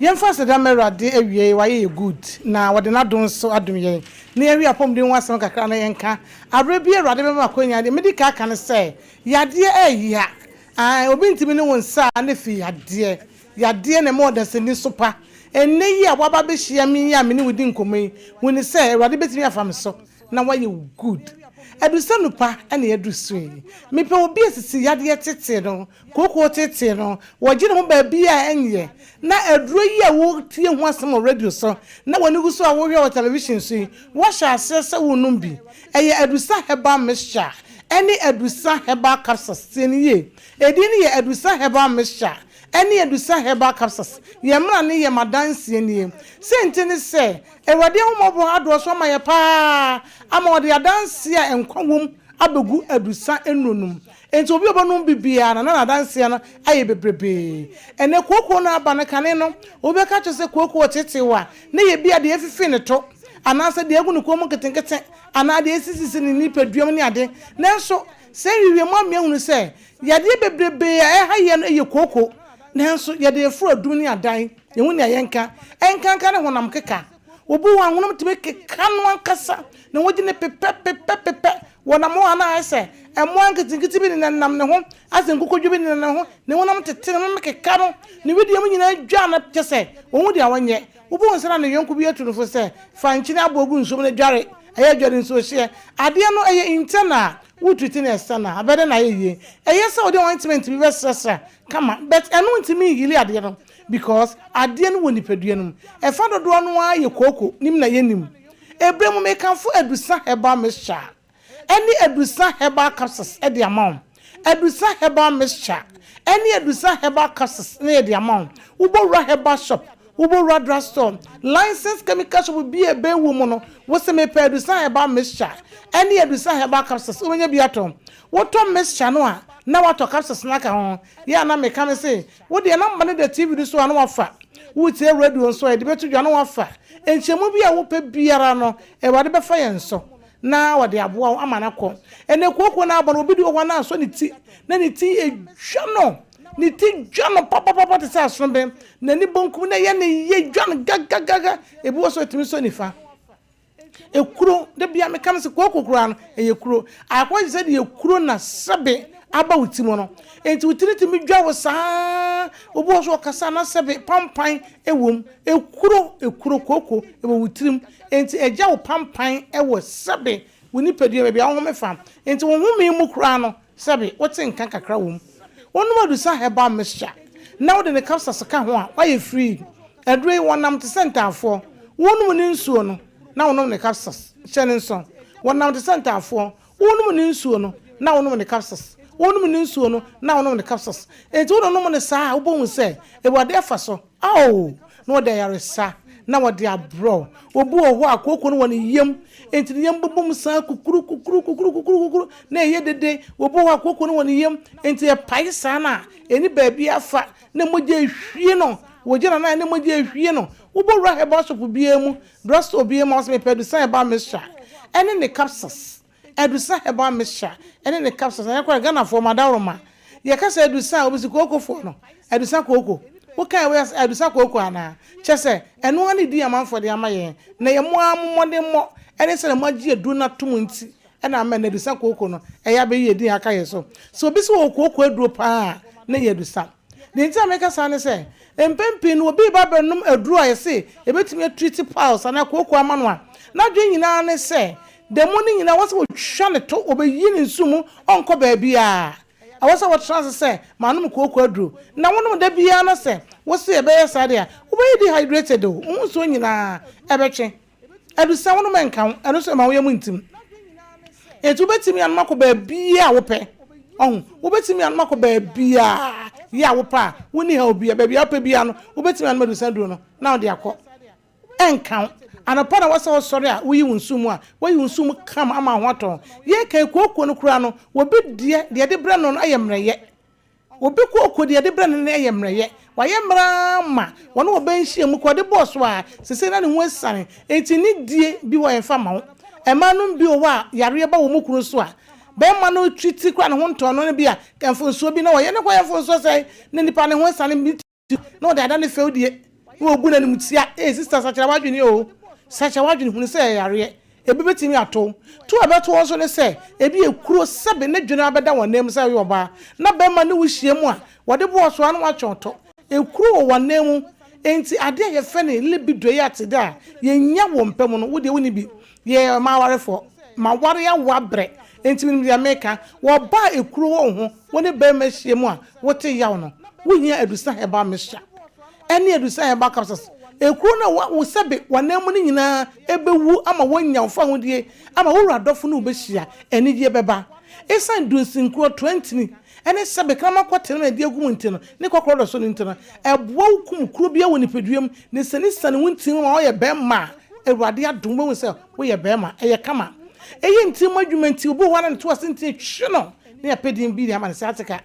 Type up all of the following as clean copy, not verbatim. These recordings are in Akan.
Yɛmfa aseda mma Awurade awiei, wayɛ yɛ good na wɔde n'adom nso adom yɛn. Na yɛnhwɛ yɛn apɔmuden ho asɛm kakra na yɛnka. Aberɛ bi Awurade bɛma akwanya, deɛ medi kan aka ne sɛ, yadeɛ ɛɛya. Ae, obi ntumi ne wo nsa a na ɛfiri yadeɛ. Yadeɛ na ɛma ɔdasani so pa. Ɛnnɛ yi a woaba abɛhyia me yi a me ne wo di nkɔmmɔ yi, hu no sɛ Awurade bɛtumi afa me so na wayɛ wo good. Adusa pa na yɛaduru so yi. Mepɛ obi a sisi yadeɛ tete no, kookoo tete no, wɔgye ne ho baabi a ɛnyɛ. Na aduro yi a wotie ho asɛm wɔ radio so na w'ani gu so a wohwɛ wɔ television so yi, woahyɛ aseɛ sɛ worenom bi. Ɛyɛ Adusa Herbal Mixture ɛne Adusa Herbal Capsules. Tie no yie. Edin no yɛ Adusa Herbal Mixture ɛne Adusa Herbal Capsules. Yɛn mmara ne yɛn adanseɛ nie. Sei nti ne sɛ, Awurade ahummɔborɔ adɔɔso ama yɛn paa ama ɔde adanseɛ a nkwa wom abɛgu adusa nnuro no mu. Enti obi a ɔbɛnom bi biara no, na n'adanseɛ no ayɛ bebrebee. Ɛnnɛ kooko no aba no, kane no, obi bɛka akyerɛ sɛ kooko reteetee wo a, na ɛyɛ bi a deɛ afifi ne to, anaasɛ deɛ agu ne kɔn mu nketenkete, anaa deɛ asisisisi ne nipaduam ne ade. Nanso, sɛ nhwehwɛmu ama yɛahunu sɛ, yadeɛ bebrebee a ɛha yɛn no yɛ kooko. Nanso, yɛde afuru adum ne adan. Yɛhu nea yɛnka. Ɛnkanka ne honam keka. Obi wɔ hɔ a, honam tumi keka no ankasa, na wogye no pepɛpepɛpepɛ. Wɔnam hɔ a na ayɛ sɛ mmoa nketenkete bi nenam ne ho, asɛ nkokɔdwe bi nenam ne ho, ne honam tete, ne honam keka no, ne wedeɛ mu nyinaa dwa no, kyerɛ sɛ, ɔnhu deɛ ɔnyɛ. Wobɛhu sɛ na ne yɔnko bi atu no fo sɛ, Fa nkyene aboɔ gu nsuo mu na dware. Ɛyɛ adware nsuohyeɛ. Adeɛ no, ɛyɛ internal. Wotriti no external. Ɛbɛyɛ dɛn na ayɛ yie? Ɛyɛ sɛ wode ointment bi bɛsrasra kama, but ɛno ntumi nhili adeɛ no. Because adeɛ no wɔ nipadua no mu. Ɛfa dodoɔ no ara yɛ kooko nim na yɛnim. Ɛberɛ mu mekamfo Adusa herbal mixture ɛne Adusa herbal capsules de ama wo. Adusa herbal mixture ɛne Adusa herbal capsules na yɛde ama wo. Wobɔ wura herbal shop, wobɔ wura drug store, licensed chemical shop bi a ɛbɛn wo mu no, wose mepɛ Adusa herbal mixture ɛne Adusa herbal capsules, wobɛnya bi atɔ. Wotɔ mixture no a, na woatɔ capsules no aka ho. Yɛ a na meka mese, Wo deɛ number no da TV no so a na wafa, woretie radio nso a yɛde bɛto dwa na wafa. Nkyɛmu bi a wopɛ biara no, Awurade bɛfa yɛn so na ɔde aboa wo ama no akɔ. Ɛnnɛ kooko no aba no, obi de wɔ hɔ a na asɔ ne ti, na ne ti dwa no, ne ti dwa no papapapa te sɛ asonoben, n'ani bonkum na ɛyɛ ne yɛ dwa no gagagaga, ebi wɔ so ɛtumi sɔ nifa. Ekuro, da biara meka no sɛ kooko koraa no, ɛyɛ kuro. Akɔyɛ te sɛ deɛ kuro na sɛbe aba wo ti mu no. Enti wo tiri tumi dwa wo saa. Obi wɔ so ɔkasa na sɛbe pampan wɔ mu. Ekuro, ekuro, kooko wɔ wo tirim. Enti ɛgya wo pampan wɔ sɛbe wo nipadua baabi a wohome fa. Enti wo home mu koraa no, Sɛbe, wote nka kakra wɔ mu. Wonom adusa herbal mixture na wode ne capsules ka ho a, woayɛ free. Aduro yi, wɔnam te sɛ ntaafoɔ. Wonom ne nsuo no na wonom ne capsules. Hyɛ no nso. Wɔnam te sɛ ntaafoɔ. Wonom ne nsuo no na wonom ne capsules. Wonom ne nsuo no na wonom ne capsules. Enti wononom no saa a, wobɛhu sɛ Awurade afa so. Ao! Na wɔde ayaresa, na wɔde abrɛ wo. Obi wɔ hɔ a, kooko no wɔ ne yam, enti ne yam bɛbɔ mu saa kukuru kukuru kukuru kukuru kukuru, na ɛyɛ dede. Obi wɔ hɔ a, kooko no wɔ ne yam, enti ɛpae saa no a, ɛnni baabi afa, na mogya rehwie no. Wɔgya n'anan a, na mogya rehwie no. Wobɛwura herbal shop biara mu, drugstore biara mu a, wɔse mepɛ Adusan Herbal Mixture ɛne ne capsules. Adusa herbal mixture ɛne ne capsules ɛnɛ koraa Ghanafoɔ mo adaworoma yɛka sɛ adusa a obi se kooko foɔ no adusa kooko wo kae wei ase adusa kooko anaa kyɛ sɛ ɛno ara ne din amanfoɔ de ama yɛn na yɛ mo ara mo mmɔdenmmɔ ɛne sɛdeɛ mo agye aduro no atom nti ɛna ama ɛnɛ adusa kooko no ɛyɛ abɛyɛ yɛ din aka yɛn so sɛ obi se ɔwɔ kooko aduro paa a na ɛyɛ adusa. Deɛ nti a meka saa ne sɛ, mpɛn pii no obi reba abɛnom aduro a yɛse ɛbɛtumi atriti piles anaa kooko ama no a, n'adwene nyinaa ne sɛ da mu no nyinaa ɛwɔ sɛ wɔtwa ne to, wɔbɛyi ne nsu mu, ɔnkɔ baabiara. Ɛwɔ sɛ wɔtra ase sɛ manom kooko aduro. Na wonom da biara na sɛ wose ɛbɛyɛ saa deɛ a, wobɛyɛ dehydrated o, wo ho nsuo nyinaa ɛbɛtwe. Adusa wonom ɛnka ho, ɛno nso ɛma wo yam ntim. Enti wobɛtumi anom akɔ baabiara a wopɛ. Ɔho, wobɛtumi anom akɔ baabiara yɛ a wopɛ a wonni haw biara. Baabi a wopɛ biara no, wobɛtumi anom adusa aduro no na wode akɔ. Ɛnka ho. Anɔpa na wɔsɛ wosɔre a woyi wo nsu mu a, woayi wo nsu mu kama ama wo ho atɔ wo. Yɛka ekuokuo no koraa no, obi deɛ, deɛ yɛde brɛ no no yɛ mmerɛyɛ. Obi kooko deɛ yɛde brɛ no no yɛ mmerɛyɛ. Wayɛ mmerɛ ara ma wɔne ɔbaa nhyiamu koraa ɔde bɔɔ so ara, seesei na ne ho asiane, enti ne die bi hɔ yɛmfa mma wo. Mmaa nom bi wɔ hɔ a yareɛ ba wɔn kunu so a, barima no twi ti koraa ne ho ntɔ no, na bi a mfomsoɔ bi na ɔyɛ, ne kɔyɛ mfomsoɔ sɛn na nipa ne ho asiane. Na ɔde ada ne fɛwdie. Na wɔbu no animtia. Ee sista sakyera w'adwene o, sakyera w'adwene hunu sɛ ɛyɛ yareɛ. Ebi bɛtumi ato wo. To a ɛbɛto wo nso ne sɛ, ebi ekuro sɛbe ne dwene abɛda wɔn nan mu sɛ woyɛ ɔbaa na bɛrima ne wo hyia mu a, wɔde boɔ so ara na wɔatwe wo to. Ekuro wɔ wɔn nan mu. Enti adeɛ a yɛfrɛ no libido yi atede a yɛnya wɔ mpa mu no, wo deɛ wonni bi. Yɛyɛ mmaa awarefoɔ. Maware awo abrɛ, enti menim deɛ meka. Wɔ ɔbaa a ekuro wɔ wo ho, wo ne barima hyia mu a wote yaw no, wohia Adusa Herbal Mixture ɛne Adusa Herbal Capsules. Ekuro no a ɛwɔ wo sɛbe w'anan mu no nyinaa ɛbɛwu ama woanya wo fahodie, ama wo wura dɔfo ne wo bɛhyia, anigyeɛ bɛba. Esiane dunsinkorɔ, toantini, ɛne sɛbe kraman kɔtene a ɛde agu mu nti no, ne kɔkorɔ dɔ so no nti no, ɛboa wo kum kuro biara wɔ nipadua mu, na ɛsianesiane wo ntini mu ma woyɛ barima a Awurade adom, wobɛhu sɛ woyɛ barima, ɛyɛ kama. Ɛyɛ ntini mu adwuma nti, obi wɔ hɔ a na ne to ase ntini twe no, na yɛpɛ din bi de ama no, sciatica,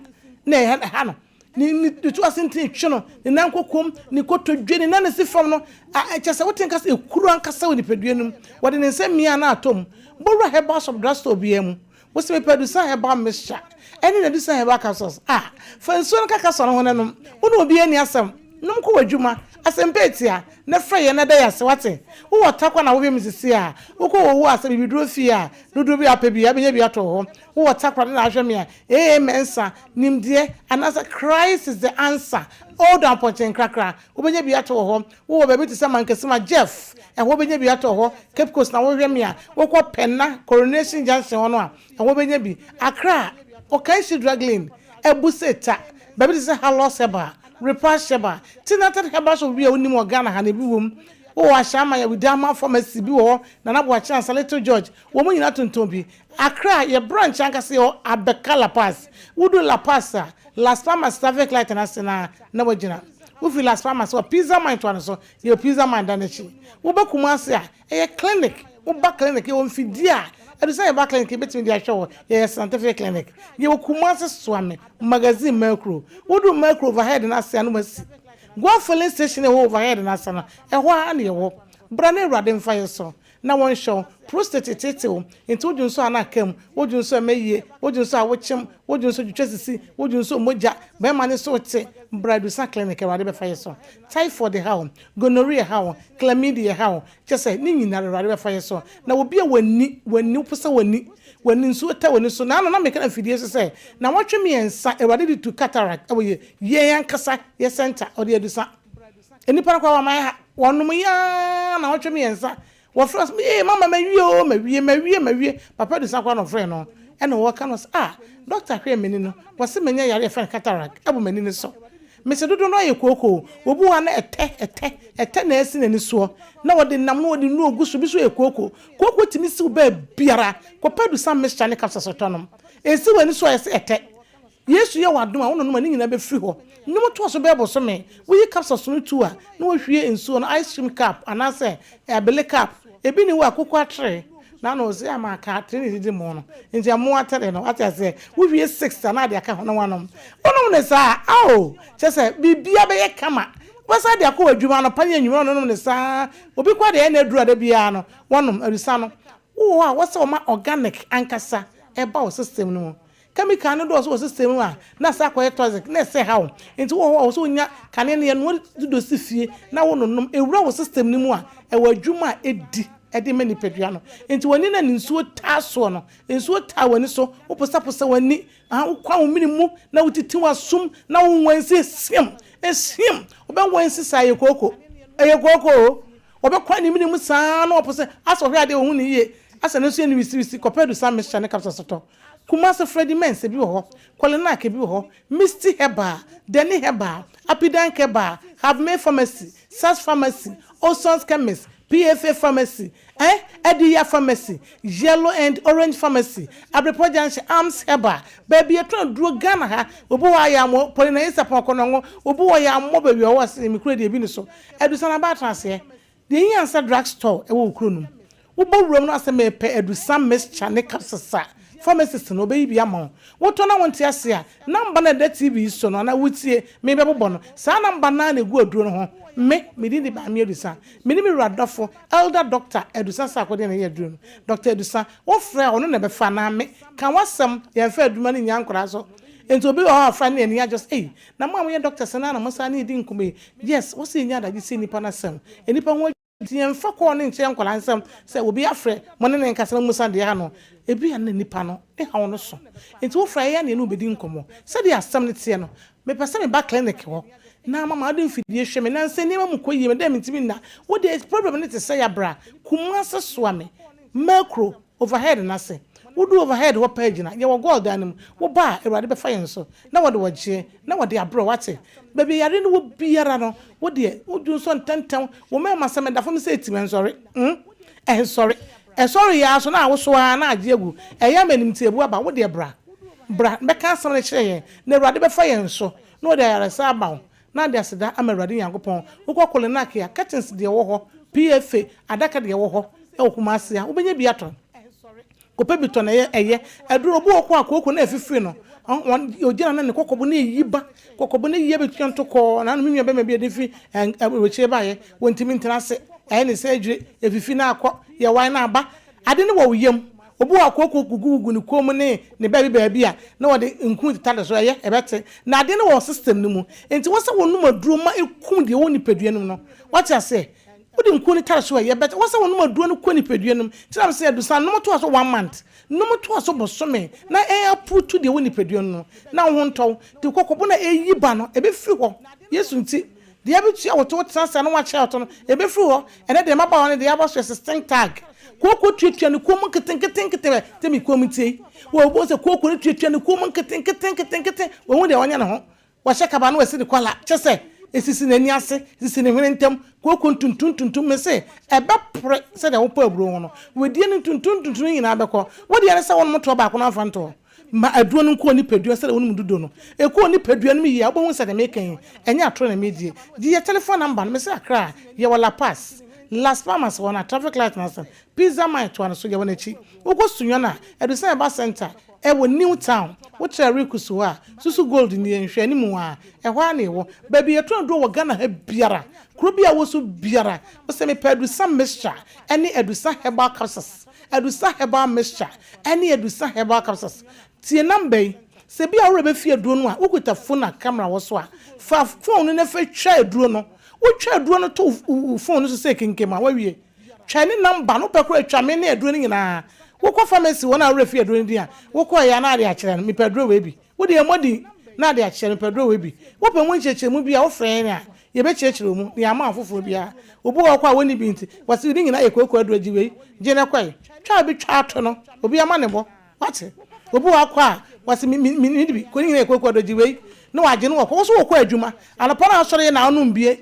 na ɛha no. Ne, ne, ne to ase ntini twe no, ne nan kokom, ne kotodwe, ne nan si fam no, a, kyerɛ sɛ wote nka sɛ ekuro ankasa wɔ nipadua no mu. Wɔde ne nsa mia na atɔ mu. Bɔwura herbal shop drugstore biara mu. Wose mepɛ Adusan herbal mixture ɛne N'Adusan herbal capsules a, fa nsuo no ka capsule no ho na nom. Wo ne obiara nni asɛm. Nom kɔ w'adwuma. Asɛmpa atia, na frɛ yɛn na da yɛn ase, wate? Wowɔ Tarkwa na wohwɛ me sisi a, wokɔ wɔ wo asɛ bibiduro fie a, dodoɔ bi a wopɛ biara, wobɛnya bi atɔ wɔ hɔ. Wowɔ Tarkwa na ahwɛ me a, AA Mensah, Nimdeɛ, anaasɛ Christ is the answer, Old Ampɔnkye Nkrakra, wobɛnya bi atɔ wɔ hɔ. Wowɔ baabi te sɛ Mankesima, Jeff, ɛhɔ wobɛnya bi atɔ hɔ. Cape Coast na wohwɛ me a, wokɔ Penna, Coronation Junction hɔ no a, ɛhɔ wobɛnya bi. Accra, Okaishie Drug Lane, Abu Seta, baabi te sɛ Halos Herbal, Repash Herbal, Tinated Herbal Shop bi a wonim wɔ Ghana ha no, ebi wom. Wowɔ Ashaiman a, Widama Pharmacy bi wɔ hɔ, Nana Boakye Ansah, Little George, wɔn nyinaa tontɔn bi. Accra, yɛ branch ankasa yɛwɔ Abeka La Paz. Wodu La Paz a, Las Palmas traffic light no ase no ara na woagyina. Wofi Las Palmas wɔ Pizza Man toa no so, yɛwɔ Pizza Man da no akyi. Woba Kumasi a, ɛyɛ clinic. Woba clinic, yɛwɔ mfidie a ɛdu sɛ yɛba clinic yɛbɛtumi de ahwɛ wo. Yɛyɛ scientific clinic. Yɛwɔ Kumasi Suame, Magazine Mercuro. Wodu Mercuro overhead no ase a na woasi. Goa filling station a ɛwɔ overhead no ase no, ɛhɔ ara na yɛwɔ. Bra na Awurade mfa yɛ so. na wɔnhwɛ wo, prostate teetee wo, nti wodwo nso a na aka mu, wodwo nso a ɛmɛ yie, wodwo nso a wokyem, wodwo nso twitwa sisi, wodwo nso mogya, bɛrima no so te, bra Adusa clinic Awurade bɛfa yɛ so. Typhoid ha wo, gonorrhea ha wo, chlamydia ha wo, kyerɛ sɛ ne nyinara Awurade bɛfa yɛ so. Na obi a w'ani, w'ani, woposa w'ani, w'ani nsuo ta w'ani so, naano na meka no afidie so sɛ, nawɔtwe miɛnsa Awurade de tu cataract ɛwɔ yɛ, yɛn ankasa yɛ center, ɔde Adusa. Nnipa no koraa wɔama ha, wɔnom yi ara nnawɔtwe miɛnsa, wɔfrɛ sɛ ee mama mawie oo mawie mawie mawie, papa Adusa koraa na ɔfrɛɛ no ɛna ɔka no sɛ ah dɔkta hwɛɛ m'ani no wɔse manya yare yɛfrɛ no cataract ɛwɔ m'ani no so. Mese dodoɔ no ara yɛ kookoo, obi wɔ hɔ a na ɛtɛ ɛtɛ ɛtɛ na ɛsi n'ani soɔ na wɔde nam na wɔde nnuro gu so, bi nso yɛ kookoo, kookoo tumi siw baabiara, kɔpɛ Adusa mixture ne capsules tɔ nom, ɛsi w'ani so a yɛse ɛtɛ. Yesu yɛ wo adom a, wo nonom a, ne nyinaa bɛfiri hɔ. Nnwom toa so bɛyɛ bosome. Woyi capsules no tu a, na woahwie nsuo no, ice cream cup anaasɛ abele cup. Ebi nni hɔ a, kuku atere. Na na ɔse ama aka atere na ɛdidi mo no. Nti ɛmo atere no, wate aseɛ. Wohwie 6 a, na ade aka ho na woanom. Wonom no saa a, ao! Kyerɛ sɛ, biribiara bɛyɛ kama. Wobɛsan de akɔ w'adwuma anɔpa ne anwummerɛ wononom no saa. Obi koraa deɛ ɛyɛ no aduru a da biara no, wɔnom awisa no. Wowɔ hɔ a, wɔsɛ wɔma organic ankasa ɛba wo system no mu. Chemical no dɔɔso wɔ system mu a, na asa akɔyɛ toxic na ɛsɛe haw. Nti wowɔ hɔ a, ɛwɔ sɛ wonya kanea no yɛnoa de si fie na wononom. Ɛwura wo system no mu a, ɛwɔ adwuma a ɛdi de ma nipadua no. Nti w'ani no a ne nsuo taa soɔ no, nsuo taa w'ani so, woposaposa w'ani, aha, wokwa wo mene mu na wotiti w'asom na wonwansi esiam, esiam, wobɛwansi saa, ɛyɛ kooko, ɛyɛ kooko o. Wɔbɛkwa ne mene mu saa na wɔpo sɛ asɛ ɔhwɛ adeɛ ɔhu no yie, asɛ ne nso yɛ no wisiwisi, kɔpɛ adusa mixture ne capsules tɔ. Kumasi Freddie Mens ebi wɔ hɔ, Kolinak ebi wɔ hɔ, Misty Herbal, Deni Herbal, Apidank Herbal, Havmay Pharmacy, Sas Pharmacy, Olson's Chemist, PFA Pharmacy, eh, Adiya Pharmacy, Yellow and Orange Pharmacy, Abrepɔ Junction, Arms Herbal, baabi yɛtɔn aduro Ghana ha, obi wɔ hɔ a yɛammɔ, Paulina Esapon Kɔnɔngo, obi wɔ hɔ yɛammɔ baabi a ɔwɔ ɔse me kuro deɛ ebi ni so, Adusan aba atena aseɛ. Deɛ ehia ne sɛ drug store wɔ wo kuro no mu. Wobɔ wuram no asɛ mepɛ adusa mixture ne capsules a, pharmacist no ɔbɛyi bi ama wo. Wotɔ na wonte ase a, number no a ɛda TV yi so no anaa wotie me bɛbobɔ no, saa number no ara na ɛgu aduro no ho. Me, me din de Maame Adusa. Me ne me wura dɔfo, Elder Doctor Adusa Sarkodie na ɛyɛ aduro no. Doctor Adusa, wofrɛ a ɔno na ɛbɛfa anaa me? Ka w'asɛm, yɛmfa adwuma no nnya nkwadaa so. Nti obi wɔ hɔ a ɔfrɛ ne ani agye sɛ, ei, na mo a moyɛ doctors no ara na mosan ne yɛdi nkɔmmɔ yi. Yes, wose yɛnya adagye sie nnipa no asɛm. Nnipa ho Nti yɛmfa kɔɔ no nkyerɛ nkwadaa nsɛm sɛ obi afrɛ mo ne no nkasa na mommisa deɛ ɛha no. Ebia na nipa no ne haw no so nti wofrɛ a ɛyɛ a na yɛne wo bɛdi nkɔmmɔ. Sɛdeɛ asɛm no teɛ no, mepɛ sɛ meba clinic hɔ na mama wode mfidie hwɛ me na sɛ nneɛma mu kɔ yie me dɛ mentumi nna. Wo deɛ problem no te sɛ yɛabra Kumase soa me Merkro Overhead no ase. Wodu overhead hɔ pɛɛ gyina. Yɛwɔ gold dan no mu. Woba a, Awurade bɛfa yɛn so na wɔde ɔgyeɛ na wɔde abrɛ wo. Woate? Baabi a yareɛ no wɔ biara no, wo deɛ, wodwu nso ntɛmntɛm. Wo mmarima sɛ meda fam sɛ etim, ɛnsɔre. Hmm? Ɛnsɔre. Ɛsɔre yɛ ara so na awoso ara na agye agu. Ɛyɛ ama animtiabu aba. Wo deɛ bra. Bra bɛka asɛm no kyerɛ yɛn, na Awurade bɛfa yɛn so na ɔde ayaresa ama wo. Na ade aseda ama Awurade Nyankopɔn. Wokɔ Kolenak a, curtains deɛ ɛwɔ hɔ, PFA adaka deɛ ɛwɔ hɔ wɔ Kumasi a, wobɛnya bi atɔ. Kɔpɛ bi tɔ na ɛyɛ ɛyɛ. Aduro obi wɔ hɔ a kooko na ɛfifiri no, ɔn ɔgyina na ne kɔkɔbo no ɛyi ba, kɔkɔbo no yi abɛtua ntokɔɔ. Na ano me nua bɛma bi a ɛde fi aburokyire baeɛ, wɔntumi ntena ase, ɛyɛ ne sɛ adwiri, ɛfifi na akɔ, yɛwae na aba. Ade no wɔ wo yam. Obi wɔ hɔ a kooko gugugugu ne kɔn mu ne ne baabi baabi a na wɔde nku tetare so, ɛyɛ, ɛbɛte. Na ade no wɔ system no mu. Enti wɔ sɛ wɔnom aduro ma ɛkum deɛ ɛwɔ nipadua no mu no. Woate aseɛ? Wode nku no tare so a, ɛyɛ but wɔ sɛ wɔnom aduro no kɔ nipadua no mu. Nti na mesɛ adusan, nom toa so one month, nom toa so bosome na ɛaputu deɛ ɛwɔ nipadua no mu na wo ho ntɔ wo. Nti kɔkɔbo no a ɛyi ba no, ɛbɛfiri hɔ. Yesu nti. Deɛ abɛtua wo to, wotena ase a na woakyerɛ wo to no, ɛbɛfiri hɔ. Ɛnnɛ deɛ mmabaawa no deɛ abɔ so yɛ sixteen tag. Kooko tuatua ne kɔn mu nketenkete nkete, te me kɔn mu tie yi. Wɔbɔ sɛ kooko no tuatua ne kɔn mu nketenkete nketenkete, wɔhu deɛ ɔnyɛ ne ho. Wahyɛ kaba na wasi ne kɔla, kyɛ sɛ ɛsisi n'ani ase, ɛsisi ne hwene ntam, kooko ntuntum ntuntum, mese ɛbɛpore sɛdeɛ wopɔ aburo ho no. Wedeɛ no ntuntum ntuntum no nyinaa bɛkɔ. Wo deɛ ne sɛ wonom toɔ baako na wamfa ntoɔ. Ma aduro no nkɔ onipadua sɛdeɛ wonom dodo no. Ɛkɔ onipadua no mu yie a, wobɛhu sɛ deɛ mereka yi, ɛnyɛ atorɔ na meredie. Gye yɛ telephone number no, mese Accra, yɛwɔ La Paz, Las Palmas hɔ no a, traffic light no ase no, Pizza Man toa no so, yɛwɔ n'akyi. Wokɔ Sunyani a, Adusan Herbal Centre, ɛwɔ New Town. Wotra Rikus hɔ a, Susu Gold nie, nhwɛanimu a, ɛhɔ ara na yɛwɔ. Baabi a yɛtɔn aduro wɔ Ghana ha biara, kuro biara a wɔ so biara, wose mepɛ Adusan Mixture ne Adusan Herbal Capsules. Adusa Herbal Mixture ne Adusa Herbal Capsules. Tie number yi, Sɛ bi a wo werɛ bɛfi aduro no a, wokuta phone a camera wɔ so a, fa phone no na fa twa aduro no. Wotwa aduro no to wo phone no so sɛ kenkem a, woawie. Twa ne number no, wopɛ koraa a twa me ne aduro no nyinaa. Wokɔ pharmacy hɔ na wo werɛ fi aduro no din a, wokɔeɛ a na ade akyerɛ no, mepɛ aduro wei bi. Wo deɛ mmɔ din na ade akyɛ no, pɛ duro wei bi. Wopɛ mu nkyerɛkyerɛmu bi a, wofrɛ yɛn a, yɛbɛkyerɛkyerɛ wo mu na yɛama wo foforɔ biara. Obi wɔ hɔ kɔ a wɔnni bi nti, wɔse ne nyinaa yɛ kooko aduro, gye wei, gye na kɔe. Twa a obi twa ato no, obi ama ne bɔ. Woate? Obi wɔ hɔ kɔ a, wɔse me, me, menni bi, ne nyinaa yɛ kooko aduro, gye wei, na wagye na wakɔ. Wo nso wokɔ adwuma, anɔpa na asɔre na wonom bie.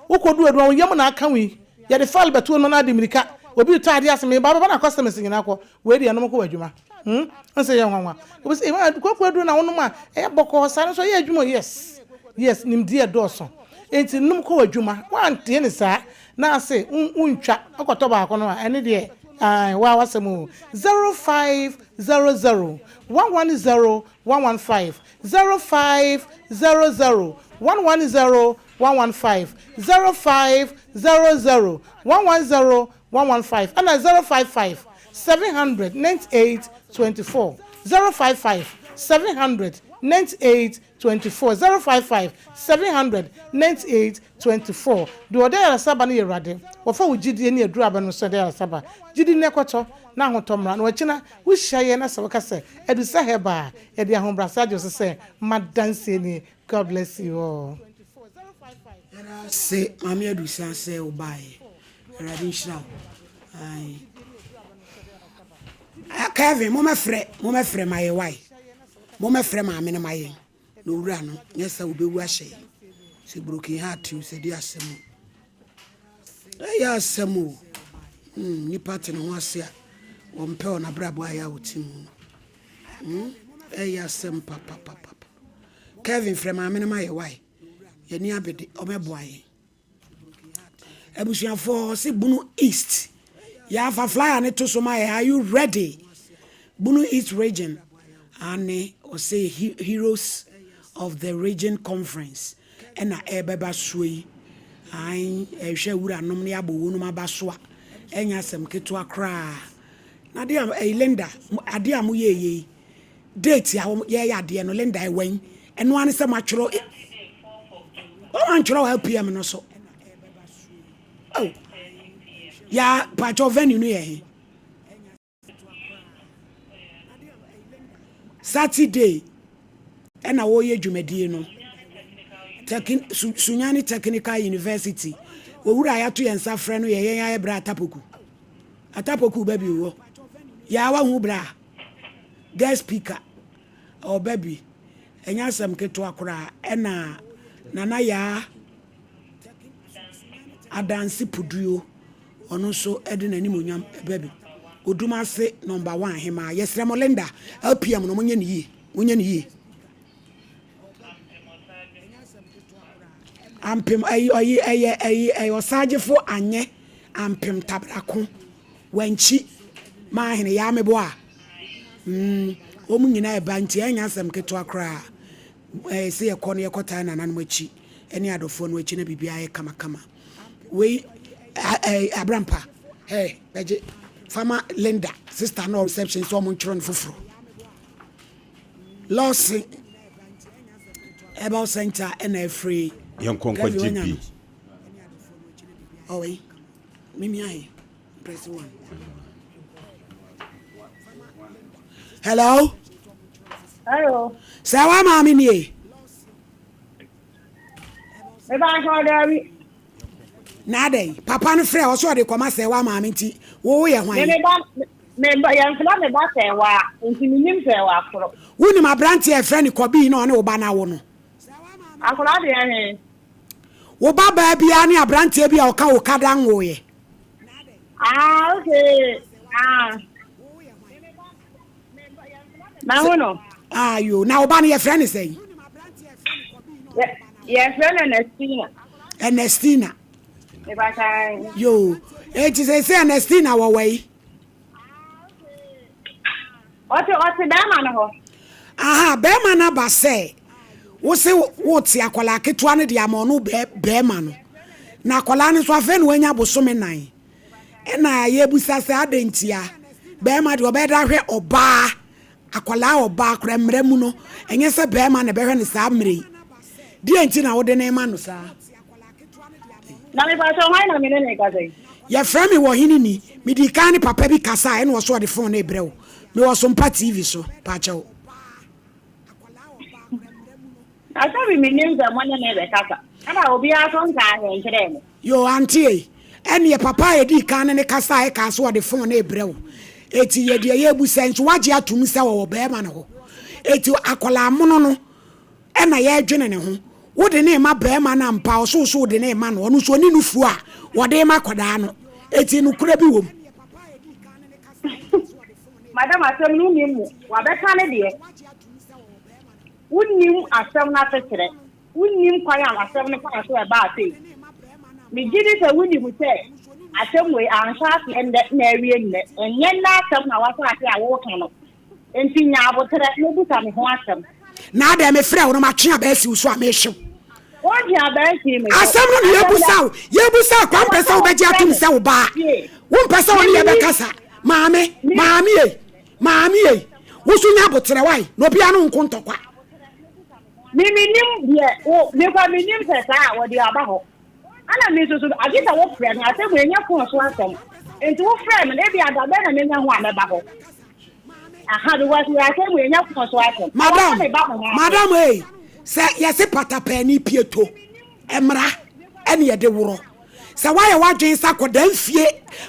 Wokɔduru adwuma, wo yam na aka wo yi, yɛde file bɛto wo no na ade mmirika. Obi retɔ adeɛ ase, meba, wobɛba na customers nyinaa kɔ. Wei deɛ ɛnom kɔ w'adwuma. Hmm? Ɔn sɛ yɛ nwanwa. Obi sɛ, eh, kooko aduro na wonom a, ɛyɛ bɔkɔɔ saa no nso ɛyɛ adwuma o. Yes. Yes, nimdeɛ dɔɔso. Enti nom kɔ w'adwuma. Woanteɛ ne saa na ase wontwa wokɔtɔ baako no a, ɛne deɛ, ae, woa w'asɛm o. 0500 110 115 0500 110 115 0500 110 115 ɛna 055 700 98 24 055 700 98 24 055 700 98 24 Deɛ ɔde ayaresa ba no yɛ Awurade. Wɔfa wo gyidie ne aduru aba no so de ayaresa ba. Gyidi nnɛ kɔtɔ na ahotɔ mmra. Na ɔkyena wohyia yɛn na sɛ woka sɛ, Adusɛ Herbal a, yɛde ahobrɛase agye wo so sɛ, M'adanseɛ nie. God bless you all. Yɛda ase Maame Adusa sɛ wo baeɛ. Awurade nhyira wo. Ae. Ah, Kevin, momɛfrɛ, momɛfrɛ ma yɛ wae. Momɛfrɛ maame no ma yɛn. Na owura no, nyɛ sɛ wobɛwu ahyɛ yɛn. Sɛ broken heart o, sɛ di asɛm o. Ɛyɛ asɛm o. Hmm, nipa te ne ho ase a, wɔmpɛ wɔn abrabɔ a ɛyɛ a wɔte mu no. Hmm, ɛyɛ asɛm papapapa. Kevin frɛ maame no ma yɛ wae. Yɛni abede, ɔmɛboa yɛn. Abusuafoɔ ɔse Bunu East yɛafa flyer no to so ma yɛ are you ready Bunu East region ane ɔse heroes of the region conference ɛna ɛbɛba soɔ yi ae ɛhwɛ wura nom ne abɔ wɔnom aba so a ɛnyɛ asɛm ketewa koraa na adeɛ a ɛyi Linda adeɛ a moyɛ yei. Date a yɛyɛ adeɛ no Linda ɛwɛn ɛno ara ne sɛ moatwerɛ wɔn antwerɛ wɔ LPM no so. Oh, ya pakyɛw venue no yɛ he? Saturday ɛna wɔreyɛ dwumadie no. Tɛkin Su Sunyani Technical University. Owura a yɛato yɛn nsa frɛ no yɛ yɛn ayɛ bra Atapoku. Atapoku ba bi wɔ. Yaa wahu bra. Guest speaker. Ɔba bi. Ɛnyɛ asɛm ketewa koraa. Ɛna Nana Yaa Adanse Puduo. Ɔno nso de n'animuonyam ba bi. Odumase number one hemaa. Yɛsrɛ mo Linda, LPM no monyɛ no yie. Monyɛ no yie. Ampem ɛyi ɔyi ɛyɛ ɛyi ɛyɛ ɔsagyefo anyɛ ampem tabrako wankyi maahene yaa meboa mm wɔn nyinaa ɛba nti ɛnyɛ asɛm ketewa koraa ɛyɛ sɛ yɛkɔ no yɛkɔtaa nananom akyi ɛne adɔfoɔ no akyi na biribiara yɛ kamakama. Wei eh, Abrampa, hey, bɛgye. Fama Linda, sister no reception sɛ ɔmo ntwerɛ no foforɔ. Lɔɔse Herbal Center ɛna ɛfiri. Yɛnkɔ nkɔgye bi. Ɔwei, mimi ahe, press one. Hello? Hello. Sɛ wa maame nie. Mepakyɛw daabi. Na adɛn? Papa no frɛ ɔsɛ ɔde kɔma sɛwa maame nti wo woyɛ hwan? Me me ba me ba yɛmfrɛ me ba sɛwa nti menim sɛwa koro. Wonim aberanteɛ a yɛfrɛ no Kɔbii na ɔne wo ba no awo no? Akwadaa deɛ he? Wo ba baa biara ne aberanteɛ bi a ɔka wo kada nwoeɛ. Ah okay ah. Mahu no. Ah yo, na wo ba no yɛfrɛ no sɛn? Yɛfrɛ no Ernestina. Ernestina. Yo, eti sɛ sɛ Ernestina wɔ wɔ yi. Ɔte ɔte bɛrima no hɔ. Aha, bɛrima no aba sɛ wo se wote akwadaa ketewa no de ama ɔno bɛrima no. Na akwadaa no nso afei na wanya bosome nan. Ɛna yɛbisa sɛ adɛn ntia? Bɛrima deɛ ɔbɛyɛ dɛ ahwɛ ɔbaa, akwadaa ɔbaa koraa mmerɛ mu no, ɛnyɛ sɛ bɛrima na ɛbɛhwɛ no saa mmerɛ yi. Deɛ nti na wode no rema no saa? Na mepakyɛw hwan na me ne no rekasa yi? Yɛfrɛ me Ɔhene Ni. Medii kan ne papa bi kasae ɛna ɔse ɔde phone no rebrɛ wo. Mewɔ Sompa TV so, pakyɛw. Na sɛ me mennim sɛ mo ne me rebɛkasa, ɛna obiara nso nkaa hwee nkyerɛɛ me. Yoo auntie ei, ɛneɛ papa a yɛdii kan ne no kasaeɛ kaa sɛ ɔde phone no rebrɛ wo, eti yɛ deɛ yɛrebusa yi nso woagye atom sɛ ɔwɔ barima no hɔ, eti akwadaa mono no ɛna yɛredwene ne ho, wode no rema barima no ampa, ɔse wo so wode no rema no, ɔno nso ɔnni nufuo a wɔde rema akwadaa no, eti nokorɛ bi wɔ mu. Madam asɛm no wonnim mu, wabɛka ne deɛ. Wonnim asɛm no asekyerɛ. Wonnim kwan a asɛm no faa so ɛbaa sei. Megye di sɛ wonim sɛ asɛm wei anhyɛ aseɛ nnɛ na awie nnɛ. Ɛnyɛ nnɛ asɛm na woahyɛ aseɛ a woreka no. Enti nya aboterɛ na bisa me ho asɛm. Na adɛn mefrɛ wo no matwe abaa asi wo so a mehwe wo. Wontwe abaa nsii me so. Asɛm no na yɛbusa wo. Yɛbusa wo koraa wompɛ sɛ wobɛgye atom sɛ wo ba a. Wompɛ sɛ wo ne yɛbɛkasa. Maame, maame ei. Maame ei, wo so nya aboterɛ wai, na obiara ne wo nko ntɔkwa. Me menim deɛ wo me kora menim sɛ saa a wɔde aba hɔ ana me nso so agye sɛ wofrɛ me asɛm wei ɛnyɛ fon so asɛm nti wofrɛ me no ebi ada bɛn na menya ho a mɛba hɔ aha because wei asɛm wei ɛnyɛ fon so asɛm Madam, ɛwɔ sɛ meba mo ho ase. madam ei, sɛ yɛse patapaani pieto. Mmara ne yɛde worɔ. Sɛ woayɛ w'adwene sɛ akwadaa mfie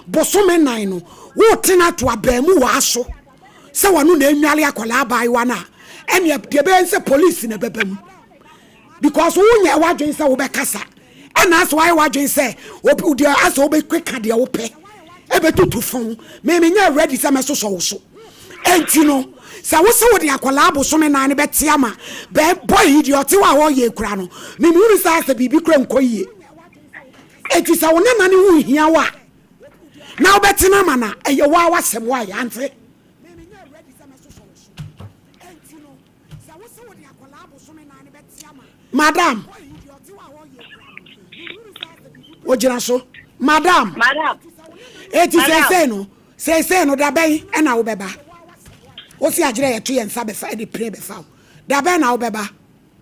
bosome nan no wote no ato abaamuwaa so sɛ ɔno na ɛnwale akwadaa abaayewa no a, ɛneɛ deɛ ɛbɛyɛ ne sɛ police na ɛbɛba mu because wonyɛɛ w'adwene sɛ wobɛkasa ɛna asɛ woayɛ w'adwene sɛ obi deɛ asɛ wobɛkeka deɛ wopɛ ɛbɛtutu fon me menyɛ ready sɛ mɛsosɔ wo so Enti no, sɛ wo se wode akwadaa bosome nan no bɛte ama bɛ boy yi deɛ ɔte hɔ a ɔreyɛ kura no, me mehunu sɛ asɛ biribi kura nkɔ yie. Enti sɛ wo nana no ho hia wo a, na wobɛtena ama no a, ɛyɛ wo ara w'asɛm why ante? Madam, ogyina so. Madam, Madam. eti Madam. seesei no, seesei no da bɛn ɛna wobɛba? Wo se agyerɛ yɛto yɛn nsa bɛfa de pire bɛfa wo. Da bɛn na wobɛba?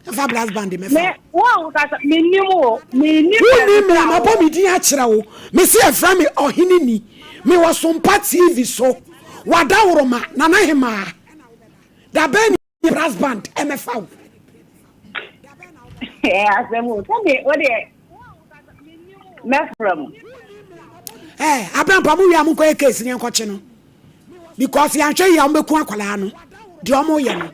Ɛfa brass band mɛfa Me, wo. wo a wokasa, mennim wo. Mennim Wonnim baabi me a, koraa a mabɔ wowɔ. me din akyerɛ wo. Me se yɛfrɛ me Ɔhene Ni. Mewɔ Sompa TV so. W'adaworoma, Nana Hemaa. Da bɛn na brass band mɛfa wo? Ɛyɛ asɛm o. Sɛdeɛ wo deɛ mɛfrɛ mo. Eh, Abrampa mo wie a monkɔyɛ case ne yɛnkɔkye no. Because yɛanhwɛ yie a wɔbɛku akwadaa no. Deɛ wɔyɛ no.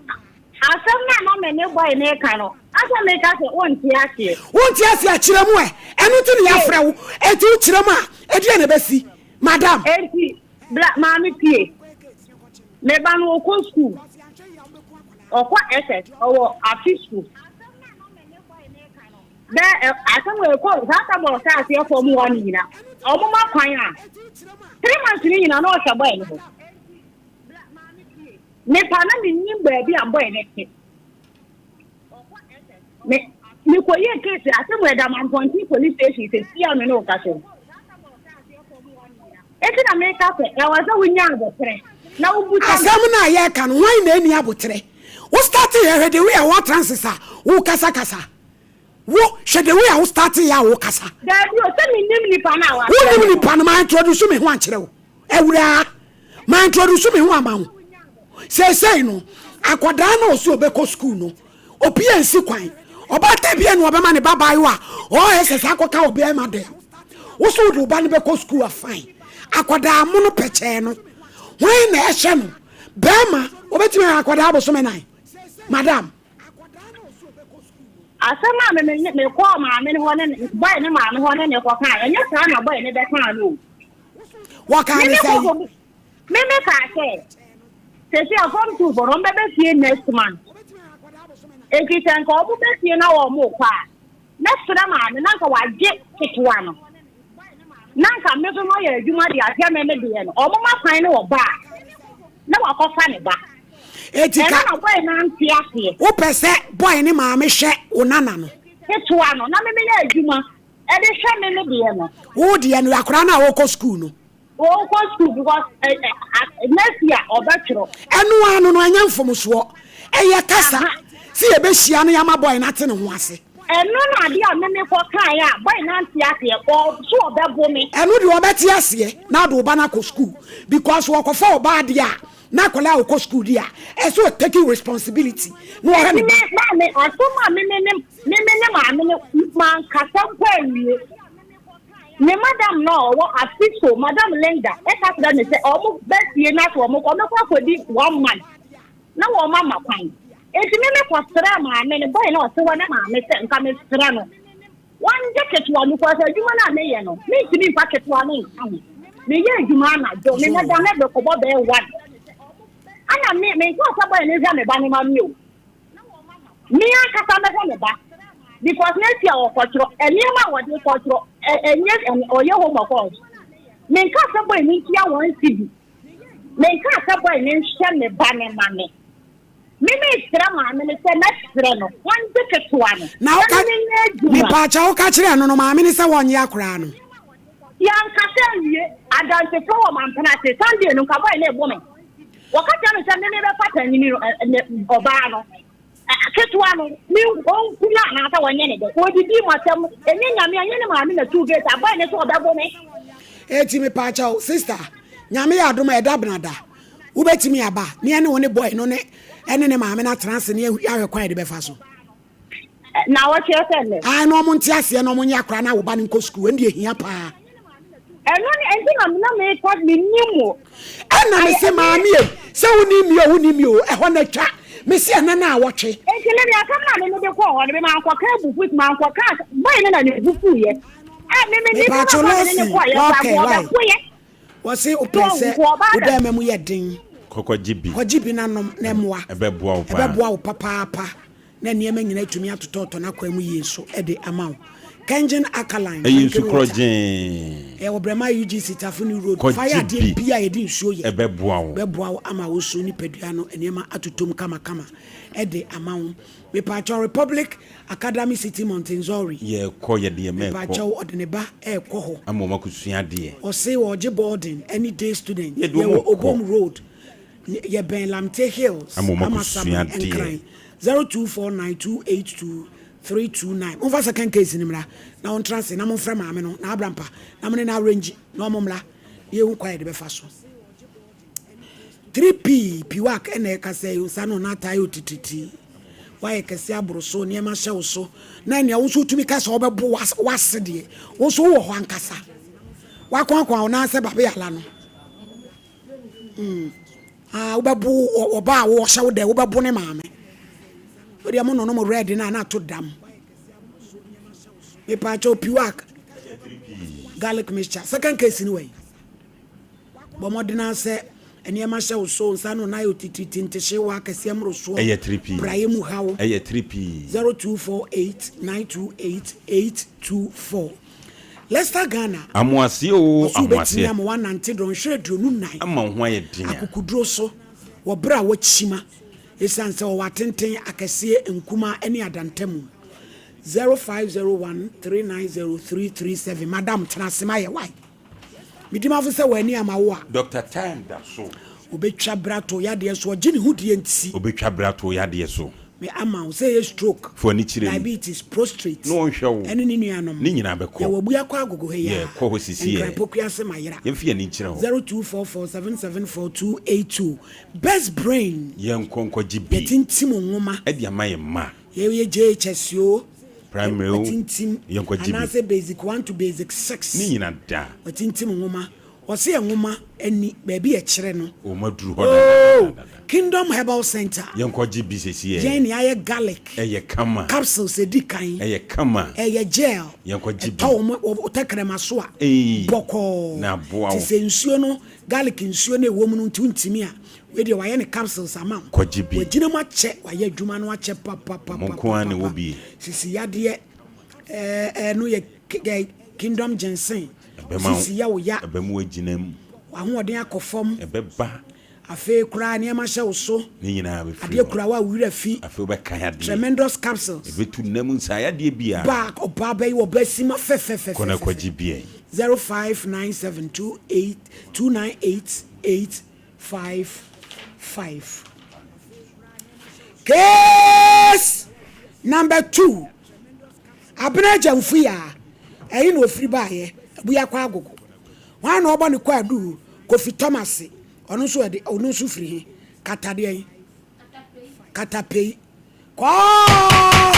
Asɛm no a na me ne boy no reka no, asɛ meka sɛ wonte aseɛ. Wonte aseɛ a, kyerɛ mu ɛ. Ɛno nti na yɛafrɛ wo. Enti wokyerɛ mu a, ɛdeɛn na ɛbɛsi? Madam. Enti, bra, maame tie. Me ba no ɔkɔ sukuu. Ɔkɔ SS, ɔwɔ afe sukuu. Bɛ ɛ, asɛm wɔ ɛkɔ, saa tam a ɔhyɛ aseɛ fam hɔ no nyina, ɔmo ma kwan a, 3 months no nyina na ɔhwɛ boy no hɔ. Mepa na mennim baabi a boy no te. Me mekɔyɛɛ case asɛm wɔ ɛda Mampɔnten police station sɛ sia me ne wo kasa yi. Enti na meka sɛ ɛwɔ sɛ wonya aboterɛ na wobusa me. Asɛm no a yɛreka no, hwan na ɛnni aboterɛ? Wo starte yɛ hwɛ the way a woatranses a wokasakasa. Wo hwɛ the way a wo starte yɛ a wokasa. Daabi o, sɛ mennim nipa no a wafrɛ Wonnim me no. nipa no, ma introduce me ho ankyerɛ wo. Awuraa, ma introduce me ho ama wo. Seesei no, akwadaa no a ɔse ɔbɛkɔ school no, obi ansi kwan. Ɔbaatan biara ni ɔbɛma ne ba abaayewa a ɔwɔ SS akɔka ɔbarima dɛm. Wo so wode wo ba no bɛkɔ school a fine. Akwadaa mono pɛkyɛɛ no, hwan na ɛhwɛ no? Barima, ɔbɛtumi ahwɛ akwadaa abosome nan? Madam. Asɛm a me me mekɔɔ maame no hɔ ne boy ne maame hɔ ne ne kɔkaa, ɛnyɛ saa na boy no bɛkaa no o. Wɔkaa ne Meme sɛn? kɔkɔ meme kaa sɛ sɛsi a form two fo no ɔmo bɛbɛ fie next month. Eti sɛ nka ɔmo bɛ fie na wɔn kɔ a, mɛsrɛ maame na nka wagye ketewa no. Na nka me nso mayɛ adwuma de ahwɛ me me deɛ no. Ɔmo ma kwan ne ɔba a, na wakɔfa ne ba. Eti Ɛno ka na boy no ante aseɛ. wopɛ sɛ boy ne maame hwɛ wo nana no. Ketewa no, na me meyɛ adwuma ɛde hwɛ me me deɛ no. Wo deɛ no, akwadaa no a ɔrekɔ school no. Ɔrekɔ school because ɛ ɛ next year ɔbɛtwerɛ. Ɛno ara no no, ɛnyɛ mfomsoɔ. Ɛyɛ kasa sɛ yɛbɛhyia no yɛama boy no ate ne ho ase. Ɛno na adeɛ a me mekɔ kaeɛ a boy no ante aseɛ, ɔ so ɔbɛbo me. Ɛno deɛ ɔbɛte aseɛ na ɔde wo ba no akɔ school because ɔkɔfa ɔbaa deɛ a na akwadaa a ɔkɔ school deɛ a ɛsɛ ɔ take responsibility na ɔhwɛ ne Enti ba. me maame asɛm a me me ne me me ne maame no mankasa mpo anwie. Me madam no a ɔwɔ Afiso, Madam Linda, ɛka kyerɛ me sɛ ɔmo bɛ fie na sɛ ɔmo kɔ, ɔmo kɔ akɔdi one month na wɔn ama kwan. Enti me me kɔ srɛ maame no, boy na ɔte hɔ ne maame sɛ nka me srɛ no wɔngye ketewa no because adwuma no a meyɛ no mentumi mfa ketewa no nka ho. Meyɛ adwuma anadwo, me mɛda na ɛbɛkɔbɔ bɛyɛ one. Ana me menka sɛ boy no nhwɛ me ba no ma me o. Me ankasa mɛhwɛ me ba because next year ɔkɔtwerɛ nneɛma a wɔde kɔtwerɛ ɛnyɛ ɔyɛ homework ɔs. Menka sɛ boy no ntua 1 cedi. Menka sɛ boy no nhwɛ me ba no ma me. Me mesrɛ maame no sɛ mɛsrɛ no wɔngye ketewa no Na na woka me menyɛ adwuma. mepaakyɛ woka kyerɛ no no maame ne sɛ wɔnyɛ akwadaa no. Yɛankasa awie adansefoɔ wɔ mampena ase Sunday no nka boy no ɛbɔ me. Wɔka kyerɛ me sɛ me mebɛfa panyini no ɔbaa no ketewa no me ɔnku no anaasɛ wɔnyɛ ne dɛ. Wɔdidi mu asɛm ɛnyɛ Nyame ɛnyɛ ne maame na tuu gate a boy no sɛ ɔbɛbo me. Eti mepaakyɛw sister, Nyame yɛ adom a ɛda benada wobɛtumi aba ne ɛne wo ne boy no ne ɛne ne maame no atena ase ne yɛahwɛ kwan a yɛde bɛfa so. Na wɔkyerɛ sɛ nnɛ. Ae na ɔmo nte aseɛ na ɔmo nyɛ akwadaa na wo ba no nkɔ sukuu ɛno deɛ ehia paa. Ɛno ne ɛnti na na meka menim wo. Ɛna me se maame ei sɛ wonim me o wonim me o ɛhɔ na atwa me se ɛnɛ na awɔtwe. Enti me de asɛm no a me mede kɔɔ hɔ no me mankɔka abufu mankɔka boy no na ne bu fuiɛ. A me me nipa Mepaakyɛw no a me ne ne Lawson kɔɔyɛ koraa Lɔkɛ nka why ɔbɛkoyɛ. wɔse wopɛ sɛ wo bɛɛma mu yɛ den Kɔkɔgye bi. kɔgye bi na nom na ɛmmoa Ɛbɛboa wo paa. ɛbɛboa wo papaapa na nneɛma nyinaa atumi atotɔtɔ n'akwan mu yie nso de ama wo. Kengen Alkaline Ɛyɛ nsu drinking water. korɔgyee. Ɛwɔ Brɛma UGC Tafo New Road. Fa yɛ Kɔgye adeɛ bi. bi a yɛde nsuo yɛ. Ɛbɛboa wo. Bɛboa wo ama wo so nipadua no nneɛma atotɔ mu kamakama de ama wo. Mepaakyɛw Republic Academy City Montessori. Yɛrekɔ, yɛde yɛn mma rekɔ. Mepaakyɛw ɔde ne ba rekɔ hɔ. Ama wɔn akɔsua adeɛ. Ɔse ɔregye boarding ɛne day student. Yɛde wɔn Yɛwɔ rekɔ. Obom Road. Yɛbɛn Lamte Hills, Ama wɔn Amasaman, akɔsua adeɛ. Nkran. 0249282329. Momfa second case no mmra na ɔntra ase na momfrɛ maame no na abrampa na mo ne no arrange na ɔmo mmra na yɛhu kwan a yɛde bɛfa so. 3P, Piwak ɛna ɛkasa yi, nsa no n'ataa yɛ otititi. Woayɛ kɛse aboro so, nneɛma hyɛ wo so. Na nea wo nso wotumi ka sɛ wobɛbo w'ase deɛ, wo nso wowɔ hɔ ankasa. Woakoakoa wo nan sɛ babe ala no. Mm. Ah, wobɛbo ɔbaa a wɔhyɛ wo dɛ, wobɛbo ne maame. Wodeɛ mo nonom red no a na ato dam. Mepaakyɛw Piwak garlic mixture. Second case ni wɔ yi. Bɔ mmɔden ara sɛ nneɛma hyɛ wo so, nsa ano nan ayɛ otitiritii, ntehyeewa akɛseɛ mmorosoɔ, Ɛyɛ 3P. praeɛ mu haw. Ɛyɛ 3P. 0248 928 824 Leicester Ghana. Amoaseɛ oo, Ɔse wobɛtumi amoaseɛ. ama woanante dɔnhwere 24. Ama wo ho ayɛ den a. Akokoduro so wɔ berɛ a woakyima ɛsiane sɛ ɔwɔ atenten, akɛseɛ, nkumaa ne adantamu. 0501 390 337 Madam tena ase ma yɛ wai. Medi m'afo sɛ w'ani ama wo a. Doctor time da so. Obetwa bere ato yadeɛ so. Ɔgye ne ho die nti. Obetwa bere ato yadeɛ so. Me ama wo sɛ ɛyɛ stroke. Fa w'ani kyerɛ mu. Diabetes, prostrate. Na ɔnhwɛ wo. Ɛne ne nuanom. Ne nyinaa bɛkɔ. Yɛwɔ Abuakwa Agogo ha yi ara. Yɛ kɔ hɔ sisi Nkran ɛ. Pokuase Mayera. Yɛmfa yɛn ani nkyerɛ hɔ. 0244 774 282 Best Brain. Yɛnkɔ nkɔgye bi. Yɛtintim nwoma. Ɛde ama yɛn mma. Yɛyɛ JHS o. Primary o, Watintim yɛnkɔgye bi. anaasɛ basic one to basic 6. Ne nyina da. Watintim nwoma. Ɔse yɛ nwoma ani baabi ɛkyerɛ no. O maduru hɔ Oh, dadadadada. Kingdom Herbal Center. Yɛnkɔgye bi sɛsi ɛ. Yɛn ne ayɛ garlic. Ɛyɛ kama. Capsules edi kan. Ɛyɛ kama. Ɛyɛ gel. Yɛnkɔgye bi. Ɛtɔ wɔn tɛkrɛma so a. Eii. Bɔkɔɔ. Na aboa wo. Te sɛ nsuo no, garlic nsuo no ɛwɔ mu no nti wontumi a. Wei deɛ wayɛ ne capsules ama wo. Kɔgye bi. Wagyina mu akyɛ, wayɛ adwuma no akyɛ papapapapa. Mo nko ara na ɛwɔ bi. Sisi yadeɛ ɛɛ ɛno yɛ Kingdom ginseng. Ɛbɛma wo. Sisi yɛ wo ya. Ɛbɛma wagyina mu. W'ahoɔden akɔ fam. Ɛbɛba. Afei koraa nneɛma hyɛ wo so. Ne nyinaa bɛfiri hɔ. Adeɛ kura wo a wo werɛ fi. Afei wobɛkae adeɛ. Tremendous capsules. Ɛbɛtu nna mu nsaa yadeɛ biara. Ba ɔbaa bɛyi wɔ ba sima fɛfɛfɛfɛfɛ. Kɔ na kɔgye bi ɛ. 0597 28 298 8 5 5 Case number 2 Abena Agyamfui a ɛhe na ofiri baeɛ? Abuakwa Agogo. Hwan na ɔbɔ ne kwaadu? Kofi Thomas. Ɔno nso ɛde ɔno nso firi he? Katadeɛn? Katapei. Kɔɔ!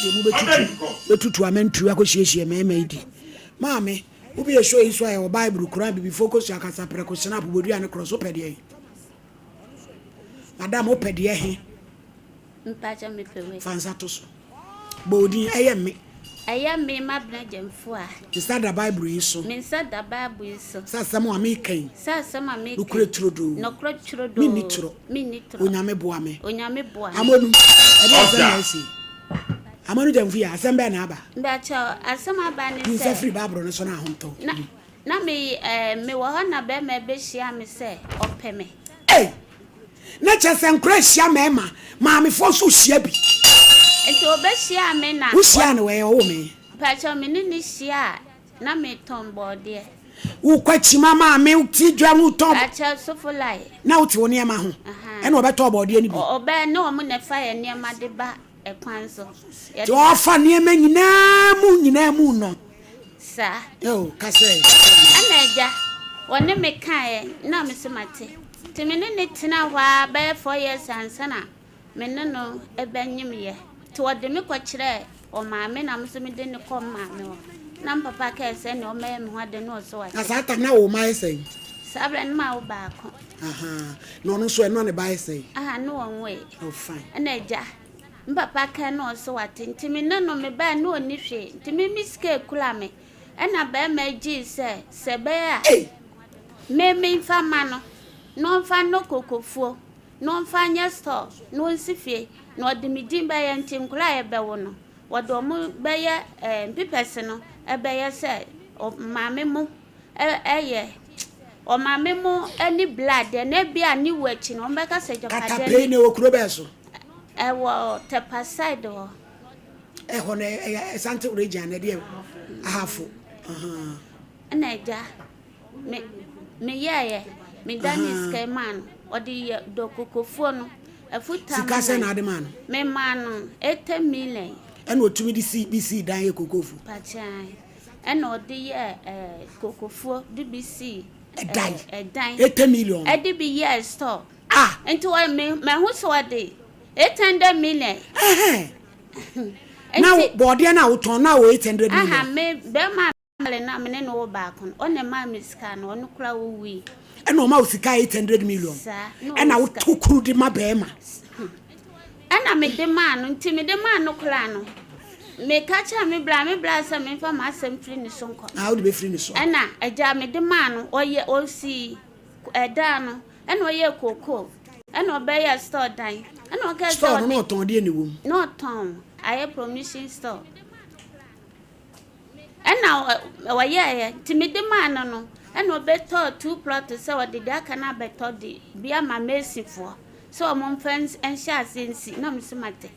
Deɛ mobɛtutu bɛtutu amantuo akɔhyiahyia mmarima yi di. Maame, wobɛyɛ show yi so a yɛwɔ Bible, Koran, Abibifoɔ kosua, kasaprɛko, snap, bodua ne korɔ so wopɛ deɛn? Madam wopɛ deɛ he? Mpakyɛ mepɛ wei. Fa nsa to so. Bɔ wo din, ɛyɛ me. Ɛyɛ me, Mabena Gyamfua. Me nsa da Bible yi so. Me nsa da Bible yi so. Sɛ asɛm a meka yi. Sɛ asɛm a meka yi. Nokorɛ turodoo. Nokorɛ turodoo. Menni torɔ. Menni torɔ. Onyame boa me. Onyame boa me. Amonu, ɛdeɛn asɛm na asi? Amonu Gyamfua, asɛm bɛn na aba? Mpakyɛ, asɛm aba ne sɛ. Yi nsa firi Bible no so na ahontɔ. Na, na me, eh, mewɔ hɔ na bɛrima bɛhyia me sɛ ɔpɛ me. Ei! Na kyerɛ sɛ nkora hyia mmarima, maamefoɔ nso hyia bi. Nti ɔbɛhyiaa me na. Wohyiaa no wɔ ɔwoo me? Mpakyɛw me ne no hyia a na metɔn bɔɔdeɛ. Wokɔ akyima maame ti dwa mu tɔn. Mpakyɛw sofo lai. Na wote wo nneɛma ho ɛna ɔbɛtɔɔ bɔɔdeɛ no bi. Ɔbɛ ne wɔn na ɛfa yɛn nneɛma de ba ɛkwan so. Nti ɔfa nneɛma nyinaa mu nyinaa mu no. Saa. Oh, ka sɛ. Ɛna agya, wɔne me kaeɛ, na me nso mate. Nti me ne no tenaa hɔ ara bɛyɛ 4 years ansa na me ne no bɛnyemyɛ. Nti wɔde me kɔkyerɛɛ ɔmaame na me nso mede no kɔɔ me maame hɔ. Na me papa kae sɛ nea ɔmmɛyɛ me ho ade no ɔsɛ wate. Na saa tam na wo mma yɛ sɛn? Saa berɛ no mawo baako. Ahaa, na ɔno nso ɛno a ne ba yɛ sɛn? Ahaa, ne wɔnwoe. Oh, fine. Ɛna agya, Me papa kae na ɔse wate nti me ne no me bae na ɔnni hwee nti me me sika ekura me ɛna barima yi gyee sɛ sɛ ɛbɛyɛ a Ei! me me nfa ma no na ɔnfa nnɔ kokofuo na ɔnfa nyɛ store na ɔnsi fie na ɔde me din bɛyɛ nti nkwadaa a yɛbɛwo no wɔde wɔn bɛyɛ ɛɛ mpipɛse no ɛbɛyɛ sɛ maame mo Ɛyɛ ɔmaame mo ani bla deɛ na ebia ne wu akyi no wɔbɛka sɛ agyapadeɛ Katapei ne. no ɛwɔ kuro bɛn so? Ɛwɔ Tepa side hɔ. Ɛhɔ no ɛyɛ Asante region anaa ɛdeɛ Ahafo. Ahaa. Ɛna agya me meyɛɛyɛ me danee sika yi maa no. Ɔde yɛ dɔ kokofuo no afutam Sika sɛn nan. na ade maa no? Me maa no 80 million. Ɛna ɔtumi de sii bi sii dan yɛ kokofuo? Mpakyɛ ae. Ɛna ɔde yɛɛ ɛɛ kokofuo de bi sii Ɛdan? ɛɛ ɛdan. 80 million no? Ɛde bi yɛɛ store. Ah! Nti wɔ me mahu sɛ ɔde 800 million. Ɛhɛn. Na Nti. bɔɔdeɛ no a wotɔn na wɔ 800 million? Aha me bɛrima a Mary no a me ne no wɔ baako no, ɔna ɛmaa me sika no, ɔno koraa ɔwui. Ɛna ɔma wo sika 800 million? Saa, na Ɛna ɔwɔ sika. woto kuru de ma bɛrima? Ɛna mede maa no, nti mede maa no koraa no, meka kyerɛɛ me bra, me bra sɛ memfa m'asɛm mfiri ne so nkɔ. Ah, wode bɛfiri ne so akɔ. Ɛna agya mede maa no, ɔyɛ, ɔsii ɛdan no, ɛna ɔyɛɛ kookoo, ɛna ɔbɛyɛɛ store dan, ɛna ɔkaa sɛ Store no, na ɔde. ɔtɔn deɛ na ɛwɔ mu? Na ɔtɔn, ayɛ promission store. Ɛna ɔyɛeɛ, nti mede maa no no, ɛna ɔbɛtɔɔ two plot sɛ ɔde deɛ aka no abɛtɔ de bi ama masonfoɔ sɛ wɔn mfa nhyɛ aseɛ nsi, na mese mate.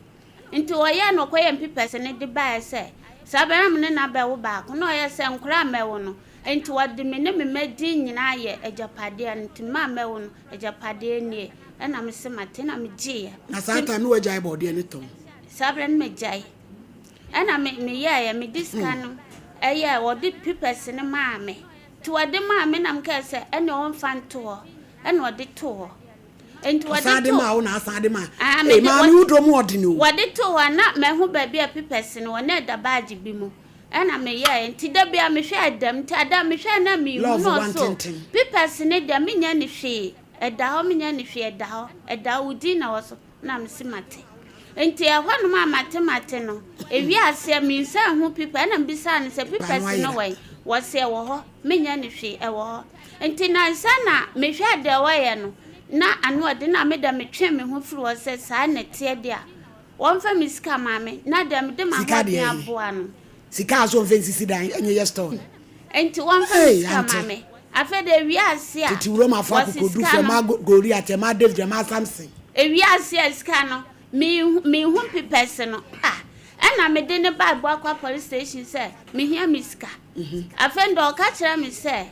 Nti ɔyɛɛ na ɔkɔyɛɛ mpipɛs no de baeɛ sɛ saa berɛ na me ne no abɛwo baako, na ɔyɛ sɛ nkwadaa a mɛwo no, nti ɔde me ne me mma din nyinaa ayɛ agyapadeɛ no, nti mma a mɛwo no, agyapadeɛ nie, ɛna mese mate, ɛna megyeeɛ. Na saa time no wagyae bɔɔdeɛ no tɔn? Saa berɛ no magyae. Ɛna me meyɛeɛ, mede sika no ɛyɛɛ, wɔde papers no maa me. Nti wɔde maa me na mekae sɛ ɛneɛ wɔmfa nto hɔ. Ɛna wɔde too hɔ. Nti wɔde Ɔsan de too. maa wo na asan de maa. Ah, Ee, mede maame wɔ wo dɔ mu ɔden o. wɔde too hɔ a na mahu baabi a papers no wɔ, na ɛda baagye bi mu. Ɛna meyɛeɛ. Nti da biara mehwɛ ɛda mu. Nti ada a mehwɛɛ na menhu Love na wa ɔse o, ntenten. papers no deɛ menyɛ no hwee. Ɛda hɔ menyɛ no hwee, ɛda hɔ, ɛda hɔ, wo din na ɛwɔ so. Na mese mate. Enti ɛhɔnom a mate mate no, ewiee aseɛ mensan nhu pipa. Ɛna mebisaa no sɛ pipɛs no wɔ he? Wɔse ɛwɔ hɔ. Menyɛ no hwee, ɛwɔ hɔ. Enti nansa na mehwɛɛ deɛ wɔyɛ no, na ano ɔden na me deɛ metwee me ho firi hɔ sɛ saa na ɛteɛ deɛ a, wɔmfa me sika ma me, na deɛ mede Sika m'ahoɔden deɛ he? aboa no. Sika a so ɔmfa nsisi dan nyɛ yɛ store no. Enti wɔmfa me Hey, sika ma ante. me. Afei deɛ ewiase a Tete Romafo wɔse akokodurufo, sika no. ɛmaa Goliat, ɛmaa David, ɛmaa Samson. Ewiase a sika no, menhu menhu pepɛse no. Ah, ɛna mede no baa Abuakwa police station sɛ mehia me sika. Afei deɛ ɔka kyerɛ me sɛ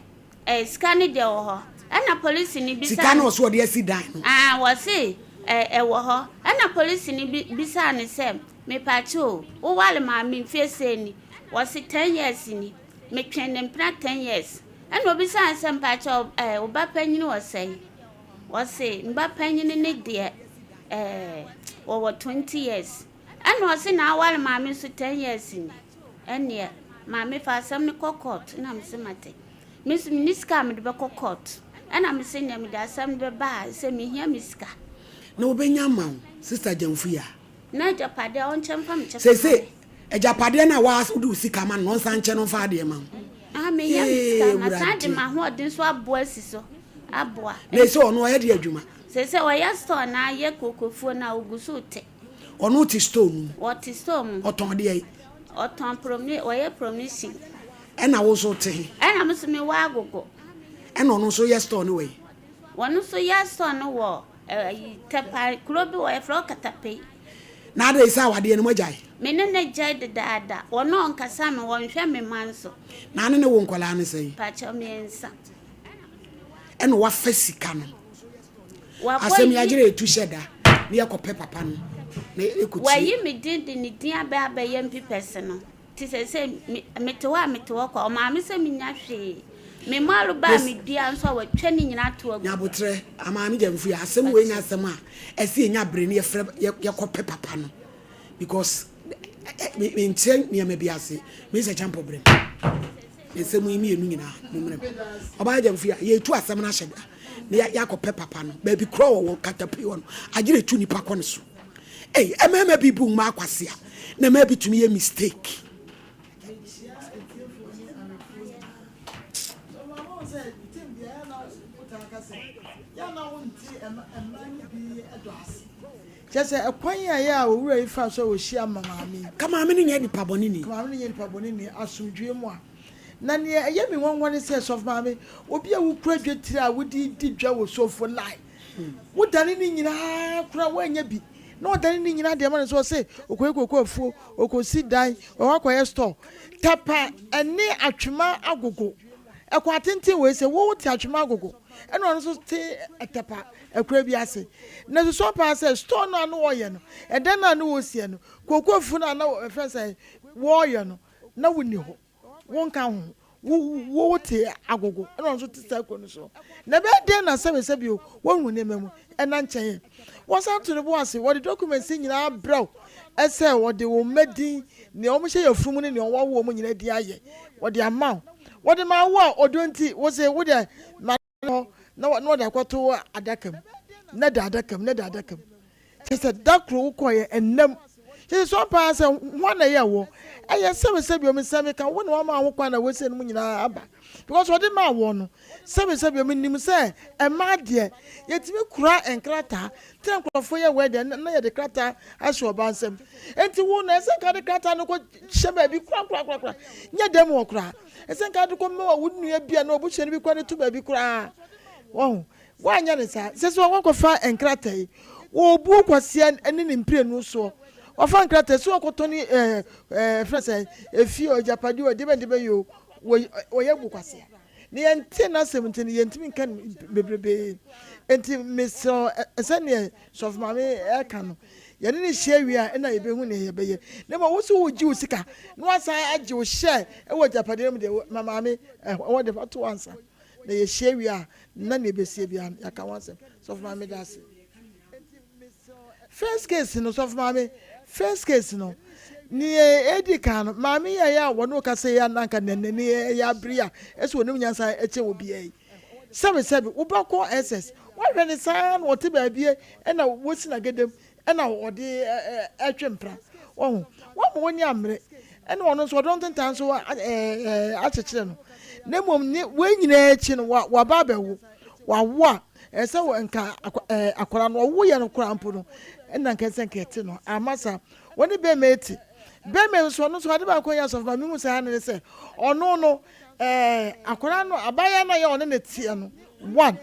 eh, sika no deɛ wɔ hɔ. Ɛna polisini bisaa Sika no no. ɔse ɔde asi dan no. Ah, wɔse eh, ɛwɔ hɔ. Ɛna polisini bi bisaa no sɛ, mepaakyɛw o, woware maame mfie sɛn ni? Wɔse ten years ni. Metwee ne mpena ten years. Ɛna obisaa no sɛ, mpaakyɛw eh, wo ba panyin wɔ sɛn? Ɔse me ba panyin no deɛ eh, wɔwɔ 20 years. Ɛna ɔse na aware maame nso 10 years ni. Ɛneɛ maame fa asɛm no kɔ court. Ɛna mese mate. Me nso menni sika a mede bɛkɔ court. Ɛna mese neɛ mede asɛm no bɛba a sɛ mehia me sika. Na ɔbɛnya ama wo, Sister Gyamfuya. Na agyapadeɛ a ɔnkyɛ mfa me kyɛfa ma Seesei me. agyapadeɛ no a woa wode wo sika ma no no ɔnsan nkyɛ no mfa adeɛ ma wo. Ah, mehia me Ee, sika. Masan de Awurade. m'ahoɔden nso aboa asi so aboa. Na seesei ɔno ɔyɛ deɛ adwuma? Seesei ɔyɛ store na ayɛ kokofuo na ɔgu so rete. Ɔno te store no mu? Ɔte store mu. Ɔtɔn deɛ? Ɔtɔn promi, ɔyɛ promission. Ɛna wo nso wote he? Ɛna me nso mewɔ Agogo. Ɛna ɔno nso yɛ store no wɔ he? Ɔno nso yɛ store no wɔ Ɛyi, Tɛpa, kuro bi wɔ hɔ, yɛfrɛ hɔ Katapei. Na adɛn sɛ awadeɛ no moagyae? Me ne no agyae dedaada. Ɔno ɔnkasa me, ɔnhwɛ me mma nso. Na ne ne wo nkwadaa no sɛn? Pakyɛw, mmiɛnsa. Ɛna wafa sika no. Wakɔ Asɛm yi yi. agyerɛ etu hyɛ da na yɛkɔpɛ papa no na yɛkɔtie. Wayi me din de ne din abɛ abɛyɛ mpipɛse no. Nti seesei me, mete hɔ a mete hɔ kwa. Ɔmaa me sɛ mennya hwee. Me mmɔre ba a medua nso a, watwa ne nyinaa ato agu. Nyaboterɛ, Amaame Gyamfui, asɛm wei nyɛ asɛm a ɛsɛ yɛnya bere na yɛfrɛ yɛkɔpɛ papa no because menkyerɛ nneɛma bi ase. Mesa Kyampɔ brɛ me. Nsɛm yi mmienu nyinaa mo mmerɛ me. Ɔbaa Gyamfui a yɛtu asɛm no ahyɛ da na yɛakɔpɛ papa no. Baabi korɔ wɔ wɔ katapui hɔ no, agyere tu nipa kɔ ne so. Ei, mmarima bi bu mmaa kwasea, na mmaa bi tumi yɛ mistake. Mekyia atiefoɔ ne ahwɛfoɔ nyinaa. So maama wo sɛ tem deɛ ɛyɛ na wotaa ka sɛ yɛ na wonte mmaa no bi dɔ ase. Kyerɛ sɛ ɛkwan a ɛyɛ a owura yi faa so a ɔhyia ma maame yi. Ka maame no nyɛ nipa bɔne ni. Ka maame no nyɛ nipa bɔne ni asomdwoeɛ mu a. Na nea ɛyɛ me nwanwa ne sɛ sɔfo maame, obi a wokura dwetire a wode redi dwa wɔ sofo line, wodane ne nyinaa koraa woannya bi, na ɔdane ne nyinaa de ama no sɛ ɔse ɔkɔyɛ koko afuo, ɔkɔsi dan, ɔkɔ akɔyɛ store. Tapa ne atwema agogo, ɛkɔ atenten wei sɛ wo wote atwema agogo. Ɛna ɔno nso te Ɛtɛpa akuraa bi ase. Na susua paa sɛ store no a na wɔyɛ no, ɛdan no a na wɔsiɛ no, kookoofuo no a na wɔfrɛ no sɛ wɔreyɛ no, na wonni hɔ. Wonka ho. Wo wo wote agogo ɛna ɔno nso te saa kuro no so. Na ɛbɛyɛ dɛn na sɛbesɛbe o, woahu nneɛma mu ɛna nkyɛn ɛ. Wɔsan to ne bo ase, wɔde documents nyinaa brɛ wo sɛ wɔde wo mma din, nea wɔhyɛ yafunu mu ne nea wɔawo wɔn nyinaa din ayɛ, wɔde ama wo. Wɔde maa wo a, ɔdɔ nti, wose wo deɛ ma no hɔ na wɔde akɔto adaka mu, na da adaka mu, na da adaka mu. Kyerɛ sɛ da koro wokɔeɛ ɛnnam. Kyerɛ sɛ sua paa sɛ hwan na ɛyɛ wo. Ɛyɛ sɛbesɛbe o, mesɛ meka wo na wama ho kwan na woasie no mu nyinaa aba. Because ɔde maa woɔ no, sɛbesɛbe o, menim sɛ mmaa deɛ yɛtumi kura nkrataa. Nti na nkurɔfoɔ yɛ wedding na yɛde krataa ahyɛ ɔbaa nsam. Nti wo no ɛsɛ nka de krataa no kɔ hyɛ baabi korakorakorakora. Nyɛ dɛm wɔ koraa. Ɛsɛ nka de kɔ ma wo nua bi anaa obusuani bi koraa de to baabi koraa. Wahu? Woanyɛ no saa. Sɛ sɛ wɔkɔfa nkrataa yi, wɔbu kwasia ne ne mprenu soɔ. Wɔfa nkrataa sɛ wɔkɔtɔ ne ɛɛ ɛɛ fɛ sɛ efie o, agyapadeɛ o, ɛdeɛ bɛn deɛ bɛn yi o, wɔyɛ bu kwasia. Na yɛnte n'asɛm nti no, yɛntumi nka no bebrebe. Nti mesrɛ sɛdeɛ sɔfo maame ɛka no, yɛne no hyia wie a ɛna yɛbɛhu nea yɛbɛyɛ. Na mmom wo sɛ wogye wo sika na wasan agye wo hyɛ wɔ agyapadeɛ no mu deɛ, ma maame ɛhɔ deɛ fa to ansa. Na yɛhyia wie a, na nea ɛbɛsie biara no, yɛaka ho asɛm. Sɔfo Maame, meda ase. First case no, Sɔfo Maame, first case no, nea ɛdi kan no, maame yi a ɛyɛ a wɔne wo kasa yi a na anka n'ani ɛyɛ abere a ɛsɛ onim nyansa ɛkyɛn obiara yi. Sɛbe sɛbe, wobɛkɔ SS, woahwɛ no saa na ɔte baabi ɛna wosi n'agadam ɛna ɔde ɛtwe mpra. Wahu? Wama w'ani ammere. Ɛna ɔno nso ɔdɔ ntentan nso akyekyere no. Na mmom ne wei nyinaa akyi no, waba abɛwo. Wawo a, ɛsɛ sɛ nka akwadaa no ɔwo yɛ no koraa mpo no, ɛna nka ɛsɛ nka ɛte no. Amma saa. Wɔne bɛrima eti. Bɛrima nso ɔno nso ade baako yɛ asɔfo ma mehu saa ne sɛ ɔno no ɛɛ akwadaa no abaayewa no a yɛ ɔne ne teɛ no one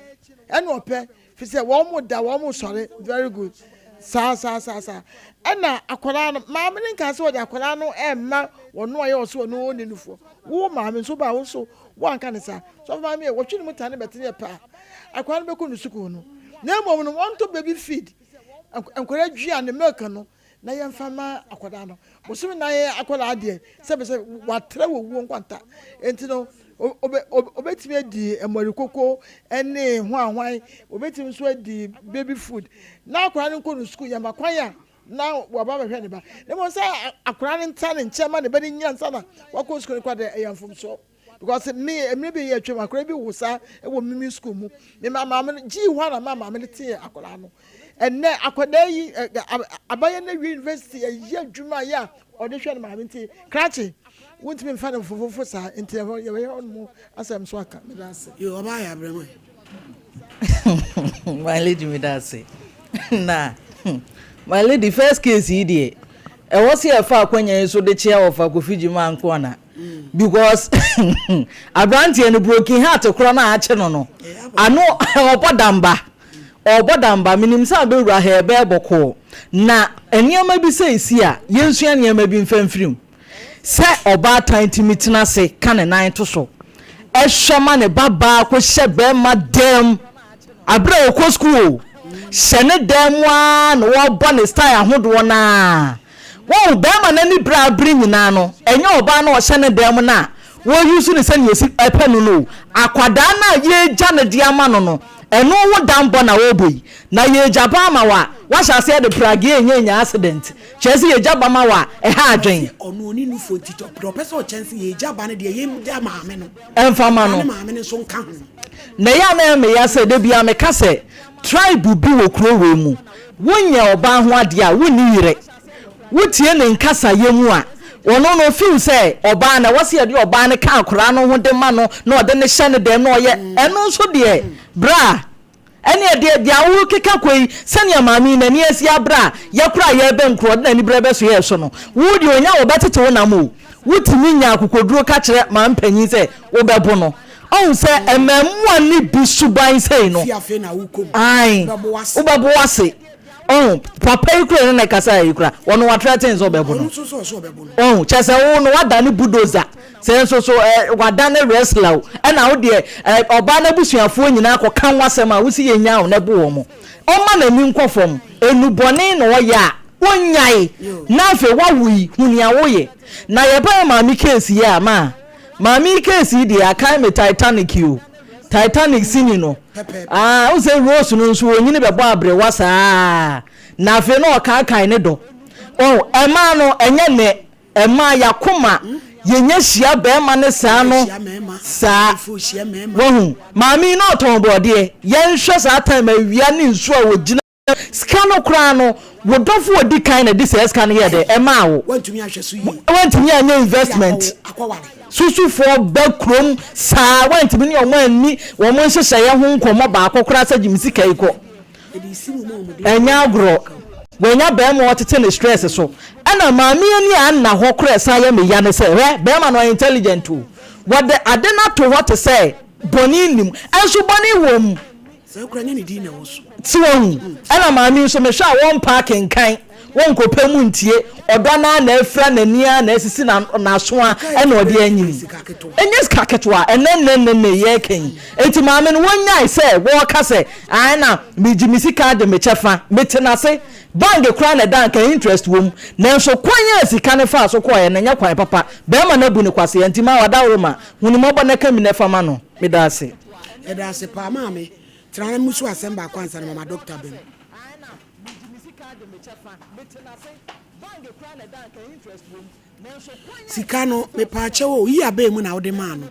ɛna ɔpɛ Fi sɛ wɔn mo da wɔn mo sɔre very good saa saa saa saa ɛna akwadaa no maame no nkaa sɛ ɔde akwadaa no ɛmma wɔn a yɛ ɔso ɔno ɔni nufoɔ wo maame nso ba wo nso wanka ne saa sɔfo maame yɛ wɔtwe ne mu tane bɛtene yɛ paa akwadaa no bɛkɔ ne sukuu no na mmom no wɔntɔ baby feed nkwadaa dua ne milk no na yɛmfa mma akwadaa no. Bosome nan akwadaa deɛ, sɛbisɛ watra wɔ wuo nkwanta. Enti no, obetumi adi mmɔre koko ne hwanhwan, obetumi nso adi baby food. Na akwadaa no nkɔ no sukuu, yɛma kwan a na waba abɛhwɛ ne ba. Na mmom sɛ akwadaa no ntra ne nkyɛn ma ne ba no nyina ansa na wakɔ sukuu no koraa deɛ, ɛyɛ mfomsoɔ. Because me mmerɛ bi yɛ twam akwadaa bi wo saa wɔ mimi school mu me ma maame no gyii hɔ na ma maame no tee akwadaa no ɛnɛ akwadaa yi abayɛ no awie university ɛyɛ adwuma yɛ a ɔde hwɛ no maame nti krakye wontumi mfa no fofofo saa nti ɛhɔ yɛbɛyɛ hɔ nom asɛm so aka meda ase. Yo ɔbaa yɛ abrɛ mo ɛ. My lady meda ase na my lady first case yi deɛ ɛwɔ sɛ yɛfa akwanya yi so de kyea wɔfa Kofi Gyima Ankoana because aberanteɛ no broken heart korɔ no a akye no no ano ɔbɔ damba ɔbɔ damba menim sɛ abɛwura ha ɛbɛyɛ bɔkɔɔ na nneɛma bi sɛ ɛsi a yɛnsua nneɛma bi mfa mfiri mu sɛ ɔbaatan tumi tena ase ka ne nan to so hwɛ ma ne ba baa kɔhyɛ bɛrima dan mu aberɛ a ɔkɔ sukuu o hyɛ ne dan mu ara na wɔbɔ ne style ahodoɔ no ara wɔn bɛrima no ani berɛ abere nyinaa no ɛnyɛ ɔbaa no ɔhyɛ ne dan mu no a wɔyi so ne sɛnea ɛsi ɛpɛ no no o akwadaa no a yɛregya no de ama no no ɛno ho danbɔ na wɔrebɔ yi na yɛregya ba ama wo a wahyɛ aseɛ de pragea ɛnyɛ nya accident Kyerɛ sɛ yɛgya ba ma wo a, ɛha adwen. Ɔse ɔno ɔni nufoɔ nti deɛ ɔpɛ sɛ ɔkyɛn sɛ yɛgya ba no deɛ yɛngya maame no. Ɛmfa ma no. Na ne maame no nso nka ho. Na ɛyɛ a na ɛyɛ me ya sɛ da biara meka sɛ tribe bi wɔ kuro wei mu, wonyɛ ɔbaa ho adeɛ a, wonni yerɛ. Wotie ne nkasayɛ mu a, ɔno no ɔfeel sɛ ɔbaa no, ɛwɔ sɛ yɛde ɔbaa no ka akwadaa no ho de ma no na ɔde no hyɛ ne dɛm na ɔyɛ, ɛno nso deɛ bra. Ɛneɛ deɛ deɛ worekeka kɔ yi, sɛdeɛ maame yi n'ani asi abere a yɛkora a yɛrebɛn kuro ɔde n'ani berɛ bɛso yɛn so no, wo deɛ ɔnya wɔbɛtete wo nam o. Wotumi nya akokoduro ka kyerɛ maame panin sɛ wobɛbo no. Ɔhu sɛ mmaamua no bi suban sei no, Fi afei na wokɔ mu. ae, Wobɛbo w'ase. wobɛbo w'ase. Ɔho, papa yi kura ne na ɛkasa yi kura, ɔno wa threaten sɛ ɔbɛbo no. Ɔho, kyɛ sɛ wo no wadane bulldozer, sɛ nso so ɛ wadane wrestler o, ɛna wo deɛ ɛ ɔbaa n'abusuafoɔ nyinaa kɔka ho asɛm a wosi yɛ nyaa wo na ɛbo wɔn. Ɔmma n'ani nkɔ fam, nnubɔne na ɔyɛ a, ɔnnyae, na afei wawo yi, hu nea woyɛ. Na yɛba yɛ maame case yi a, ma maame yi case yi deɛ akae me Titanic o. Titanic sini no. Ah, wohu sɛ Rose no nso onyini bɛbɔ aberewa saa. Na afei na ɔkaakae ne dɔ. Oh, ɛmaa no ɛnyɛ nnɛ. Ɛmaa yakoma yɛnya hyia bɛrima no saa no saa. Wahu, maame yi na ɔtɔn bɔɔdeɛ. Yɛnhwɛ saa time awia ne nsuo a ɔgyina. Sika no koraa no, wo dɔfo a odi kan na ɛde saa sika no yɛɛ dɛ? Ɛmaa wo. Woantumi anhwɛ so yie. Woantumi anyɛ investment. Susufoɔ ba kurom saa, woantumi ne wɔn anni wɔn nhyehyɛeɛ ho nkɔmmɔ baako koraa sɛ gye me sika yi kɔ. Ɛnyɛ agorɔ. Wanya barima a ɔtete ne stress so. Ɛna maame ani a anna hɔ koraa ɛsan yɛ me ya ne sɛ, hwɛ, barima no ɔyɛ intelligent o. Wɔde ade no ato hɔ te sɛ bɔne nnim, nso bɔne wɔ mu. Sɛ kura nyɛ ne din na ɛwɔ so. So wahu? Ɛna maame yi nso mehwɛ a wɔmpa akenkan, wɔnkɔpɛ mu ntie, ɔdɔ no ara na afira n'ani ara na asisi n'aso a ɛna ɔde anyini. Ɛnyɛ sika ketewa, ɛnɛ nnɛ nnɛ nnɛ yɛreka yi. Enti maame no wɔnyae sɛ wɔreka sɛ ae na megye me sika de me kyɛfa, mete n'ase. Bank koraa na ɛda anka interest wom. Nanso kwan a sika no faa so kɔeɛ no ɛnyɛ kwan papa. Barima no abu no kwasea nti ma wadaworo ma hu no mmɔbɔ na ka mi na fa ma no. Meda ase. Yɛda ase paa maame. Tena na mmusu asɛm baako ansa na mama doctor aba mu. Sika no mepaakyɛw o, year bɛn mu na wode maa no?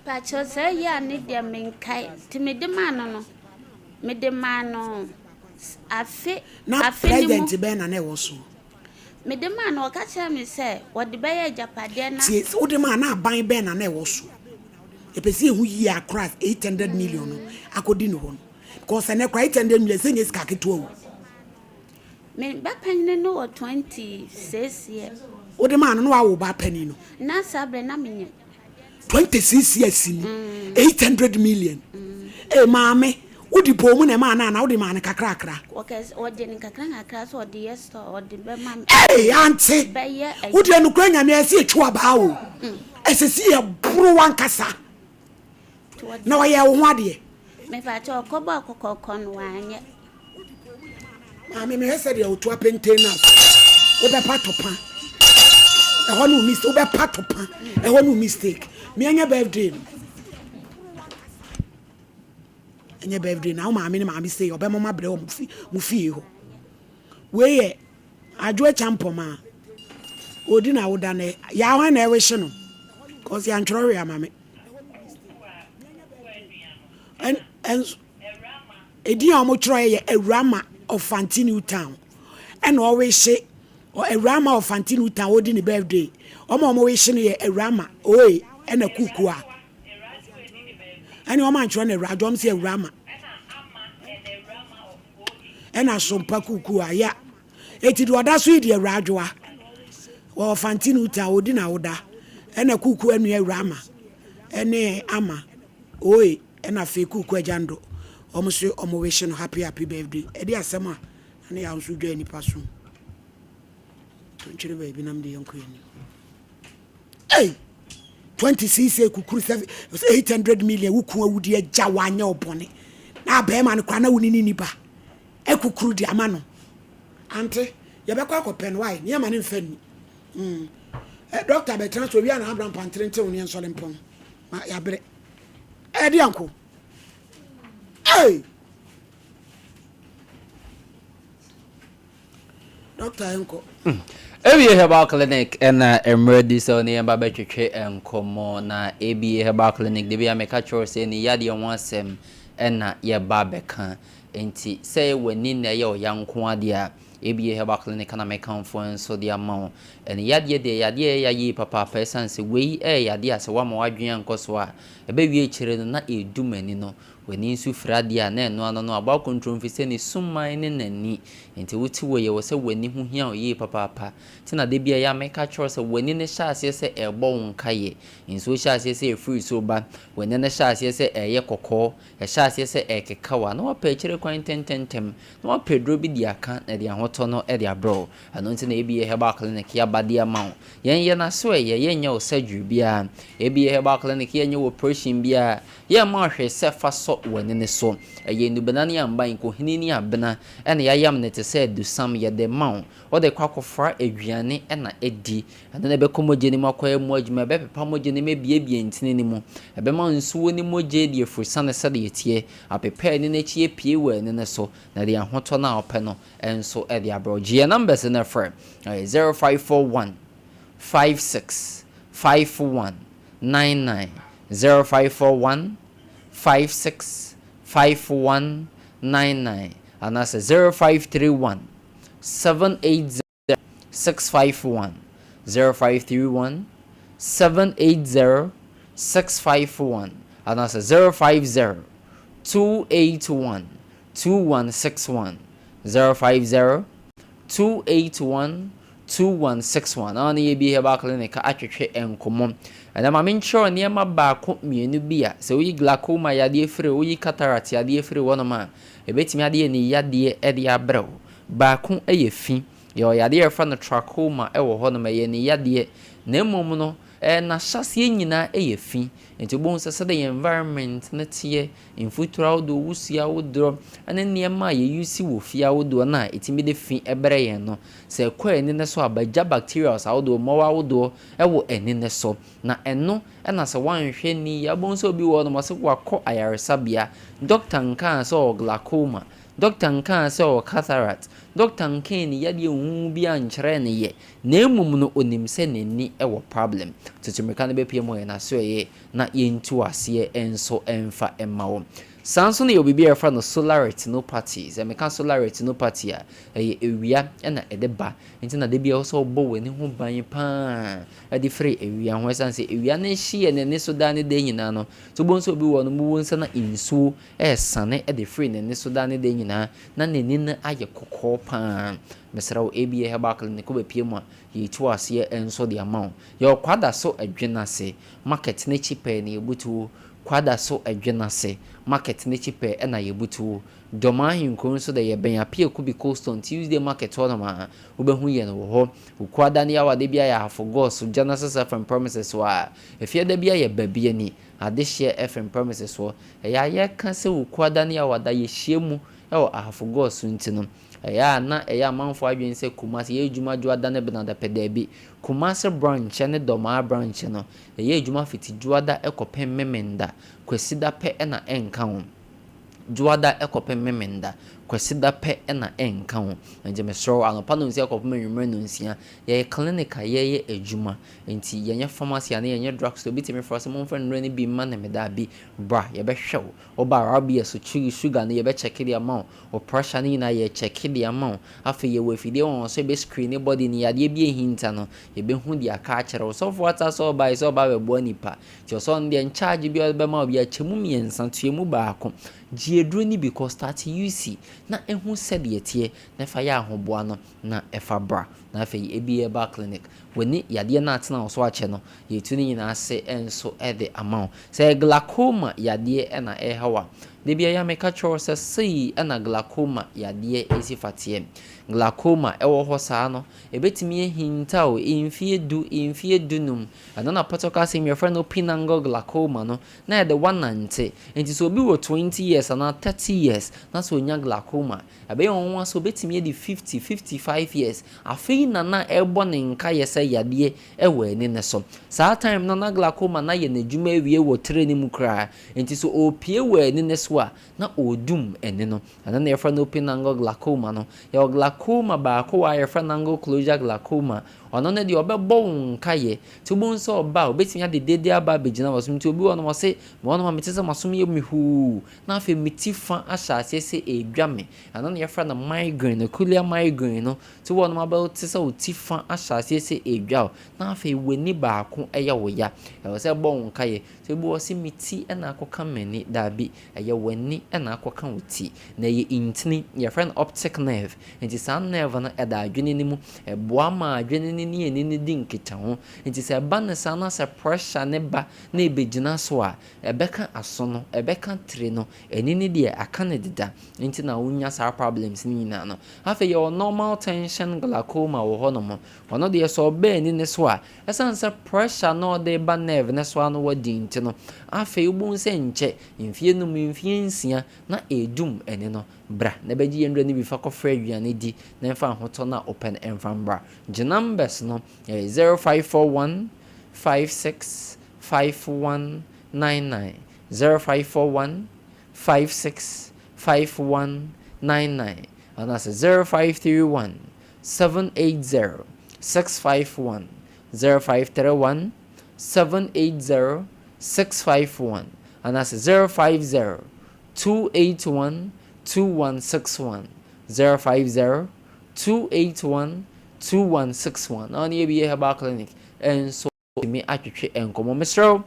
Pakyɛw saa year no deɛ menkae, nti mede maa no no, mede maa no afe Na afe no mu. president bɛn na na ɛwɔ so? Mede maa no, ɔka kyerɛɛ me sɛ wɔde bɛyɛ agyapadeɛ na. Tie, wode maa no aban bɛn na na ɛwɔ so? Yɛpɛ sɛ yɛhu yie a koraa 800 million no akɔdi ne hɔ no. Because ɛnɛ koraa 800 million sɛ nyɛ sika ketewa o. Me ba panyin no wɔ 26 years. Wode maa no na wawo ba panin no? Na saa berɛ na menyim. 26 years ni, 800 million. Ee maame, wode bɔɔ mu na ɛmaa no anaa wode maa no kakrakra? Wɔgye no nkakrankakra sɛ ɔde yɛ store, ɔde bɛma me. Ee ante, wodeɛ nokorɛ Nyame ɛsɛ yɛtwi w'abaa o, ɛsɛ sɛ yɛboro w'ankasa. Na ɔyɛɛ wo ho adeɛ? Mepakyɛ ɔkɔbɔɔ kɔkɔkɔ no wanyɛ. Maame mehwɛ sɛ deɛ woto apenten no wobɛpa topa ɛhɔ ne wo mistake wobɛpa topa ɛhɔ ne wo mistake meɛnyɛ birthday no ɛnyɛ birthday na wo maame ne maame sei ɔbɛma mo abrɛ wɔ mo fie hɔ wei yɛ Adwo Acheampong a ɔdi na woda nɛ yaa hwan na ɛwehye no cause yɛantwerɛ hwee ama me Edin a wɔtwerɛeɛ yɛ Awurama of Fante New Town. Ɛna ɔwehye Awurama of Fante New Town ɔredi ne birthday. Wɔn a wɔwehye no yɛ Awurama Oe ɛna Kukua. Ɛne wɔn antwerɛ no Awuradwo, wɔn sɛ Awurama. Ɛna Sompa Kukua ya. Eti deɛ ɔda so yi deɛ Awuradwoa. Wɔ Fante New Town ɔdi na woda. Ɛna Kukua nua Awurama ɛne Ama Oe. Ɛna afei Kuku Agya Ndo wɔn se wɔn wish no happy happy birthday. Ɛde asɛm a na ne yaw nso dwa nipa so. To ntwere baabi na mede yɛnkɔ anim. Ei! 26 yɛ kukuru sɛ 800 million wo kun awudi agya wanyɛ ɔbɔne. Na abɛɛma no koraa na wo ne ne ni ba. Akukuru de ama no. Ante, yɛbɛkɔ akɔpɛ no wae, ne yɛma ne mfa nni. Mm. Eh, doctor bɛtena so owia na abra mpantere ntew ne yɛnsɔre mpɔn. Ma yɛabrɛ. Ɛde anko. Hey! Doctor ɛnkɔ. ABA Herbal Clinic ɛna mmerɛ di sɛ ɔne yɛn ba bɛtwetwe nkɔmmɔ na ABA Herbal Clinic de bi a meka kyerɛ sɛ ne yadeɛ ho asɛm ɛna yɛba bɛka nti sɛ w'ani na ɛyɛ ɔya nko adeɛ a ABA Herbal Clinic na mekamfo nso de ama wo. Ɛne yadeɛ deɛ yadeɛ ɛyɛ ya yie papaapa ɛsiane sɛ wei ɛyɛ yadeɛ a sɛ woama w'adwene ankɔ so a ɛbɛwie akyire no na ɛredum ani no. W'ani nso fira adeɛ a, na ɛno ano no abɔ akontromfi sɛ ne suman ne n'ani. Enti wote wei, ɛwɔ sɛ w'ani ho hia wo yie papaapa. Nti na da biara yɛ a meka kyerɛ wo sɛ w'ani no hyɛ aseɛ sɛ ɛrebɔ wo nkaeɛ. Nsuo hyɛ aseɛ sɛ ɛfiri soro ba, w'ani no hyɛ aseɛ sɛ ɛreyɛ kɔkɔɔ, ɛhyɛ aseɛ sɛ ɛrekeka wo a, na woapɛ akyire kwan ntɛmntɛmntɛm, na woapɛ aduro bi de aka na ɛde ahotɔ no de abrɛ wo. Ɛno nti na ABA Herbal Clinic yɛaba de ama wo. Yɛn yɛn asoɛeɛ, yɛnyɛ wo surgery biara. ABA Herbal Clinic yɛnyɛ wo operation biara. Yɛmma wo hwee sɛ fa sɔ w'ani no so. Ɛyɛ nnubena ne amba, nkohini ne abena na yɛayam no te sɛ adusam, yɛde ma wo. Wode kɔ akɔfra aduane na adi. Ɛno na ɛbɛkɔ mogya no mu akɔyɛ mu adwuma, ɛbɛpepa mogya no mu abuebue ntini no mu. Ɛbɛma nsuo ne mogya adi aforosiane sɛdeɛ ɛteɛ, apepa ani no akyi apue wɔ ani no so, na ɛde ahotɔ no a wopɛ no nso de abrɛ wo. Gye yɛn numbers no frɛ, ɛyɛ 0541 56 51 99, 0541 56 51 99, anaasɛ 0531 780 651, 0531 780 651, anaasɛ 050 281 2161, 050 281 2161. Na ɔne yɛ bi Herbal Clinic atwetwe nkɔmmɔ. Ɛnna ma menkyerɛw nneɛma baako mmienu bi a sɛ woyi glaucoma yadeɛ firi, woyi cataract yadeɛ firi hɔnom a, ɛbɛtumi ade ani yadeɛ de abrɛ wo. Baako yɛ fi. Yɛwɔ yadeɛ a yɛfrɛ no trachoma wɔ hɔnom, ɛyɛ ani yadeɛ. Na mmom no, n'ahyɛaseɛ nyinaa yɛ fi. Nti wobɛhu sɛ sɛdeɛ yɛn environment no teɛ, mfuturo ahodoɔ, wusie ahodoɔ, ne nneɛma a yɛ use wɔ fie ahodoɔ no a ɛtumi de fi brɛ yɛn no, sɛ ɛkɔ ani no so a, bɛgya bacterials ahodoɔ, mmoawa ahodoɔ wɔ ani no so. Na ɛno na sɛ woanhwɛ ni yie a, wobɛhu sɛ obi wɔ hɔnom ɔse wakɔ ayaresabea, doctor nkaa sɛ ɔwɔ glaucoma, Dɔkta nkaa sɛ ɔwɔ cataract. Dɔkta nkaa ne yadeɛ huhu biara nkyerɛɛ no yɛ, na mmom no ɔnim sɛ n'ani wɔ problem. Tutu mmirika no bɛpue mu wɔ yɛn asoɛeɛ na yɛntu aseɛ nso mfa mma wo. Saa nso na yɛwɔ biribi a yɛfrɛ no solar retinopathy. Sɛ meka solar retinopathy a, ɛyɛ awia na ɛde ba. Nti na da biara ɛwɔ sɛ wobɔ w'ani ho ban pa ara de firi awia ho. Ɛsiane sɛ awia no hye yɛn ani so daa ne da nyinaa no, nti wobɛhu sɛ obi wɔ hɔ no, wobɛhu sɛ na nsuo resane de firi n'ani so daa ne da nyinaa, na n'ani no ayɛ kɔkɔɔ pa ara. Mesrɛ wo, ABA Herbal Clinic wobɛpue mu a, yɛretu aseɛ nso de ama wo. Yɛwɔ Kwadaso Adwenase Market no akyi pɛɛ na yɛbutu. Kwadaso Adwenase Market no akyi pɛɛ na yɛbutu. Dɔm Ahenkuro nso deɛ, yɛbɛn Apiakubi Coldstone Tuesday Market hɔnom a, wobɛhu yɛn wɔ hɔ. Wukuada ne Yawada biara yɛ Ahafo Goso, Genesis FM premises hɔ a. Efiada biara yɛ Babiani. Adehyeɛ FM premises hɔ. Ɛyɛ a yɛka sɛ Wukuada ne Awada yɛhyia mu wɔ Ahafo Goa so nti no, ɛyɛ a na ɛyɛ amanfoɔ adwene sɛ Kumasi yɛyɛ adwuma Dwoada ne Benada pɛ. Daabi, Kumasi branch ne Dɔmaa branch no, yɛyɛ adwuma fiti Dwoada kɔpem Memenda, Kwasida pɛ na ɛnka ho. Dwoada kɔpem Memenda, Kwasida pɛ na ɛnka ho. Nti mesrɛ wo, anɔpa nonsia kɔpem anwummerɛ nonsia, yɛyɛ clinic a yɛyɛ adwuma. Nti yɛnyɛ pharmacy anaa yɛnyɛ drug store, obi tumi frɛ wo sɛ momfa nnuro no bi mma no me, daabi, bra yɛbɛhwɛ wo. Woba a RBS, wo sugar no yɛbɛ check de ama wo, wo pressure no nyinaa yɛ check de ama wo. Afei yɛwɔ afidie wɔ hɔ sɛ yɛbɛ screen body no, yadeɛ bi ahinta no, yɛbɛhu deɛ aka akyerɛ wo. Sɔfoɔ ata sɛ ɔbaeɛ sɛ ɔba abɛboa nipa, nti ɔsɛ ɔno deɛ ncharge bi a ɔde bɛma wo biara kyɛ mu mmiɛnsa, tua mu baako. Gye aduro no bi kɔ start use na hu sɛdeɛ ɛteɛ na fa yɛ ahoboa no na fa bra. Na afei ebi yɛba clinic, W'ani yadeɛ no a atena wo so akyɛ no, yɛtu ne nyinaa ase nso de ama wo. Sɛ ɛyɛ glaucoma yadeɛ na ɛreha wo a, da biara meka kyerɛ wo sɛ sei na glaucoma yadeɛ si fa teɛ. Glaucoma wɔ hɔ saa no, ɛbɛtumi ahinta wo mfeɛ du, mfeɛ dunum. Ɛno na pɔtɔ kasa mu yɛfrɛ no open-angle glaucoma no, na yɛde woanante. Nti sɛ obi wɔ 20 years anaa 30 years na sɛ ɔnya glaucoma a, ɛbɛyɛ nwanwa sɛ ɔbɛtumi adi 50, 55 years Afei na na ɛrebɔ ne nkaeɛ sɛ yadeɛ wɔ ani no so. Saa time no na glaucoma no ayɛ n'adwuma awie wɔ tire no mu koraa. Nti sɛ ɔrepue wɔ ani no so a, na ɔredum ani no. Ɛno na yɛfrɛ no open angle glaucoma no. Yɛwɔ glaucoma baako wɔ a yɛfrɛ no angle closure glaucoma. Ɔno no deɛ ɔbɛbɔ wo nkaeɛ. Nti wobɛhu sɛ ɔba a, ɔbɛtumi ade dede aba abɛgyina w'asom. Nti obi wɔ hɔnom ɔse, mewɔ hɔnom a mete sɛ m'asom yɛ me huu, na afei me ti fa ahyɛ aseɛ sɛ ɛredwa me. Ɛno na yɛfrɛ no migraine, ocular migraine no. Nti wowɔ hɔnom a wobɛte sɛ wo ti fa ahyɛ aseɛ sɛ ɛredwa wo, na afei w'ani baako yɛ wo ya. Ɛwɔ sɛ ɛbɔ wo nkaeɛ. Nti obi wɔ hɔ ɔse me ti na akɔka m'ani. Daabi, ɛyɛ w'ani na akɔka wo ti. Na ɛyɛ ntini, yɛfrɛ no optic nerve. Nti saa nerve no ɛda adwene no mu. Ɛboa ma adwene no ne ani no di nkitaho. Nti sɛ ɛba no saa na sɛ pressure no ba na ɛbɛgyina so a, ɛbɛka aso no, ɛbɛka tiri no, ani no deɛ aka no deda. Nti na wonya saa problems no nyinaa no. Afei yɛwɔ normal tension glaucoma wɔ hɔnom. Ɔno deɛ sɛ ɔba ani no so a, ɛsiane sɛ pressure no a ɔde reba nerve no so ano wɔ den nti no, afei wobɛhu sɛ nkyɛ mfeɛ num, mfeɛ nsia na ɛredum ani no. Bra na bɛgye yɛn nnuro no bi fa kɔfra aduane di na mfa ahotɔ no a wopɛ no mfa mbra. Gye numbers no, ɛyɛ 0541 56 51 99, 0541 56 51 99, anaasɛ 0531 780 651, 0531 780 651, anaasɛ 050 281 2161, 050 281 2161. Na ɔne yɛbi Herbal Clinic nso tumi atwetwe nkɔmmɔ. Mesrɛ wo,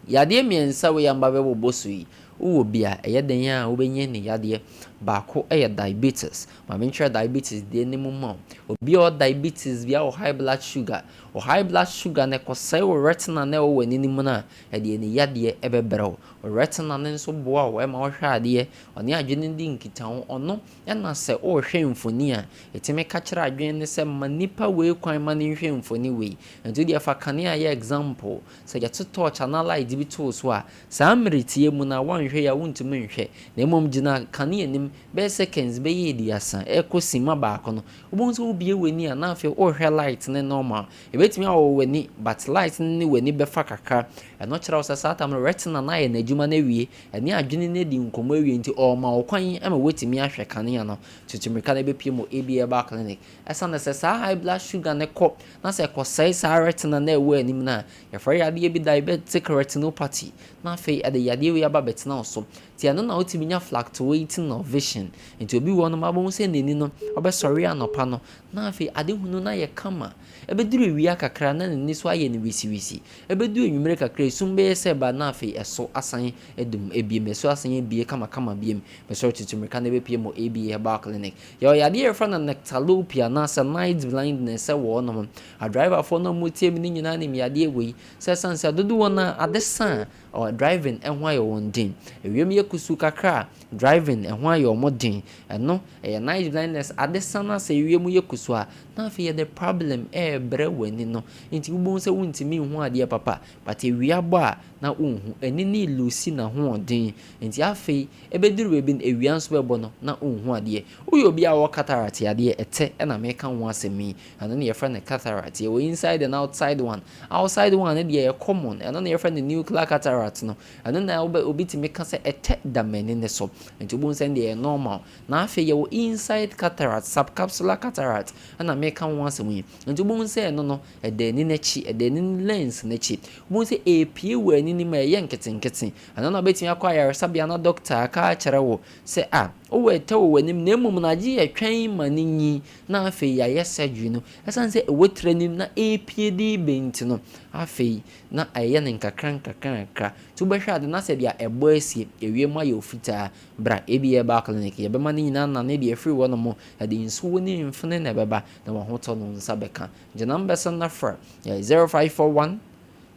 yadeɛ mmiɛnsa wei amba bɛbobɔ so yi, wowɔ bi a, ɛyɛ den a wobɛnya ne yadeɛ. Baako yɛ diabetes. Ma menkyerɛ diabetes deɛ ne mu ma wo. Obi a ɔwɔ diabetes bi a wɔ high blood sugar. Wɔ high blood sugar no ɛkɔsɛe wo retina na ɛwɔ w'ani no mu no a, ɛde ani yadeɛ ɛbɛbrɛ wo. Wo retina no nso boa wo ɛma wohwɛ adeɛ. Ɔne adwene di nkitaho. Ɔno ɛna sɛ worehwɛ mfoni a, ɛtumi ka kyerɛ adwene no sɛ ma nipa wei kwan ma no nhwɛ mfoni wei. Nti wodeɛ fa kanea yɛ example. Sɛ yɛto torch anaa light bi to so a, saa mmeretie mu no a woanhwɛ yi a wontumi nhwɛ. Na mmom gyina kanea anim bɛyɛ seconds bɛyɛ 30 ɛkɔ sima baako no, wobɛhu sɛ wobie w'ani a na afei worehwɛ light ne normal. Ɛbɛtumi awɔ w'ani but light no ne w'ani bɛfa kakra. Ɛno kyerɛ wo sɛ saa tam no retina no ayɛ n'adwuma no awie, ɛne adwene no adi nkɔmmɔ awie nti ɔrema wo kwan ma woatumi ahwɛ kanea no. Tutu mmirika no bɛpie mu AB Herbal Clinic. Ɛsiane sɛ saa high blood sugar no kɔ na sɛ ɛkɔsɛe saa retina no a ɛwɔ anim no a, yɛfrɛ yadeɛ bi diabetic retinopathy na afei ɛde yadeɛ wei aba bɛtena wo so. Nti ɛno na wotumi nya fluctuating of vision. Nti obi wɔ hɔ nom abɛhu sɛ n'ani no ɔbɛsɔre anɔpa no na afei adehunu no ayɛ kama. Ɛbɛduru awia kakra na n'ani so ayɛ no wisiwisi. Ɛbɛduru anwummere kakra esum bɛyɛ sɛ ba na afei ɛso asan adum ebiem, ɛso asan abie kamakama biem. Mesɔre tutu mmirika na ɛbɛpie mu ABA Herbal Clinic. Yɛwɔ yadeɛ a yɛfrɛ no nyctalopia anaasɛ night blindness sɛ wɔ hɔnom. Adriverfoɔ no a wɔtie me no nyinaa nim yadeɛ wei. Sɛ ɛsiane sɛ dodoɔ no ara ade sa a, driving ho ayɛ wɔn den. Ewiem yɛ kusuu kakra a, driving ho ayɛ wɔn den. Ɛno, ɛyɛ night blindness. Ade sa no a sɛ ewiem yɛ kusuu a, na afei yɛde problem ɛrebrɛ w'ani no. Nti wobɛhu sɛ wontumi nhu adeɛ papa. But ewia bɔ a, na wonhu. Ani no relusi n'ahoɔden. Nti afei, ɛbɛduru baabi no, ewia nso bɛbɔ no, na wonhu adeɛ. Woyɛ obi a ɔwɔ cataract yadeɛ, ɛtɛ na meka ho asɛm yi. Ɛno na yɛfrɛ no cataract. Yɛwɔ inside and outside one. Outside one no deɛ ɛyɛ common. Ɛno na yɛfrɛ no nuclear cataract no. Ɛno na wobɛ obi tumi ka sɛ ɛtɛ da m'ani no so. Nti wobɛhu sɛ ɛno deɛ ɛyɛ normal. Na afei yɛwɔ inside cataract, subcapsular cataract ɛna meka ho asɛm yi. Nti wobɛhu sɛ ɛno no, ɛda ani no akyi, ɛda ani no lens no akyi. Wobɛhu sɛ ɛrepue wɔ ani no mu a ɛyɛ nketenkete. Ɛno na wobɛtumi akɔ ayaresabea na doctor aka akyerɛ wo sɛ ah, wowɔ ɛtɛ wɔ w'anim na mmom no agye yɛtwɛn ma no nyi na afei yɛayɛ surgery no. Ɛsiane sɛ ɛwɔ tiri anim na ɛrepue de reba nti no, afei na ɛyɛ no nkakra nkakra nkakra. Nti wobɛhwɛ ade na sɛ deɛ ɛbɔ asie, ewiem ayɛ ofitaa. Bra AB Herbal Clinic, yɛbɛma ne nyinaa nane deɛ ɛfiri hɔ nom, ɛde nsuo ne mfene na ɛbɛba na w'ahotɔ no nsa bɛka. Gye numbers no na frɛ, ɛyɛ 0541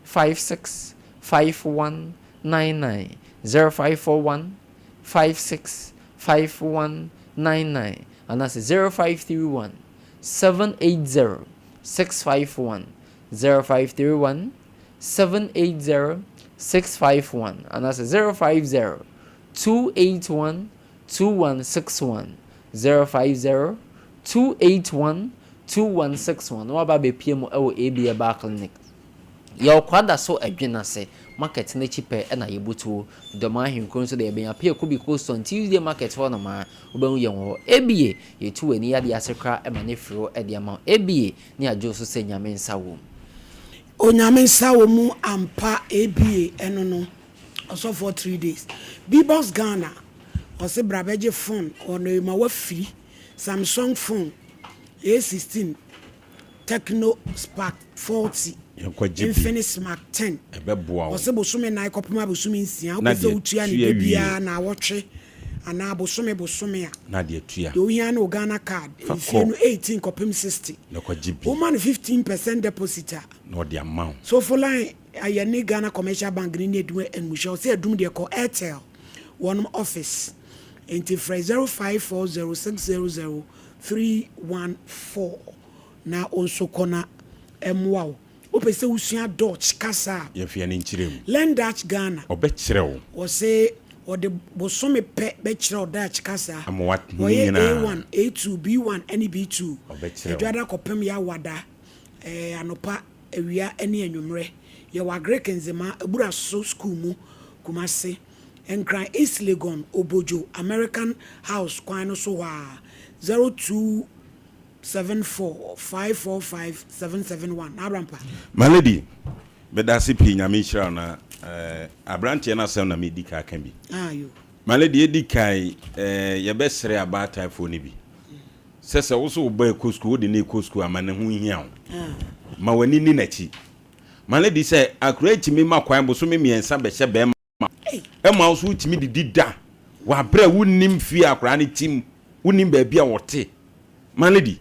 56 51 99, 0541 56 51 99, anaasɛ 0531 780 651, 0531 780 651, anaasɛ 050 281 2161, 050 281 2161 na waba abɛpie mu ɛwɔ AB Herbal Clinic. Yɛwɔ Kwadaso Adwene ase market no akyi pɛɛ na yɛbutuo. Dɔm ahenkuro nso deɛ yɛbɛn Appiah Kubi Cold Stone Tuesday market hɔ nom a wobɛhu yɛn wɔ hɔ. Ebie, yɛtu w'ani yadeɛ ase koraa ma no afiri hɔ de ama wo. Ebie, ne adwo nso sɛ Nyame nsa wɔ mu. Onyame nsa wɔ mu ampa ABA ɛno no ɔsɔfoɔ 3 days Bbox Ghana ɔse bra bɛgye phone ɔno ma wafiri Samsung phone A16 Tecno Spark 40 Yɛnkɔgye bi. Infinix Smart 10 Ɛbɛboa wo. Ɔse bosome nan kɔpem abosome nsia Na wopɛ sɛ deɛ wotua ne tua da wie. biara naawɔtwe anaa bosome bosome a Na deɛ tua. deɛ ohia ne wo Ghana card Fa mfie kɔ. no 18 kɔpem 60 Na kɔgye bi. woma no 15% deposit a Na ɔde ama wo. Sofoline ayɛ ne Ghana Commercial Bank ne ne adum animuhyɛ ɔsɛ adum deɛ kɔ Airtel wɔnom office nti frɛ 0540600314 na wo nso kɔ na ɛmmoa wo wopɛ sɛ wosua Dutch kasa a Yɛmfa yɛn ani nkyerɛ mu. Learn Dutch Ghana Ɔbɛkyerɛ wo. wɔse wɔde bosome pɛ bɛkyerɛ wo Dutch kasa Ama woahu ne wɔyɛ nyinaa. A1 A2 B1 ne B2 Ɔbɛkyerɛ wo. Adwada kɔpem yɛawada anɔpa awia ne anwummerɛ yɛwɔ Agric Nzema Aburaso school mu Kumase Nkran East Legon Obojo American House kwan no so hɔ a 0274 545 771 na Abrampa My lady, meda ase pii Nyame nhyira wo na aberanteɛ no asɛm na medi ka aka bi. Ayo. My lady, edi kan yɛbɛsrɛ abaataefoɔ no bi sɛ wo so wo ba ɛkɔ sukuu wode ne ɛkɔ sukuu ama ne ho hia wo ma w'ani ni n'akyi. My lady, sɛ akora tumi ma kwan bosome 3 bɛhyɛ bɛrima ɛma wo so wotumi didi da wabrɛ a wonnim fie akora no tim wonnim baabi a wɔte. My lady,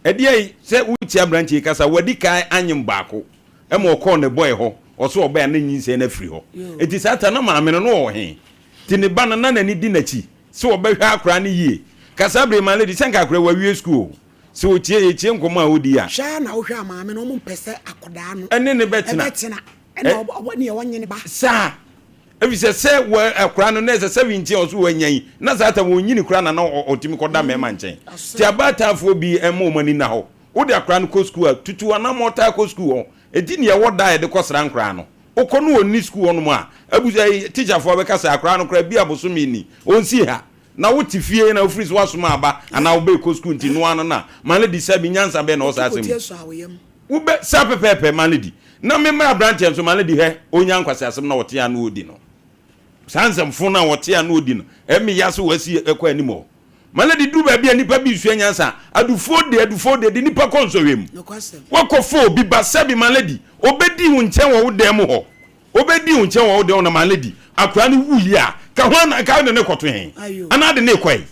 ɛdeɛ yi sɛ wotie aberanteɛ yi kasa wadi kan anyem baako ɛma ɔkɔɔ ne bɔɛ hɔ ɔso ɔbɛa ne nyinsɛn no afiri hɔ enti saa ta na maame no no wɔ he nti ne ba no na n'ani di n'akyi sɛ ɔbɛhwɛ akora no yie kasa bere my lady sɛ nka akora wawie sukuu o sɛ ɔtie yɛtie nkɔmmɔ a ɔdi a hwɛ a na wohwɛ a maame no ɔmo mpɛ sɛ akɔdaa no ɛne ne bɛtena ɛbɛtena ɛna ɔbɔ ne ɔnye ne ba saa efisɛ sɛ wɔ akora no na ɛsɛ 17 ɔso wanya yi na saa ta wɔnyini kora na na ɔtumi kɔda mmarima nkyɛn nti abaataafoɔ bi ɛma wɔn ani na hɔ wode akora no kɔ sukuu a tutu anam ɔtaa kɔ sukuu hɔ eti nea ɛwɔ da a yɛde kɔsra nkora no wokɔ no wɔnni sukuu hɔ nom a abusa yi tikyafoɔ bɛka sɛ akora no kora bi abosome ni ɔnsi ha na wote fie na wofiri so wasoma aba anaa wobɛkɔ sukuu nti noa no na ma no di sɛ bi nyansa bɛn na ɔsaa asɛm Kotie mu sɔ awoyam wobɛ saa pɛpɛɛpɛ ma no di na memmra aberanteɛ nso ma no di hɛ ɔnya nkwasi asɛm na ɔte ano ɔdi no saa nsɛmfo no a ɔte ano ɔdi no ɛmi ya so wasi ɛkɔ anim hɔ ma no di duru baabi a nipa bi nsua nyansa adufoɔ de adufoɔ de de nipa kɔ nsɔhwɛ mu nokwasɛm wakɔfo obi ba sɛbi ma lady obɛdi wo nkyɛn wɔ wo dan mu hɔ obɛdi wo nkyɛn wɔ wo dan mu na ma lady akora no wu yi a ka ho ana ka de ne kɔto hɛn Ayo. anaa de ne kɔe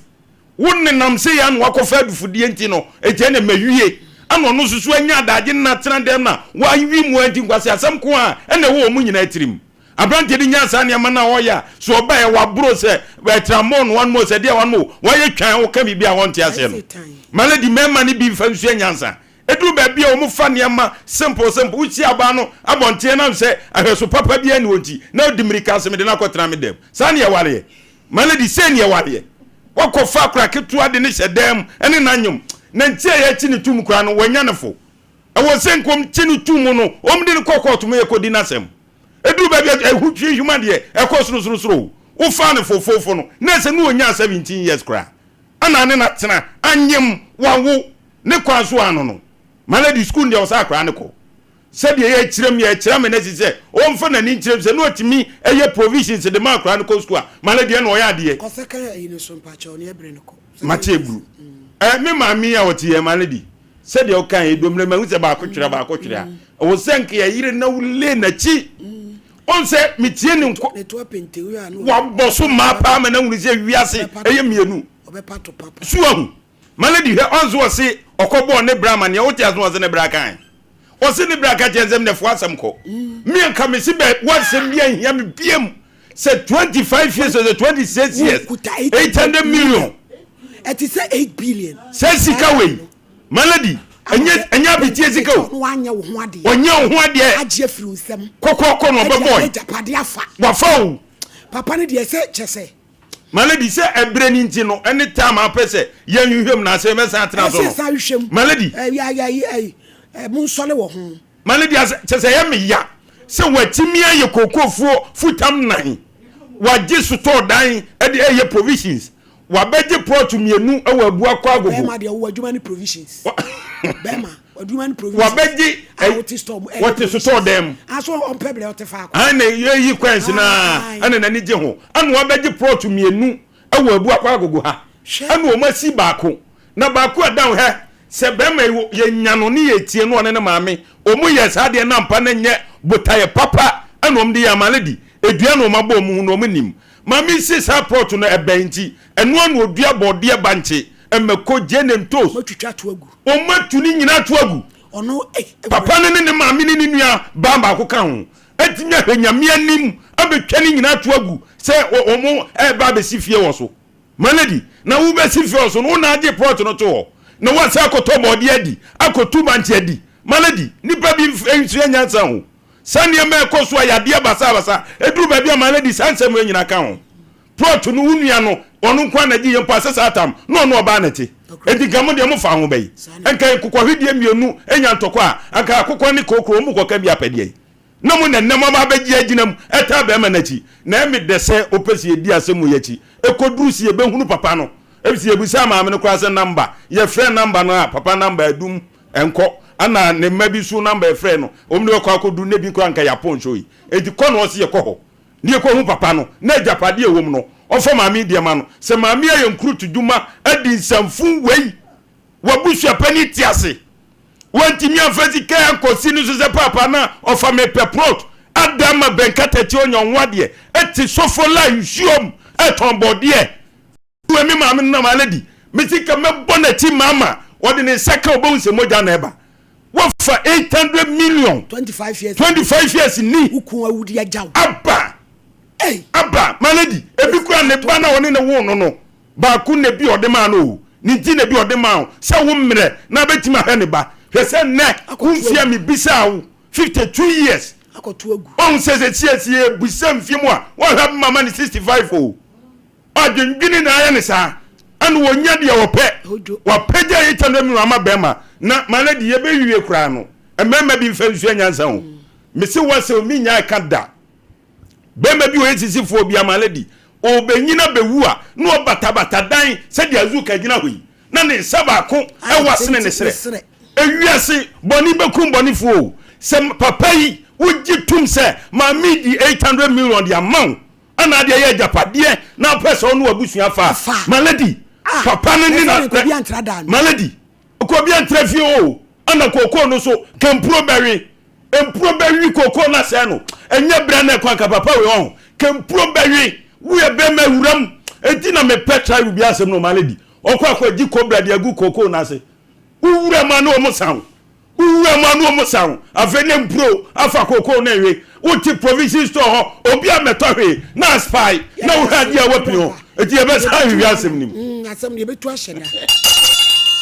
wo nenam sɛ yɛ ano wakɔfa adufodeɛ nti no ɛgya ne mawie ana ɔno nso so anya adagye nna tena dɛm na wawi mu anti nkwasi asɛm ko a ɛna ɛwɔ wɔn mu nyinaa tirim aberanteɛ de nya saa nneɛma no a ɔyɛ a so ɔbaeɛ waboro sɛ ɛtramɔ no wanom sɛ deɛ wanom wɔyɛ twan woka biribi a wɔnte aseɛ no Ɛsɛ tan. ma lady mmarima no bi mfa nsua nyansa ɛduru baabi a wɔn fa nneɛma simple simple wosi abaa no abɔnten nam sɛ ahwɛso papa bi ani wɔn ti na ɔdi mirika ase mede no akɔtena me dɛm saa ne yɛwareɛ ma lady sɛ ne yɛwareɛ wakɔfa akora ketewa de ne hyɛ dan mu ɛne n'anyom na nti a yɛakyi ne tum koraa no wanya ne fo ɛwɔ sɛ nkom kyi ne tum mu no wɔn de no kɔ kɔɔto mu yɛkɔdi n'asɛm ɛduru baabi a ɛho twi hwuma deɛ ɛkɔ sorosorosoro o wofa ne fofofo no na ɛsɛ ne wɔnya 17 years koraa ana ne na tena anyem wawo ne kwan so ano no ma lady school deɛ ɔsɛ akora ne kɔ sɛdeɛ yɛkyerɛ mu yɛkyerɛ me no si sɛ ɔmfa n'ani nkyerɛ mu sɛ ne ɔtumi ɛyɛ provisions de ma akora no kɔ school a ma lady ɛna ɔyɛ adeɛ kɔ second ayi no so mpakyɛw ne ɛbrɛ no kɔ mate eburu ɛ me maame yi a ɔte yɛ ma lady sɛdeɛ ɔka yɛ domire ma ehu sɛ baako twere baako twere a ɛwɔ sɛ nka yɛyere na wule n'akyi ɔn sɛ metie ne nkɔ ne to apente wo a no wabɔ so maa paa ma na wuli sɛ wiase ɛyɛ mmienu ɔbɛpa to papa so ahu ma lady hwɛ ɔn so ɔse ɔkɔ bɔɔ ne bra ma nea wote ase no ɔse ne bra kan ɔse ne bra ka kyerɛ nsɛm na ɛfo asɛm kɔ me anka me se bɛ wasɛm bi ahia me biem sɛ 25 years or 26 years Wokuta 800 million ɛte sɛ 8 billion sɛ sika wei ma lady ɛnyɛ abetie sika o na wanyɛ wo ho adeɛ ɔnyɛ wo ho adeɛ agye afiri wo nsam kɔkɔɔkɔ na ɔbɛbɔe agyapade afa wafa o papa no deɛ sɛ kyɛ sɛ ma lady sɛ ɛberɛ no nti no ɛne time apɛ sɛ yɛnhwehwɛ mu na asɛ yɛbɛsan atena so ɛsɛ san no hwehwɛ mu ma lady ɛyɛ ayɛ ayɛ mo nsɔle wɔ ho ma lady asɛ kyɛ sɛ ɛyɛ me ya. sɛ watumi ayɛ kookoofuo futam nan, wagye sotɔɔ dan de ɛyɛ provisions, wabɛgye plot mmienu wɔ Abuakɔ Agogo. Bɛrima deɛ wowɔ adwuma ne provisions. Bɛrima adwuma ne provisions. Wabɛgye A wote store mu ɛyɛ wɔte sotɔɔ dan mu. Aso ɔmpɛ brɛ ɔte faako. Ɛna yɛyi coins naa ɛna n'ani gye ho ɛna wabɛgye plot mmienu wɔ Abuakɔ Agogo ha ɛna wɔn asi baako na baako a ɛda hɛ Sɛ bɛrima yi yɛnya no ne yɛtie no ɔne ne maame ɔmu yɛ saa deɛ na ampa na nyɛ botaeɛ papa ɛna ɔm de yɛ ama lady ɛdua na ɔm abɔ ɔmu ho na ɔm nim maame yi se saa plot no ɛbɛn nti ɛno ana ɔdua bɔɔdeɛ bankye mako gyeene ntos ɔm atu ne nyinaa ato agu papa no ne ne maame ne ne nua baa baako ka ho atumi ahwɛ nyame anim abɛtwa ne nyinaa ato agu sɛ ɔmo ɛba abɛsi fie wɔ so. My lady, na wo bɛsi fie so no wo na agye plot no to hɔ na woasan akɔtɔ bɔɔdeɛ adi akɔtu bankye adi. My lady, nipa bi nsua nyansa ho. Saa nneɛma a ɛkɔ so a yadeɛ basabasa ɛduru baabi a my lady saa nsɛm wei nyinaa ka ho. Plot no wo nua no ɔno nko ara na gye yɛ mpo asɛ saa tam na ɔno ɔbaa na ɛte. Enti nka mo deɛ mo fa ho bɛyi. Nka nkokɔhwedeɛ mmienu nya ntɔkwa a anka akokɔ ne kookoo wɔn kɔka bi apɛdeɛ yi. Na mo na nnɛ moaba abɛgye agyina mu taa barima no akyi, na ɛyɛ me dɛ sɛ wopɛ sɛ yɛdi asɛm wei akyi kɔduru sɛ yɛbɛhunu papa no, efisɛ yɛbisaa maame no koraa sɛ namba, yɛfrɛɛ namba no a, papa namba adum, ɛnkɔ, ɛna ne mma bi nso namba yɛfrɛɛ no, wɔn de bɛkɔ akɔduru na ebi koraa anka yɛapɔn show yi, enti kɔ na ɔse yɛkɔ hɔ na yɛkɔhu papa no, na agyapadeɛ a ɛwɔ mu no, ɔmfa maame yi deɛ ma no, sɛ maame yi ayɛ nkurutudwuma adi nsɛmfo wei. W'abusuapanin te ase. Wantumi amfa sika ankɔsi no so sɛ paapa na ɔfa me pɛ plot ada ma bɛn katakyi onya ɔho adeɛ ɛte sofo la nsuom ɛtɔn bɔdeɛ. Wei me maame no nam already me sika mɛbɔ n'akyi mama ɔde ne nsa ka ɔbɛhu sɛ mogya na ɛba. Wafa 800 million 25 years 25 years ni wo kun awu de agya wo. Aba aba my lady ebi kura ne ba na ɔne ne wo no no. Baako na bi ɔde maa no o, ne nti na bi ɔde maa wo sɛ wo mmerɛ na bɛtumi ahwɛ ne ba. Hwɛ sɛ nnɛ wo mfeɛ a mebisaa wo, 52 years, wahu sɛ sɛsi a sɛ yɛbisa mfeɛ mu a woahwɛ abɛma ma no 65 o. Adwendwene na ayɛ ne saa, ɛna wɔnya deɛ wɔpɛ. Wapagya 800 million ama bɛrima na my lady yɛbɛwie koraa no, mmarima bi mfa nsua nyansa o. Mese wo asɛm mennyae ka da. Bɛrima bi ɔyɛ sisifoɔ bi ama lady ɔbɛnyin abɛwu a na ɔbatabata dan sɛdeɛ Azuka gyina hɔ yi na ne nsa baako ɛwɔ asene ne serɛ. Ewiase bɔne bɛkum bɔnefoɔ o. Sɛ papa yi wogye tom sɛ maame yi di 800 million de ama wo ana adeɛ yɛ agyapadeɛ na wopɛ sɛ ɔne w'abusua fa a, my lady papa no ne na my lady Kɔ bia ntra fie oo ana kookoo no so ka mpuro bɛwe mpuro bɛwe kookoo no asɛe no ɛnyɛ berɛ na ɛkɔ anka papa wei ɔho ka mpuro bɛwe woyɛ bɛma awuram enti na mepɛ tribe bi asɛm no ɔma lady ɔkɔ akɔ gye kobra de agu kookoo no ase wowura mu a na ɔmo san wo Wowura mu a na wɔn sa wo. Afei ne mpro afa kookoo no ɛwe. Wote provision store hɔ, obi ammɛtɔ hwee na aspae na wohwɛ adeɛ a woapini hɔ. Enti yɛbɛsan ahwehwɛ asɛm no mu. Mm, asɛm no yɛbɛtu ahyɛ da.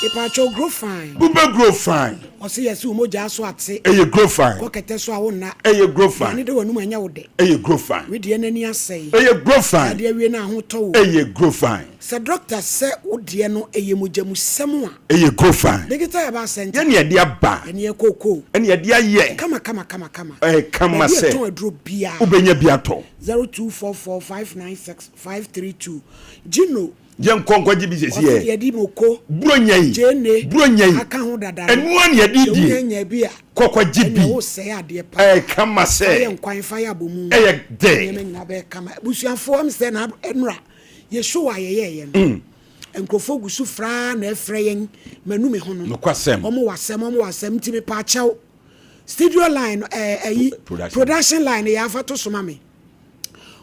Mepaakyɛw grow fine. Wobɛ grow fine. Ɔse yɛse wo mogyaa so ate. Ɛyɛ grow fine. Kɔ kɛtɛ so a wo nna. Ɛyɛ grow fine. Aduane da w'anum a ɛnyɛ wo dɛ. Ɛyɛ grow fine. Wedeɛ no ani asɛe. Ɛyɛ grow fine. Yadeɛ awie na ahotɔ wo. Ɛyɛ grow fine. Sɛ doctor sɛ wo deɛ no ɛyɛ mogyamusɛm a. Ɛyɛ grow fine. Digital Herbal Center. Yɛne yɛde aba. Yɛne yɛ kookoo. Ɛne yɛde ayɛ. Kama kama kama kama. Ɛyɛ kama sɛ. Baabi a yɛtɔn aduro biara. Wobɛnya bi atɔ. 0244 596 532 Gino. Yɛnkɔ nkɔgye bi sɛsi ɛ. Ɔse yɛde moko. Buronya yi. Gyeene. Buronya yi. Aka ho dada no. Ɛno ara na yɛde die. Sɛ wonya nyaa bi a. Kɔ kɔgye bi. Ɛnna wosɛe adeɛ paa. Ɛyɛ kama sɛ. Fa yɛ nkwan fa yɛ abomu. Ɛyɛ dɛ. Nneɛma nyinaa bɛyɛ kama. Abusuafoɔ ɛm sɛ na ɛnora. Yɛ show a yɛyɛɛyɛ no, nkurɔfoɔ gu so frɛ ara na ɛfrɛ yɛn, manu me ho no. Nokwasɛm. Wɔn wɔ asɛm, wɔn wɔ asɛm, nti mepaakyɛw. Studio line no, ɛɛ ɛyi, production line no yɛ afa to so ma me.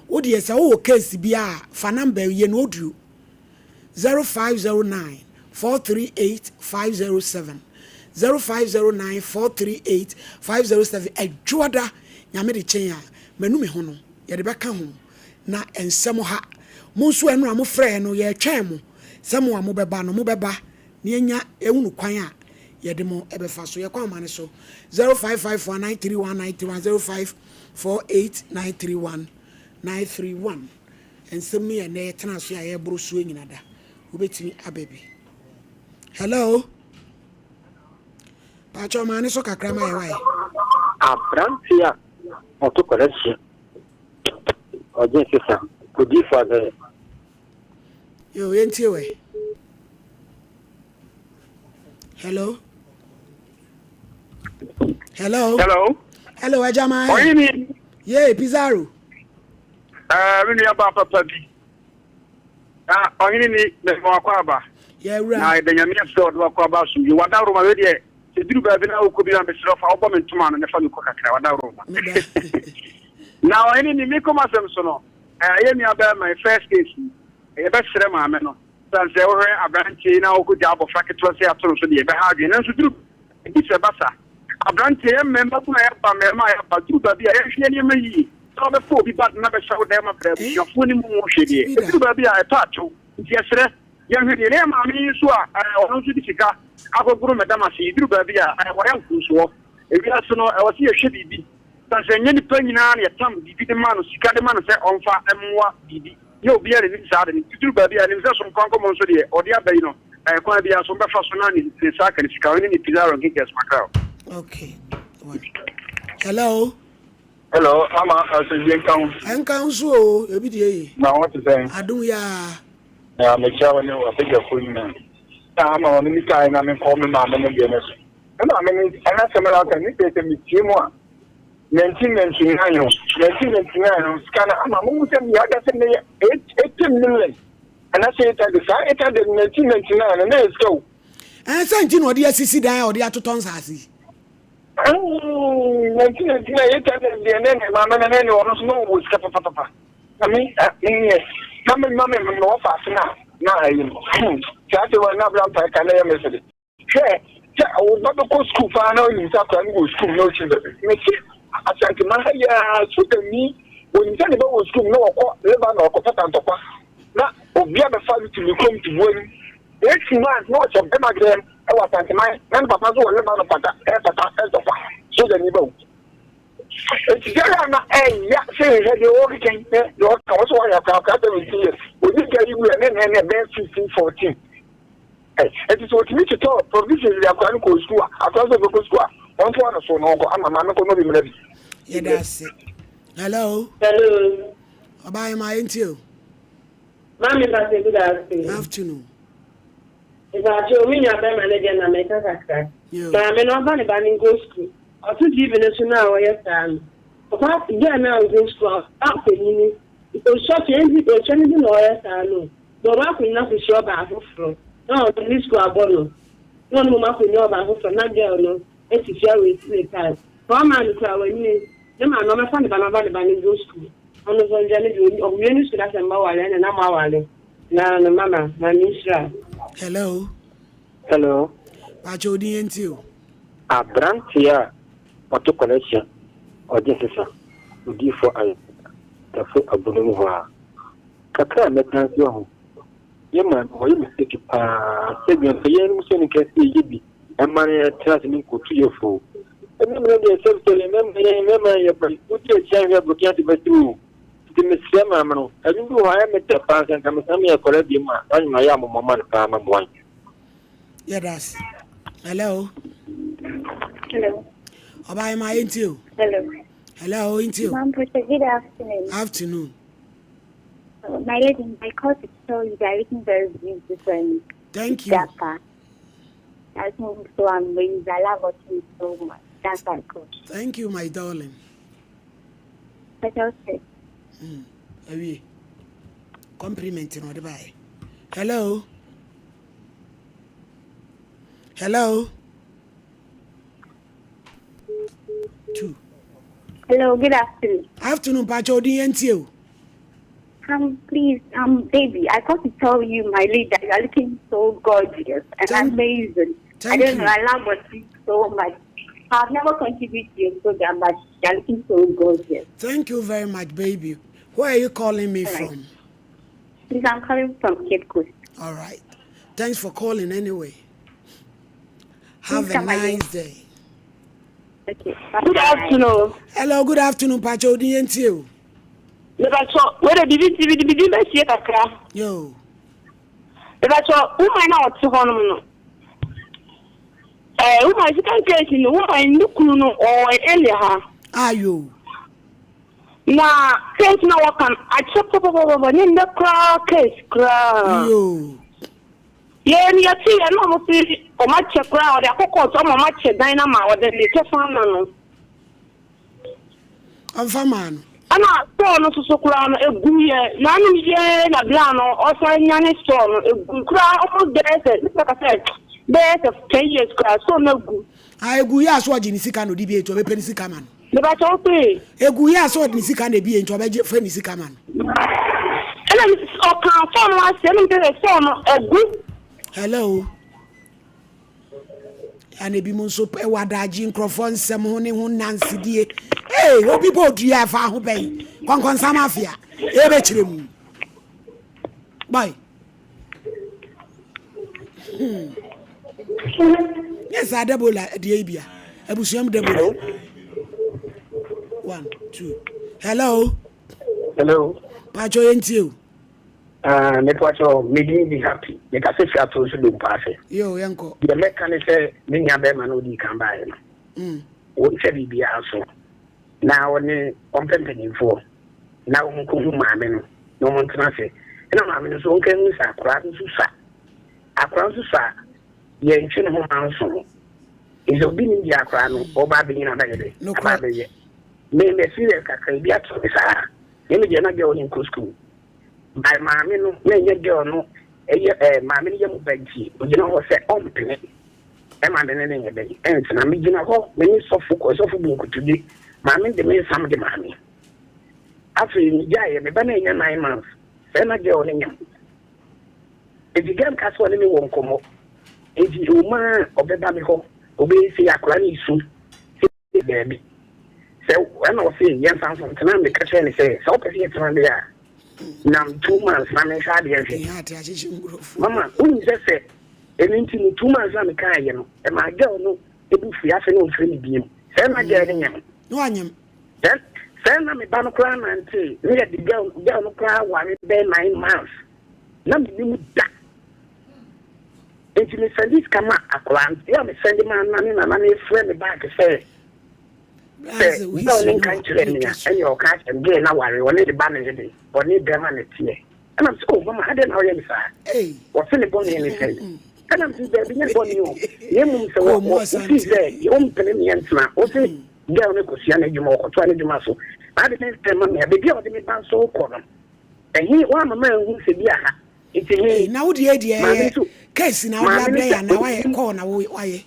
Wo deɛ sɛ wowɔ case bi a, fa number yi, yɛ no audio. 0509 438 507. 0509 438 507. Adwoada, Nyame de kyɛn a, manu me ho no, yɛde bɛka ho. Na nsɛm ha. Mo nso ɛno a mofrɛɛ no, yɛretwɛn mo sɛ mo a mobɛba no, mobɛba na yɛanya ahunu kwan a yɛde mo bɛfa so. Yɛkɔ ahoma no so, 0554 931 931, 0548 931 931. Nsɛm yi a ɛnnɛ yɛtena so a yɛreboro so nyina da, wobɛtumi aba bi. Hello? Pakyɛ ɔmaa ne so kakra ma yɛ wae. Aberanteɛ a. Ɔto kɔlɛkye. Ɔgye nsesa. Odiifo adɔeɛ. Yo, yɛntie wɛ. Hello. Hello. Hello. Hello, Ajama. Ɔyini. Yee, Pizarro. Ɛɛ, me nua ba papa bi. Na ɔhene ni mɛma wakɔ aba. Yɛwura. Na yɛda nyame ase sɛ ɔde wakɔ aba asomdwe. Wada Roma wei deɛ sɛ duru baabi na wokɔ bi na mesrɛ fa wobɔ me ntoma no na fa me kɔ kakra wada Roma. Na ɔhene ni me kɔm asɛm so no ɛyɛ nua bɛrima first case yi yɛbɛsrɛ maame no sane sɛ wohwɛ aberanteɛ yi na wokɔgya abɔfra ketewa sɛ ato no so deɛ ɛbɛha adwene nanso duru Ebi sɛ ɛba sa. Aberanteɛ, yɛn mmarima kun a yɛaba, mmarima a yɛaba, duru baabi a, yɛnhwɛ yɛn nneɛma yie. Sɛ wobɛfa obi ba de no abɛhyɛ wo dan mu abrɛ abusuafoɔ no mu ho hwɛ deɛ, ɛduru baabi a, ɛtɔ atew. Nti yɛsrɛ, yɛnhwɛ deɛ. Na yɛn maame yi nso a ɔno nso de sika akɔgoro madam ase yi, duru baabi a, wayɛ mfomsoɔ. Ewiase no, ɛwɔ sɛ yɛhwɛ biribi. Sane sɛ ɛnyɛ nnipa nyinaa na yɛtam biribi de ma no, sika de ma no sɛ ɔmfa mmoa biribi. Nyɛ obiara na nim saa ade no. Nti duru baabi a, nim sɛ sompa nkɔmmɔ nso deɛ, ɔde aba yi no, ɛyɛ kwan biara so ɔbɛfa so na ne ne nsa aka ne sika. Ɔno ne ne Pizarro Nkekes Mackerel. Okay. Hello. Hello, ama asomdwe nka ho. Nka ho so o, ebi deɛ ye. Na ho te sɛn? Adom yaa. Na mekyia wo ne w'abadwafoɔ nyinaa. Na ama ma me kae na menkɔ me maame no deɛ no so. Me maame no ɛna asɛm no aka ne sɛ sɛ metie mu a 1999 no 1999 no sika no ama mo sɛ meyɛ sɛ meyɛ 80 million ɛna sɛ 800 saa 800 1999 no na yɛ sika o. Ɛn sɛ nti na ɔde asisi dan a ɔde atotɔ nsaase yi. 1999 800 deɛ ne ne maame no ne ne ɔno nso na ɔwɔ sika papapapa na me menyɛ na me ma me me wɔfa ase na na ayi no saa sɛ wɔn na abira mpa ka na ɛyɛ me sere. Hwɛ, sɛ wo ba bɛkɔ sukuu paa na onim sɛ akwadaa no wɔ sukuu mu na ɔsi baabi. Mese Asanteman ha yi ara sogyani, onim sɛ ne ba wɔ sukuu mu na ɔkɔ Lebanon ɔkɔpata ntɔkwa na obi abɛfa no te ne kurom te boa mu. Eight months na ɔhyɛ bɛma dɛm wɔ Asanteman na ne papa nso wɔ Lebanon pata ɛpata ntɔkwa. Sogyani ba o. Enti biara na ɛya sɛ hwɛ deɛ ɔrekeka yi ne deɛ ɔka wɔ sɛ wɔayɛ akwadaa akwadaa 17 years obi gya yi wura ne ne ne bɛyɛ 15 14. Enti sɛ otumi totɔ provisions de akwadaa no kɔɔ sukuu a, akwadaa nso ɔbɛkɔ sukuu a, ɔntoa no so na ɔnkɔ ama maame kɔ na obi mmra bi. Yɛda ase. Hello. Hello. Ɔbaa ma yɛntie o. Maame Pase, good afternoon. Afternoon. Ìbàjẹ́ omi nua bẹ́ẹ̀ma ne deɛ na mɛka kakra. Maame no ɔba ne ba no nkɔ sukuu. Ɔto TV no so na ɔyɛ saa no. Ɔba girl no a ɔnkɔ sukuu a ɔba panyin osua pii nti osua no nti na ɔyɛ saa no. Na ɔba akonnwa akɔhyia ɔbaa foforɔ na ɔno ne sukuu abɔ no na ɔno mmom akɔnya ɔbaa foforɔ na girl no te fie a waste ne time. Sɛ ɔmaa no koraa wanyini ne maame ɔbɛfa ne ba no aba ne ba no nkɔ sukuu ɔno nso ɔngya ne deɛ ɔwie ne sukuu na sɛ mma ware ɛne na mo aware na no mama maame nhyira. Hello. Hello. Pakyɛ odin yɛn ti o. Abranteɛ a ɔto kɔlɛhyɛ ɔgye sesa odiifo ayɛ tafo abunu mu hɔ a. Kakra a mɛka nso wahu. Yɛ maame wɔyɛ mistake paa sɛ bi nka yɛn mu sɛ nka ɛsɛ yɛyɛ bi ɛma no yɛtra ase ne nkotu yɛ fo. Ɛna mmerɛ deɛ sɛ sɛ yɛ mɛma yɛn mɛma yɛ ba wodi akyi ahwɛ abroki ase bɛsi o. Nti mesrɛ maame no ɛno bi wɔ hɔ ayɛ me dɛ paa sɛ nka mesan meyɛ akwadaa bi mu a na nwoma yɛ amomɔ ma no paa ma boa nti. Yɛda ase. Hello. Hello. Ɔbaa yɛ ma yɛntie o. Hello. Hello, ntie o. Ma'am good afternoon. Afternoon. My lady, I called to tell you that looking very beautiful and Thank you. dapper. That's so amazing. I love watching you so much. That's why I called. Thank you, my darling. Special okay. Awie. Compliment no ɔde Hello. Hello. Two. Hello, good afternoon. Afternoon, Pacho Odin o. Please, baby, I got to tell you, my leader, you are looking so gorgeous and amazing. Thank I don't you. know, I love watching so much. I've never contributed to your program, but you are looking so gorgeous. Thank you very much, baby. Where are you calling me All right. from? Please, I'm calling from Cape Coast. All right. Thanks for calling anyway. Have Please a come again. nice day. Okay. Good afternoon. Hello, good afternoon, Pacho Odin o. Mebatɔ wɛrɛ bibi ti bibi bibi bɛsie kakra. Yo. Mebatɔ woman na ɔte hɔ nom no. Ɛɛ woman second case no woman ne kunu no ɔwɔ ɛlɛ ha. Ayo. Na case no a wɔka no akyɛ papapapa nyɛ nnɛ koraa case koraa. Yoo. Yɛn no yɛte yɛ na ɔmo se ɔmo akyɛ koraa ɔde akɔ court ama ɔmo akyɛ dan no ama ɔde ne kyɛfa ama no. Ɔmfa maa no. Ɛna store no soso koraa no egu yɛ nanom yɛ na bla no ɔsan nyane store no egu koraa almost bɛyɛ sɛ ne sɛ sɛ bɛyɛ sɛ 10 years koraa store no agu. Ah egu yɛ a so ɔgye ne sika na ɔde bie nti ɔbɛpɛ ne sika ma no. Mepakyɛ wo se. Egu yɛ a so ɔde ne sika na ebie nti ɔbɛgye fɛ ne sika ma no. Ɛna ɔka store no ase ɛna mepɛ sɛ store no agu. Hello. Ana ebi mu nso ɛwɔ adagye nkurɔfoɔ nsɛm ho ne ho nansedie. Ee obi bɔ odua ɛfa ho bɛn kɔnkɔnsa mafia ebɛkyerɛ mu. Bye. Hmm. Nyɛ saa Debola deɛ yi bia. Abusua mu Debola. One, two. Hello. Hello. Pacho yɛn tie o. Ah, me pacho, me din di happy. Me ka se fi ato nso do mpaase. Yo, yɛn kɔ. Deɛ mɛka ne sɛ me nua bɛrima na odi kan baeɛ no. Wɔnhyɛ biribiara so na ɔne ɔmpɛ mpanimfoɔ na wɔn nkɔhu maame no na wɔn ntena ase. Ɛna maame no nso ɔnka nhu sɛ akwaraa no nso sua. Akwaraa nso sua a, yɛntwe ne ho ma nso no. Nti obi nim deɛ akwaraa no ɔba abɛnyina abɛyɛ dɛ, aba abɛyɛ. Me me experience kakra ebi ato me saa. Me me deɛ na girl no nkɔ school. By maame no na ɛnyɛ girl no ɛyɛ ɛɛ maame no yɛ mo ba nti ogyina hɔ sɛ ɔmpene ɛma me ne no nyɛ dɛn ɛntena. Megyina hɔ me ne sɔfo kɔ sɔfo bu nkotodwe maame de me nsam de maame. Afei megyaeɛ me ba no anya 9 months sɛ na girl no nyam. Enti girl no ka sɛ ɔne me wɔ nkɔmmɔ. Enti ɛwɔ mu ara a ɔbɛba me hɔ ɔbɛyɛ sei akwadaa no resu sɛ daabi. Sɛ ɛna ɔse yɛmfa nso ntena meka kyerɛ no sɛ sɛ wopɛ sɛ yɛtena deɛ a nam 2 months na menhwɛ adeɛ nhwɛ. Mama wonim sɛ sɛ ɛno nti no 2 months na mekaeɛ no ɛmaa girl no ɛbu fui afei na ɔmfrɛ me biom. Sɛ na girl no nyam. Na wanyam. Sɛ na me ba no koraa nante ne yɛde girl girl no koraa ware bɛyɛ 9 months na menim da. Nti me send sika ma akwaraa no yɛ a me send ma na ne nana ne frɛ me back sɛ girl ne nka nkyerɛ me a ɛne ɔka akyerɛ me girl na ware ɔne ne ba ne yɛ de ɔne bɛrima ne teɛ. Ɛna me sɛ oh mama adɛn na ɔyɛ me saa. Wɔse ne bɔne ne sɛn. Ɛna me sɛ daabi nyɛ bɔne o. Na mmom sɛ wɔ wofii sɛ wompene me yɛntena wo se girl no kɔsua n'adwuma ɔkɔtoa n'adwuma so na ade ne nsɛm ma me a baabi a ɔde me ba nso kɔ no ɛhe woama ma anhu sɛ bi aha nti he Na wo deɛ deɛ maame ɛyɛ nso case na wode maame no abrɛ sɛ yɛ anaa wayɛ call na wo wayɛ.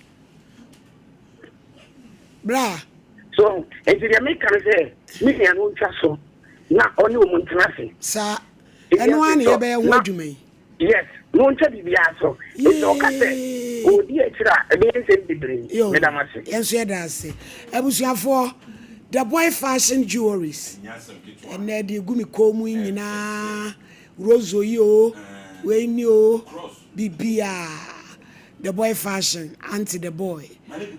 Bra. So nti deɛ meka no sɛ me nua no ntwa so na ɔne wɔn ntena ase. Saa. Ɛno ara na yɛbɛyɛ ho adwuma yi. Yes, na ɔntwa biribiara so. Nti ɔka sɛ ɔredi akyire a ɛbɛyɛ nsɛm bebree. Yo, Meda mo ase. yɛn nso yɛda ase. Abusuafoɔ, The Boy Fashion Jewelries, ɛnnɛ deɛ ɛgu me kɔn mu yi nyinaa, rozo yi o, wei ni o, biribiara. The Boy Fashion, Auntie The Boy,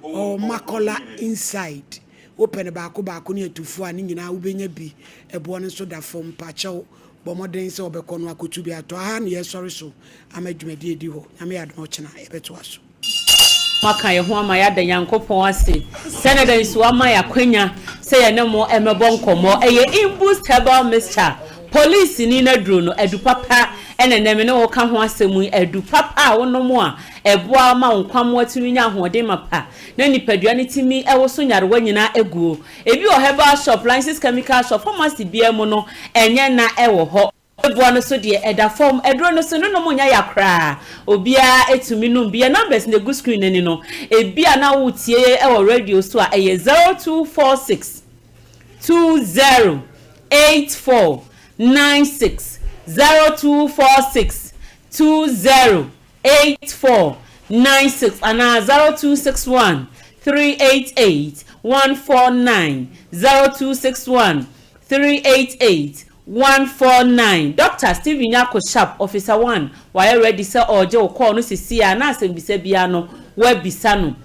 ɔwɔ Makola inside. Wopɛ no baako baako ne atufoɔ a, ne nyinaa wobɛnya bi. Ɛboɔ no nso da fam. Mpakyɛw, bɔ mmɔden sɛ wobɛkɔ no akɔtu bi atɔ. Aha na yɛsɔre so ama dwumadie adi hɔ. Nyame yɛ adom a ɔkyena yɛbɛtoa so. Moaka yɛn ho ama yɛada Nyankopɔn ase sɛ ne dɛn nso wama yɛn akwanya sɛ yɛne mo mmɛbɔ nkɔmmɔ. Ɛyɛ Imboost Herbal Mixture, polisini no aduro no, adu papa na ɛnnɛ me ne wo reka ho asɛm yi, adu papa a wonom a ɛboa ma wo nkwammoa tumi nya ahoɔden mapa na nipadua no tumi woso nyarewa nyinaa guo. Ebi wɔ herbal shop, licensed chemical shop, pharmacy biara mu no, ɛnyɛ na ɛwɔ hɔ. Boɔ no so deɛ ɛda fam. Aduro no so no nom nyɛ ya koraa. Obiara tumi nom bi. Yɛn numbers na ɛgu screen no ani no. Ebia na woretie yɛn wɔ radio so a, ɛyɛ 0246 20 84 96, 0246 20 84 96 anaa 0261 388 149, 0261 388 149. Doctor Stephen Nyarko Sharp, Officer One, wayɛ ready sɛ ɔregye wo call no sesei a na asɛmbisa biara no woabisa no.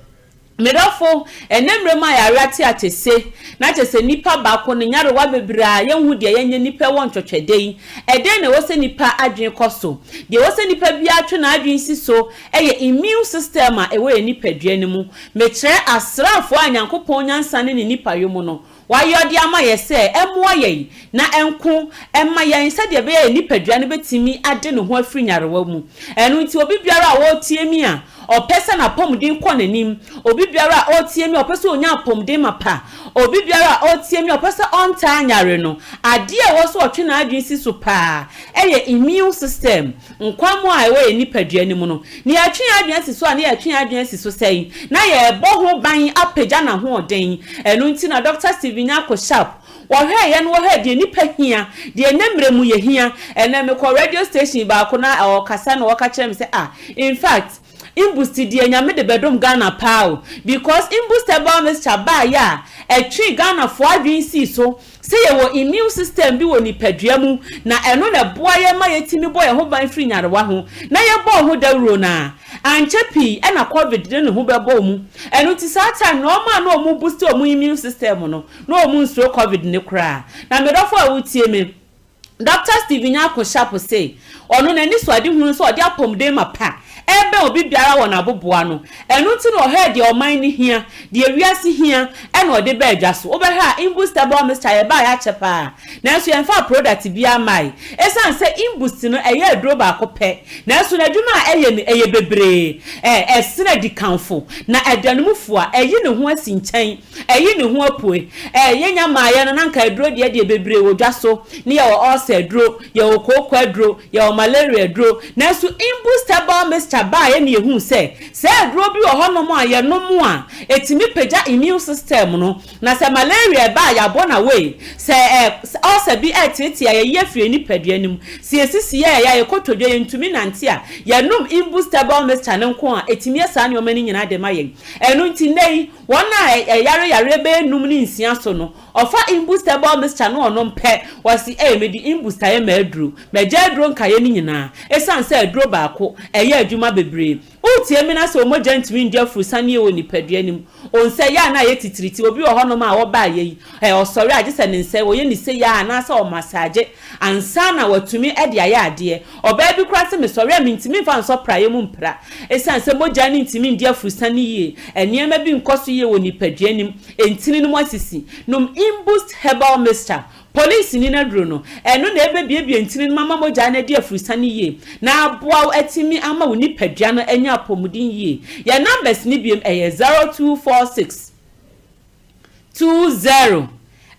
Me dɔfo, ɛnnɛ mmerɛ mu a yare ate akyɛse, na kyerɛ sɛ nnipa baako no nyarewa bebree a yɛnhu deɛ yɛnyɛ nnipa wɔ ntwɔtwɛdɛ yi, ɛdɛn na ɛwɔ sɛ nnipa adwene kɔ so? Deɛ ɛwɔ sɛ nnipa biara twe n'adwene si so yɛ immune system a ɛwɔ yɛn nipadua no mu. Mekyerɛ asraafoɔ a Nyankopɔn nyansa ne ne nipayɔ mu no. Wayɔ de ama yɛn sɛ ɛmmoa yɛn na ɛnko mma yɛn sɛdeɛ ɛbɛyɛ a yɛn nipadua no bɛtumi ade ne ho afiri nyarewa mu. Ɛno nti obi biara a ɔretie me a ɔpɛ sɛ n'apɔmuden kɔ n'anim, obi biara a ɔretie me a ɔpɛ sɛ ɔnya apɔmuden mapa, obi biara a ɔretie me a ɔpɛ sɛ ɔntaa nyare no, adeɛ a ɛwɔ sɛ ɔtwe n'adwene si so pa ara yɛ immune system, Nkwammoaa a ɛwɔ yɛn nipadua no mu no, na yɛtwe yɛn adwene asi so a, na yɛtwe yɛn adwene asi so sɛn? Na yɛrebɔ ho ban apagya n'ahoɔden. Ɛno nti na Dɔkta Stephen Nyarko Sharp, wɔhwɛeɛ no wɔhwɛɛ deɛ nnipa hia, deɛ ɛnnɛ mmerɛ mu yɛhia. Ɛnnɛ mekɔɔ radio station baako na ɔrekasa na ɔreka kyerɛ me sɛ, ah, in fact, Imbust deɛ Nyame de bɛdom Ghana paa o, because Imbust herbal mixture baeɛ a, ɛtwee Ghanafoɔ adwene sii so Sɛ yɛwɔ immune system bi wɔ nipadua mu na ɛno na ɛboa yɛn ma yɛtumi bɔ yɛn ho ban firi nyarewa ho na yɛbɔɔ ho dawuro no a, ankyɛ pii na covid de ne ho bɛbɔɔ mu. Ɛno nti saa time no wɔn a na wɔn boost wɔn immune system no na wɔn nsuro covid no koraa. Na me dɔfo a wotie me, Dɔkta Stephen Nyarko Sharp se ɔno n'anisoadehunu ne sɛ ɔde apɔmuden mapa rebɛn obi biara wɔ n'aboboano. Ɛno nti na ɔhwɛɛ deɛ ɔman no hia, deɛ wiase hia ɛna ɔde baa dwa so. Wobɛhwɛ a Imboost Herbal Mixture yɛbaeɛ akyɛ paa nanso yɛmfaa product biara mmae. Ɛsiane sɛ Imboost no ɛyɛ aduro baako pɛ nanso n'adwuma a ɛyɛ no ɛyɛ bebree. Ɛsene adikanfo na ɛda no mu fua, ɛyi ne ho asi nkyɛn. Ayi ne ho apue. Ɛɛ, yɛnya mmaeɛ no, na anka aduro deɛ deɛ bebree wɔ dwa so. Ne yɛwɔ ulcer aduro, yɛwɔ kooko aduro, yɛwɔ malaria aduro. Nanso Imboost Herbal Mixture baeɛ na yɛhuu sɛ, saa aduro bi wɔ hɔnom a yɛnom a, ɛtumi pagya immune system no. Na sɛ malaria ba a, yɛabɔ no away. Sɛ ɛɛ, ulcer bi reteetee a, yɛyi afiri yɛn nipadua no mu. Sɛ yɛsisi yɛ a, yɛn kotodwe, yɛntumi nante a, yɛnom Imboost Herbal Mixture no nko a, ɛtumi yɛ saa nneɛma no nyinaa de ma yɛn. Ɛno nti nnɛ yi, Wɔn a ɛyare yareɛ bɛyɛ num ne nsia so no, ɔfa Imboost herbal mixture no ɔnom pɛ, ɔse ei mede Imboost ayɛ m'aduro, magya aduro nkaeɛ no nyinaa, ɛsiane sɛ aduro baako ɛyɛ adwuma bebree. Wotie me na sɛ wo mogya ntumi ndi afurusaneɛ wɔ nipadua no mu, onsa yi a na ayɛ titiriti, obi wɔ hɔnom a ɔbaeɛ yi, ɛ, ɔsɔre a gye sɛ ne nsa yi, ɔyɛ ne sei ara anaasɛ ɔmasaagye ansa na watumi de ayɛ adeɛ. Ɔbaa bi koraa se mesɔre a mentumi mfa nsɔ praeɛ mu mpra ɛsiane sɛ mogya no ntumi ndi afurusa no yie, nneɛma bi nkɔ so yie wɔ nipadua no mu, ntini no mu asisi. Nom Imboost Herbal Mixture, polisini no aduro no, ɛno na ɛbɛbuebue ntini no mu ama mogya no adi afurusa no yie na aboa wo atumi ama wo nipadua no anya apɔmuden yie. Yɛn numbers no biom ɛyɛ 0246. 20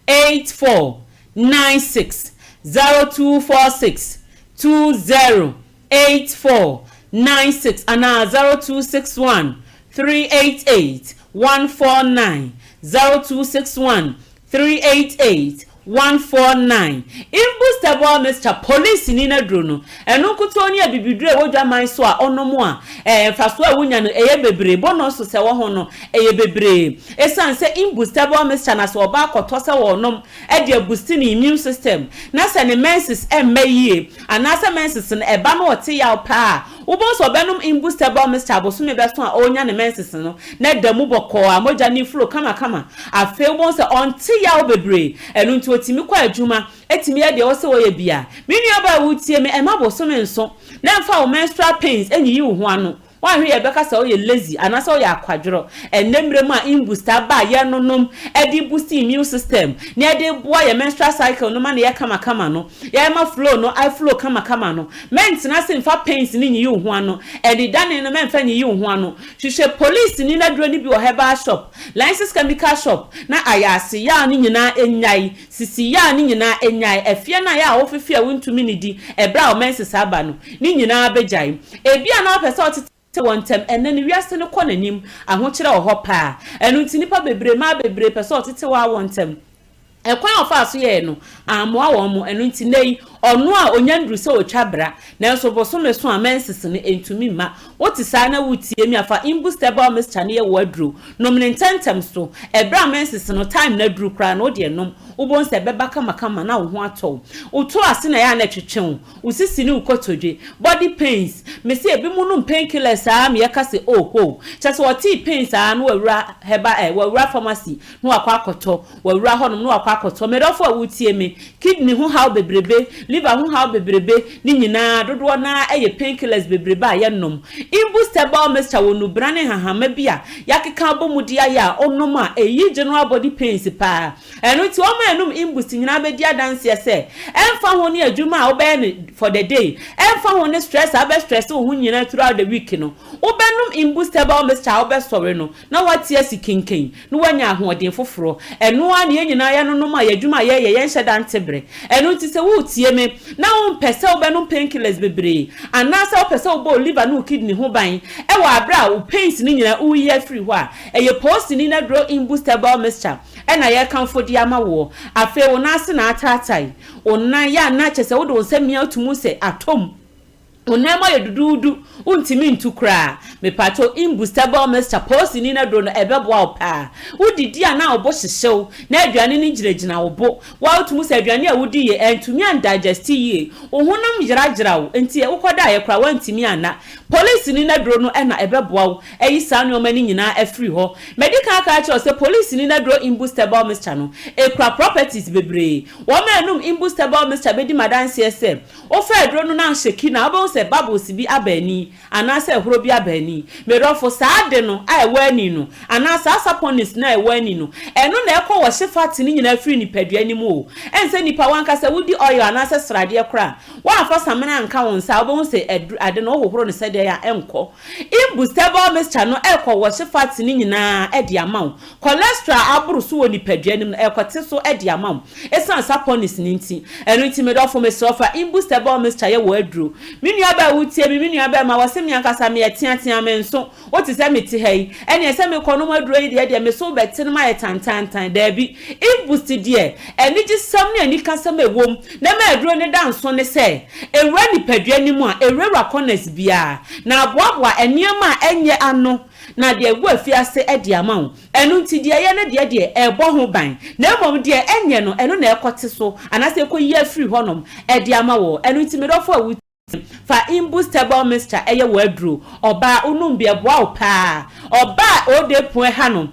84 96 0246 20 84 96 anaa 0261 388 149 0261 388 149 Imbustable mixture polisini no aduro no ɛno nkutoo ne abibiduro a ɛwɔ dwaman so a ɔnom a ɛɛ mfasoɔ a wonya no ɛyɛ bebree bonus sɛ ɛwɔ ho no Ɛyɛ bebree. Esiane sɛ imbustable mixture na sɛ ɔbaa kɔtɔ sɛ ɔrenom de abusti ne immune system na sɛ ne menses mma yie anaasɛ menses no ɛba na ɔte yaw paa a, wobɛhu sɛ ɔbɛnom imbustable mixture abosome bɛso a ɔrenya ne menses no na ɛda mu bɔkɔɔ a mogya no reflow kamakama. Afei wobɛhu sɛ ɔnte yaw bebree. Ɛno nti ɔtumi kɔ adwuma, tumi yɛ deɛ ɛwɔ sɛ ɔyɛ biara. Me nuabaa a woretie me, ɛmma bosome nso na ɛmfa wo menstrual pains nyiyi wo ho ano. Woanhwɛ yie a yɛbɛka sɛ woyɛ lazy anaasɛ woyɛ akwadworɔ. Ɛnnɛ mmerɛ mu a imboost aba a yɛnonom de boost immune system na yɛde boa yɛn menstrual cycle no ma no yɛ kamakama no, yɛma flow no flow kamakama no, mɛntena ase mfa pains no nyiyi wo ho ano, anidane no mɛmfa nyiyi wo ho ano. Hwehwɛ polisini no aduro no bi wɔ herbal shop, Lysis chemical shop na ayaase yaw no nyinaa nnyae. Sisi yaw no nyinaa nnyae. Afie no a ɛyɛ a wofefe a wontumi nnidi ɛberɛ a wo menses aba no, ne nyinaa bɛgyae. Ebia na wopɛ sɛ wotete wɔn ntɛm. Ɛnnɛ no, wiase no kɔ n'anim. Ahokyerɛ wɔ hɔ paa. Ɛno nti, nnipa bebree, mmaa bebree pɛ sɛ wɔtete wɔn awoɔ ntɛm. Ɛkwan a wɔfaa so yɛeɛ no ammoa wɔn. Ɛno nti, nnɛ yi, ɔno a ɔnya nnuru sɛ ɔtwa bra, nanso bosome so a menses no ntumi mma. Wote saa na woretie me a, fa Imboost Herbal Mixture no yɛ wo aduro. Nom no ntɛmntɛm so. Ɛberɛ a menses no time no aduru koraa no, wo deɛ nom. Wobɛhu sɛ ɛbɛba kamakama na wo ho atɔ wo. Wo to ase na ɛyɛ a na ɛtwetwe wo. Wo sisi ne wo kotodwe. Body pains. Mese ebinom nom pain killers saa ma yɛka sɛ oh ho. Kyerɛ sɛ ɔtee pain saa na wawura herbal eh, wawura pharmacy na wakɔ akɔtɔ. Wawura hɔnom na wakɔ akɔtɔ. Me dɔfo a woretie me, kidney ho haw bebrebe, Liver ho haw bebrebe ne nyinaa dodoɔ no ara yɛ pain killers bebrebe a yɛnom. Imbus herbal mixture wɔ nnubena ne nhahamma bi a yɛakeka abɔ mu de ayɛ a wonom a ɛyi general body pains paa. Ɛno nti wɔn a ɛnom Imbus nyinaa bɛdi adanseɛ sɛ ɛmfa ho ne adwuma a wobɛyɛ no for the day, ɛmfa ho ne stress a wobɛ stress wo ho nyinaa throughout the week no, wobɛnom Imbus herbal mixture a wobɛsɔre no na woate asi kenken, na woanya ahoɔden foforɔ. Ɛno ara na yɛn nyinaa yɛnonom a yɛn adwuma a yɛyɛ, yɛnhyɛ da nte berɛ. Ɛno nti sɛ woretie me na wompɛ sɛ wobɛnom painkillers bebree, anaasɛ wopɛ sɛ wobɔ wo liver ne wo kidney ho ban wɔ aberɛ a wo pains no nyinaa woreyi afiri hɔ a, ɛyɛ Poosini N'aduro Imboost Herbal Mixture na yɛrekamfo de ama woɔ. Afei wo nan ase na ataatae, wo nan yɛ a na kyerɛ sɛ wode wo nsa mia to mu sɛ atɔ mu. Wo nan mu ayɛ duduudu, wontumi ntu koraa. Mepakyɛw, imbustable mixture, poosini no aduro no, ɛbɛboa wo paa. Wodidi a na wo bo hyehye wo, na aduane no gyinagyina wo bo. Wo ara wotumi hu sɛ aduane a wudiiɛ, antumi andigest yie. Wo honam yerayera wo, enti wokɔdaeɛ koraa woantumi anna. Polisini no aduro no na ɛbɛboa wo ayi saa nneɛma no nyinaa afiri hɔ. Madi kan aka akyerɛ wo sɛ polisini no aduro imbustable mixture no, ɛkura properties bebree. Wɔn a ɛnom imbustable mixture bɛdi me adanseɛ sɛ, Wofa aduro no na ahyɛ ki no a, wobɛhu sɛ bubbles bi aba ani anaasɛ ɛhorɔ bi aba ani. Me dɔfo, saa ade no a ɛwɔ ani no, anaa saa saponins no a ɛwɔ ani no, ɛno na ɛkɔ wɔhye fat no nyinaa firi nipadua no mu o. Ɛnsɛ nipa w'ankasa wodi oil anaasɛ sradeɛ koraa a, woamfa samina anka wo nsa a, wobɛhu sɛ aduru, ade no wohohoro no sɛdeɛ a ɛnkɔ. Imbustable mixture no ɛkɔ wɔhye fat no nyinaa de ama wo. Cholesterol a aboro so wɔ nipadua no mu no, ɛrekɔte so de ama wo esiane saponins no nti. Ɛno nti, me dɔfo, mesrɛ wo, fa Imboost Herbal Mixture yɛ w'aduro. Me nuabaa a wotie me, me nuabarima, wɔse me ankasa meyɛ teatea, menso. Wote sɛ mete ha yi, ɛnneɛ sɛ mekɔnom aduro yi deɛ, deɛ me so rebɛte no mayɛ tantaantan. Daabi. Imboost deɛ, anigyesɛm ne anikasɛm a ɛwɔ mu na ɛma aduro no da nso ne sɛ, ɛwura nipadua no mu a, ɛwurawura corners biara, na aboaboa nneɛma a ɛnyɛ ano na deɛ ɛgu afiase de ama wo. Ɛno nti, deɛ ɛyɛ no deɛ deɛ, ɛrebɔ ho ban, na mmom deɛ ɛnyɛ no, ɛno na ɛrekɔte so, anaasɛ ɛrekɔyi afiri hɔnom de ama wo. Ɛno nti, me dɔfo a wotie me, fa Imboost Herbal Mixture yɛ w'aduro. Ɔbaa, wonom bi a, ɛboa wo pa ara. Ɔbaa a ɔde pue ha no,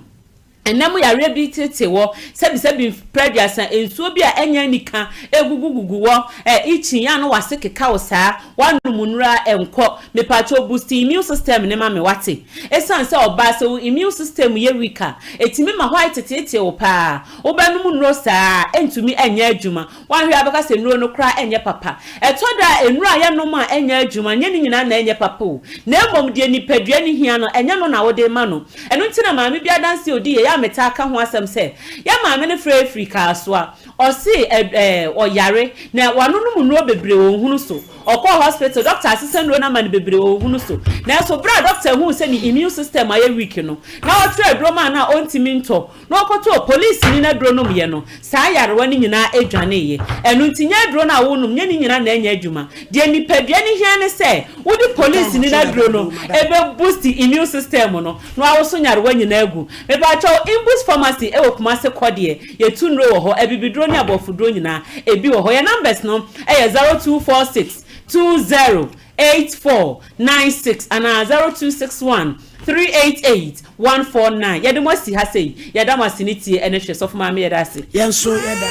Ɛnna mu yareɛ bi tete wɔ, sɛbisɛbi mprɛ aduasa, nsuo bi a ɛnyɛ anika gugugugu wɔ, ɛ, itching, yɛ a na w'ase keka wo saa, w'anom nnuro a ɛnkɔ. Mepakyɛw boost immune system no ma me wate. Ɛsiane sɛ ɔbaa sɛ wo immune system yɛ weak a, ɛtumi ma hɔ ayɛ teteetee wo paa. Wobɛnom nnuro saa a, ɛntumi nyɛ adwuma. Woanhwɛ a wobɛka sɛ nnuro no koraa nyɛ papa. Ɛtɔ da a, nnuro a yɛnom a ɛnyɛ adwuma, nyɛ ne nyinaa na ɛnyɛ papa o. Na mmom deɛ nipadua no hia no, ɛnyɛ no na wode rema no. Ɛno nti na maame bi adanseɛ a ɔdiiɛ, yɛ a metaa ka ho asɛm sɛ, yɛn maame no frɛɛ firi Kasoa. Ɔse ɛ ɛ ɔyare, na wanonom nnuro bebree ɔnhunu so. Ɔkɔɔ hospital, dɔkta asesa nnuro no ama no bebree ɔnhunu so. Nanso berɛ a dɔkta huu sɛ ne immune system ayɛ weak no, na ɔtwerɛ aduro maa no a ɔntumi ntɔ. na ɔkɔtɔɔ polisini no aduro nomyɛ no, saa nyarewa no nyinaa dwaneeɛ. Ɛno nti, nyɛ aduro no a wonom, nyɛ ne nyinaa na ɛnyɛ adwuma. Deɛ nipadua no hia ne sɛ, wode polisini no aduro no bɛ boost immune system no, na wawoso nyarewa nyinaa agu. Mepakyɛw, Imbus Pharmacy wɔ Kumasi Kɔdeɛ, yɛtu nnuro wɔ hɔ, abibiduro ne aborɔfoduro nyinaa, ebi wɔ hɔ. Yɛn numbers no yɛ 0246 20 84 96 anaa 0261 388 149. Yɛde mo asi ha sei. Yɛda mo ase ne tie ɛne hwɛ. Sɔfo Maame yɛda ase. Yɛn nso yɛda.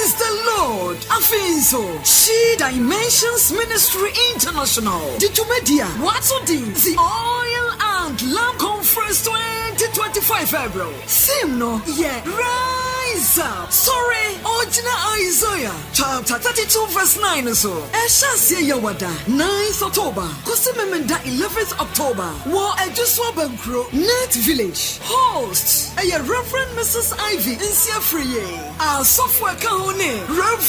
Praise the Lord! Afei nso, She Dimensions Ministry International de dwumadi a wɔato din The Oil and Lamp Conference 2025 rebrɛ wo. Theme no yɛ Rise Up! Sɔre! Ogyina Isaiah chapter 32 verse 9 no so. Ɛhyɛ aseɛ Yawada, 9th October, kɔsi Memenda 11th October wɔ Adwoso Abankuro, Net Village. Hosts yɛ Rev. Mrs. Ivy Nsiafiriye. Asɔfo a ɛka ho ne Rev.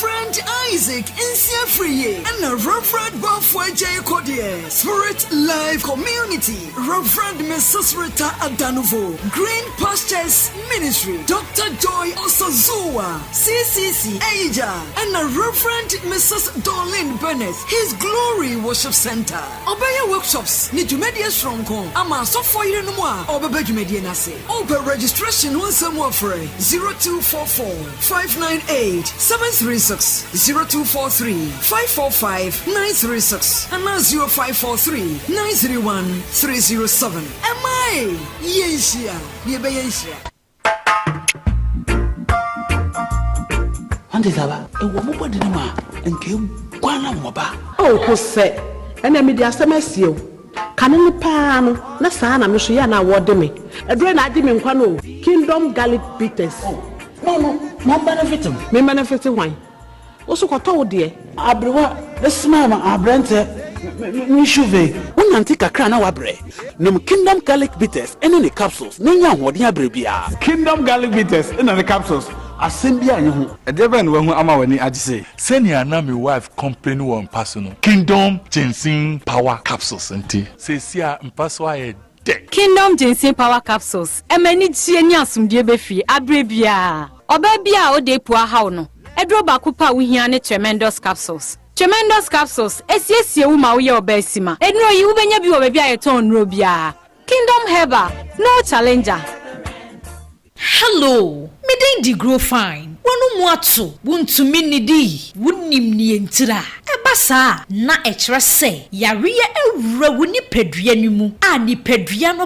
Isaac Nsiafiriye ɛna Rev. Boafo Agyei Kodeɛ, Spirit Life Community, Rev. Mrs. Rita Adanuvo, Green Pastures Ministry, Doctor Joy Osazuwa, CCC, Ayigya, ɛna Rev. Mrs. Dorleen Bennett, His Glory Worship Centre. Ɔbɛyɛ workshops ne dwumadie soronko ama asɔfoɔ yerenom a ɔbɛba dwumadie no ase. Wopɛ registration ho nsɛm a frɛ 0244 598 736, 0243 545 936 anaa 0543 931 307. Ɛmmae! Yɛnhyia na yɛbɛyɛ nhyira. Ɔnte saa ba? Ɛwɔ mo bɔde no mu a, nka ahoɔba. Oh Hosɛ, ɛnɛ mede asɛm asie wo. Kane no paa no, na saa na me nso yɛ a na wɔde me. Aduro na agye me nkwa no o, Kingdom Garlic Bitters. Oh, no no, ma ɔmbenefit me. Me mbenefit hwan? Wo so kɔtɔ wo deɛ. Aberewa smile ma aberanteɛ me shuve. Wonante kakra na woabrɛ? Nom Kingdom Garlic Bitters ne ne capsules na nya ahoɔden abrɛ biara. Kingdom Garlic Bitters na ne capsules, asɛm biara nni ho. Ɛdeɛ bɛn na wahu ama w'ani agye sei? Sɛnea na me wife complaini wɔ mpa so no, Kingdom Ginseng Power Capsules nti, seesei a mpa so ayɛ dɛ. Kingdom Ginseng Power Capsules ɛma anigyeɛ ne asomdwoeɛ ba fie aberɛ biara. Ɔbaa biara a ɔda apu ahaw no, aduro baako pɛ a wohia ne Tremendous Capsules. Tremendous Capsules ɛsiesie wo ma woyɛ ɔbaa sima. Nnuro yi wobɛnya bi wɔ baabi a yɛtɔn nnuro biara. Kingdom Herbal, no challenger. Hello, me din de Grow Fine. W'ano mu ato, wontumi nnidi, wonnim nea ntira. Ɛba saa a, na ɛkyerɛ sɛ yareɛ awura wo nipadua no mu a nipadua no.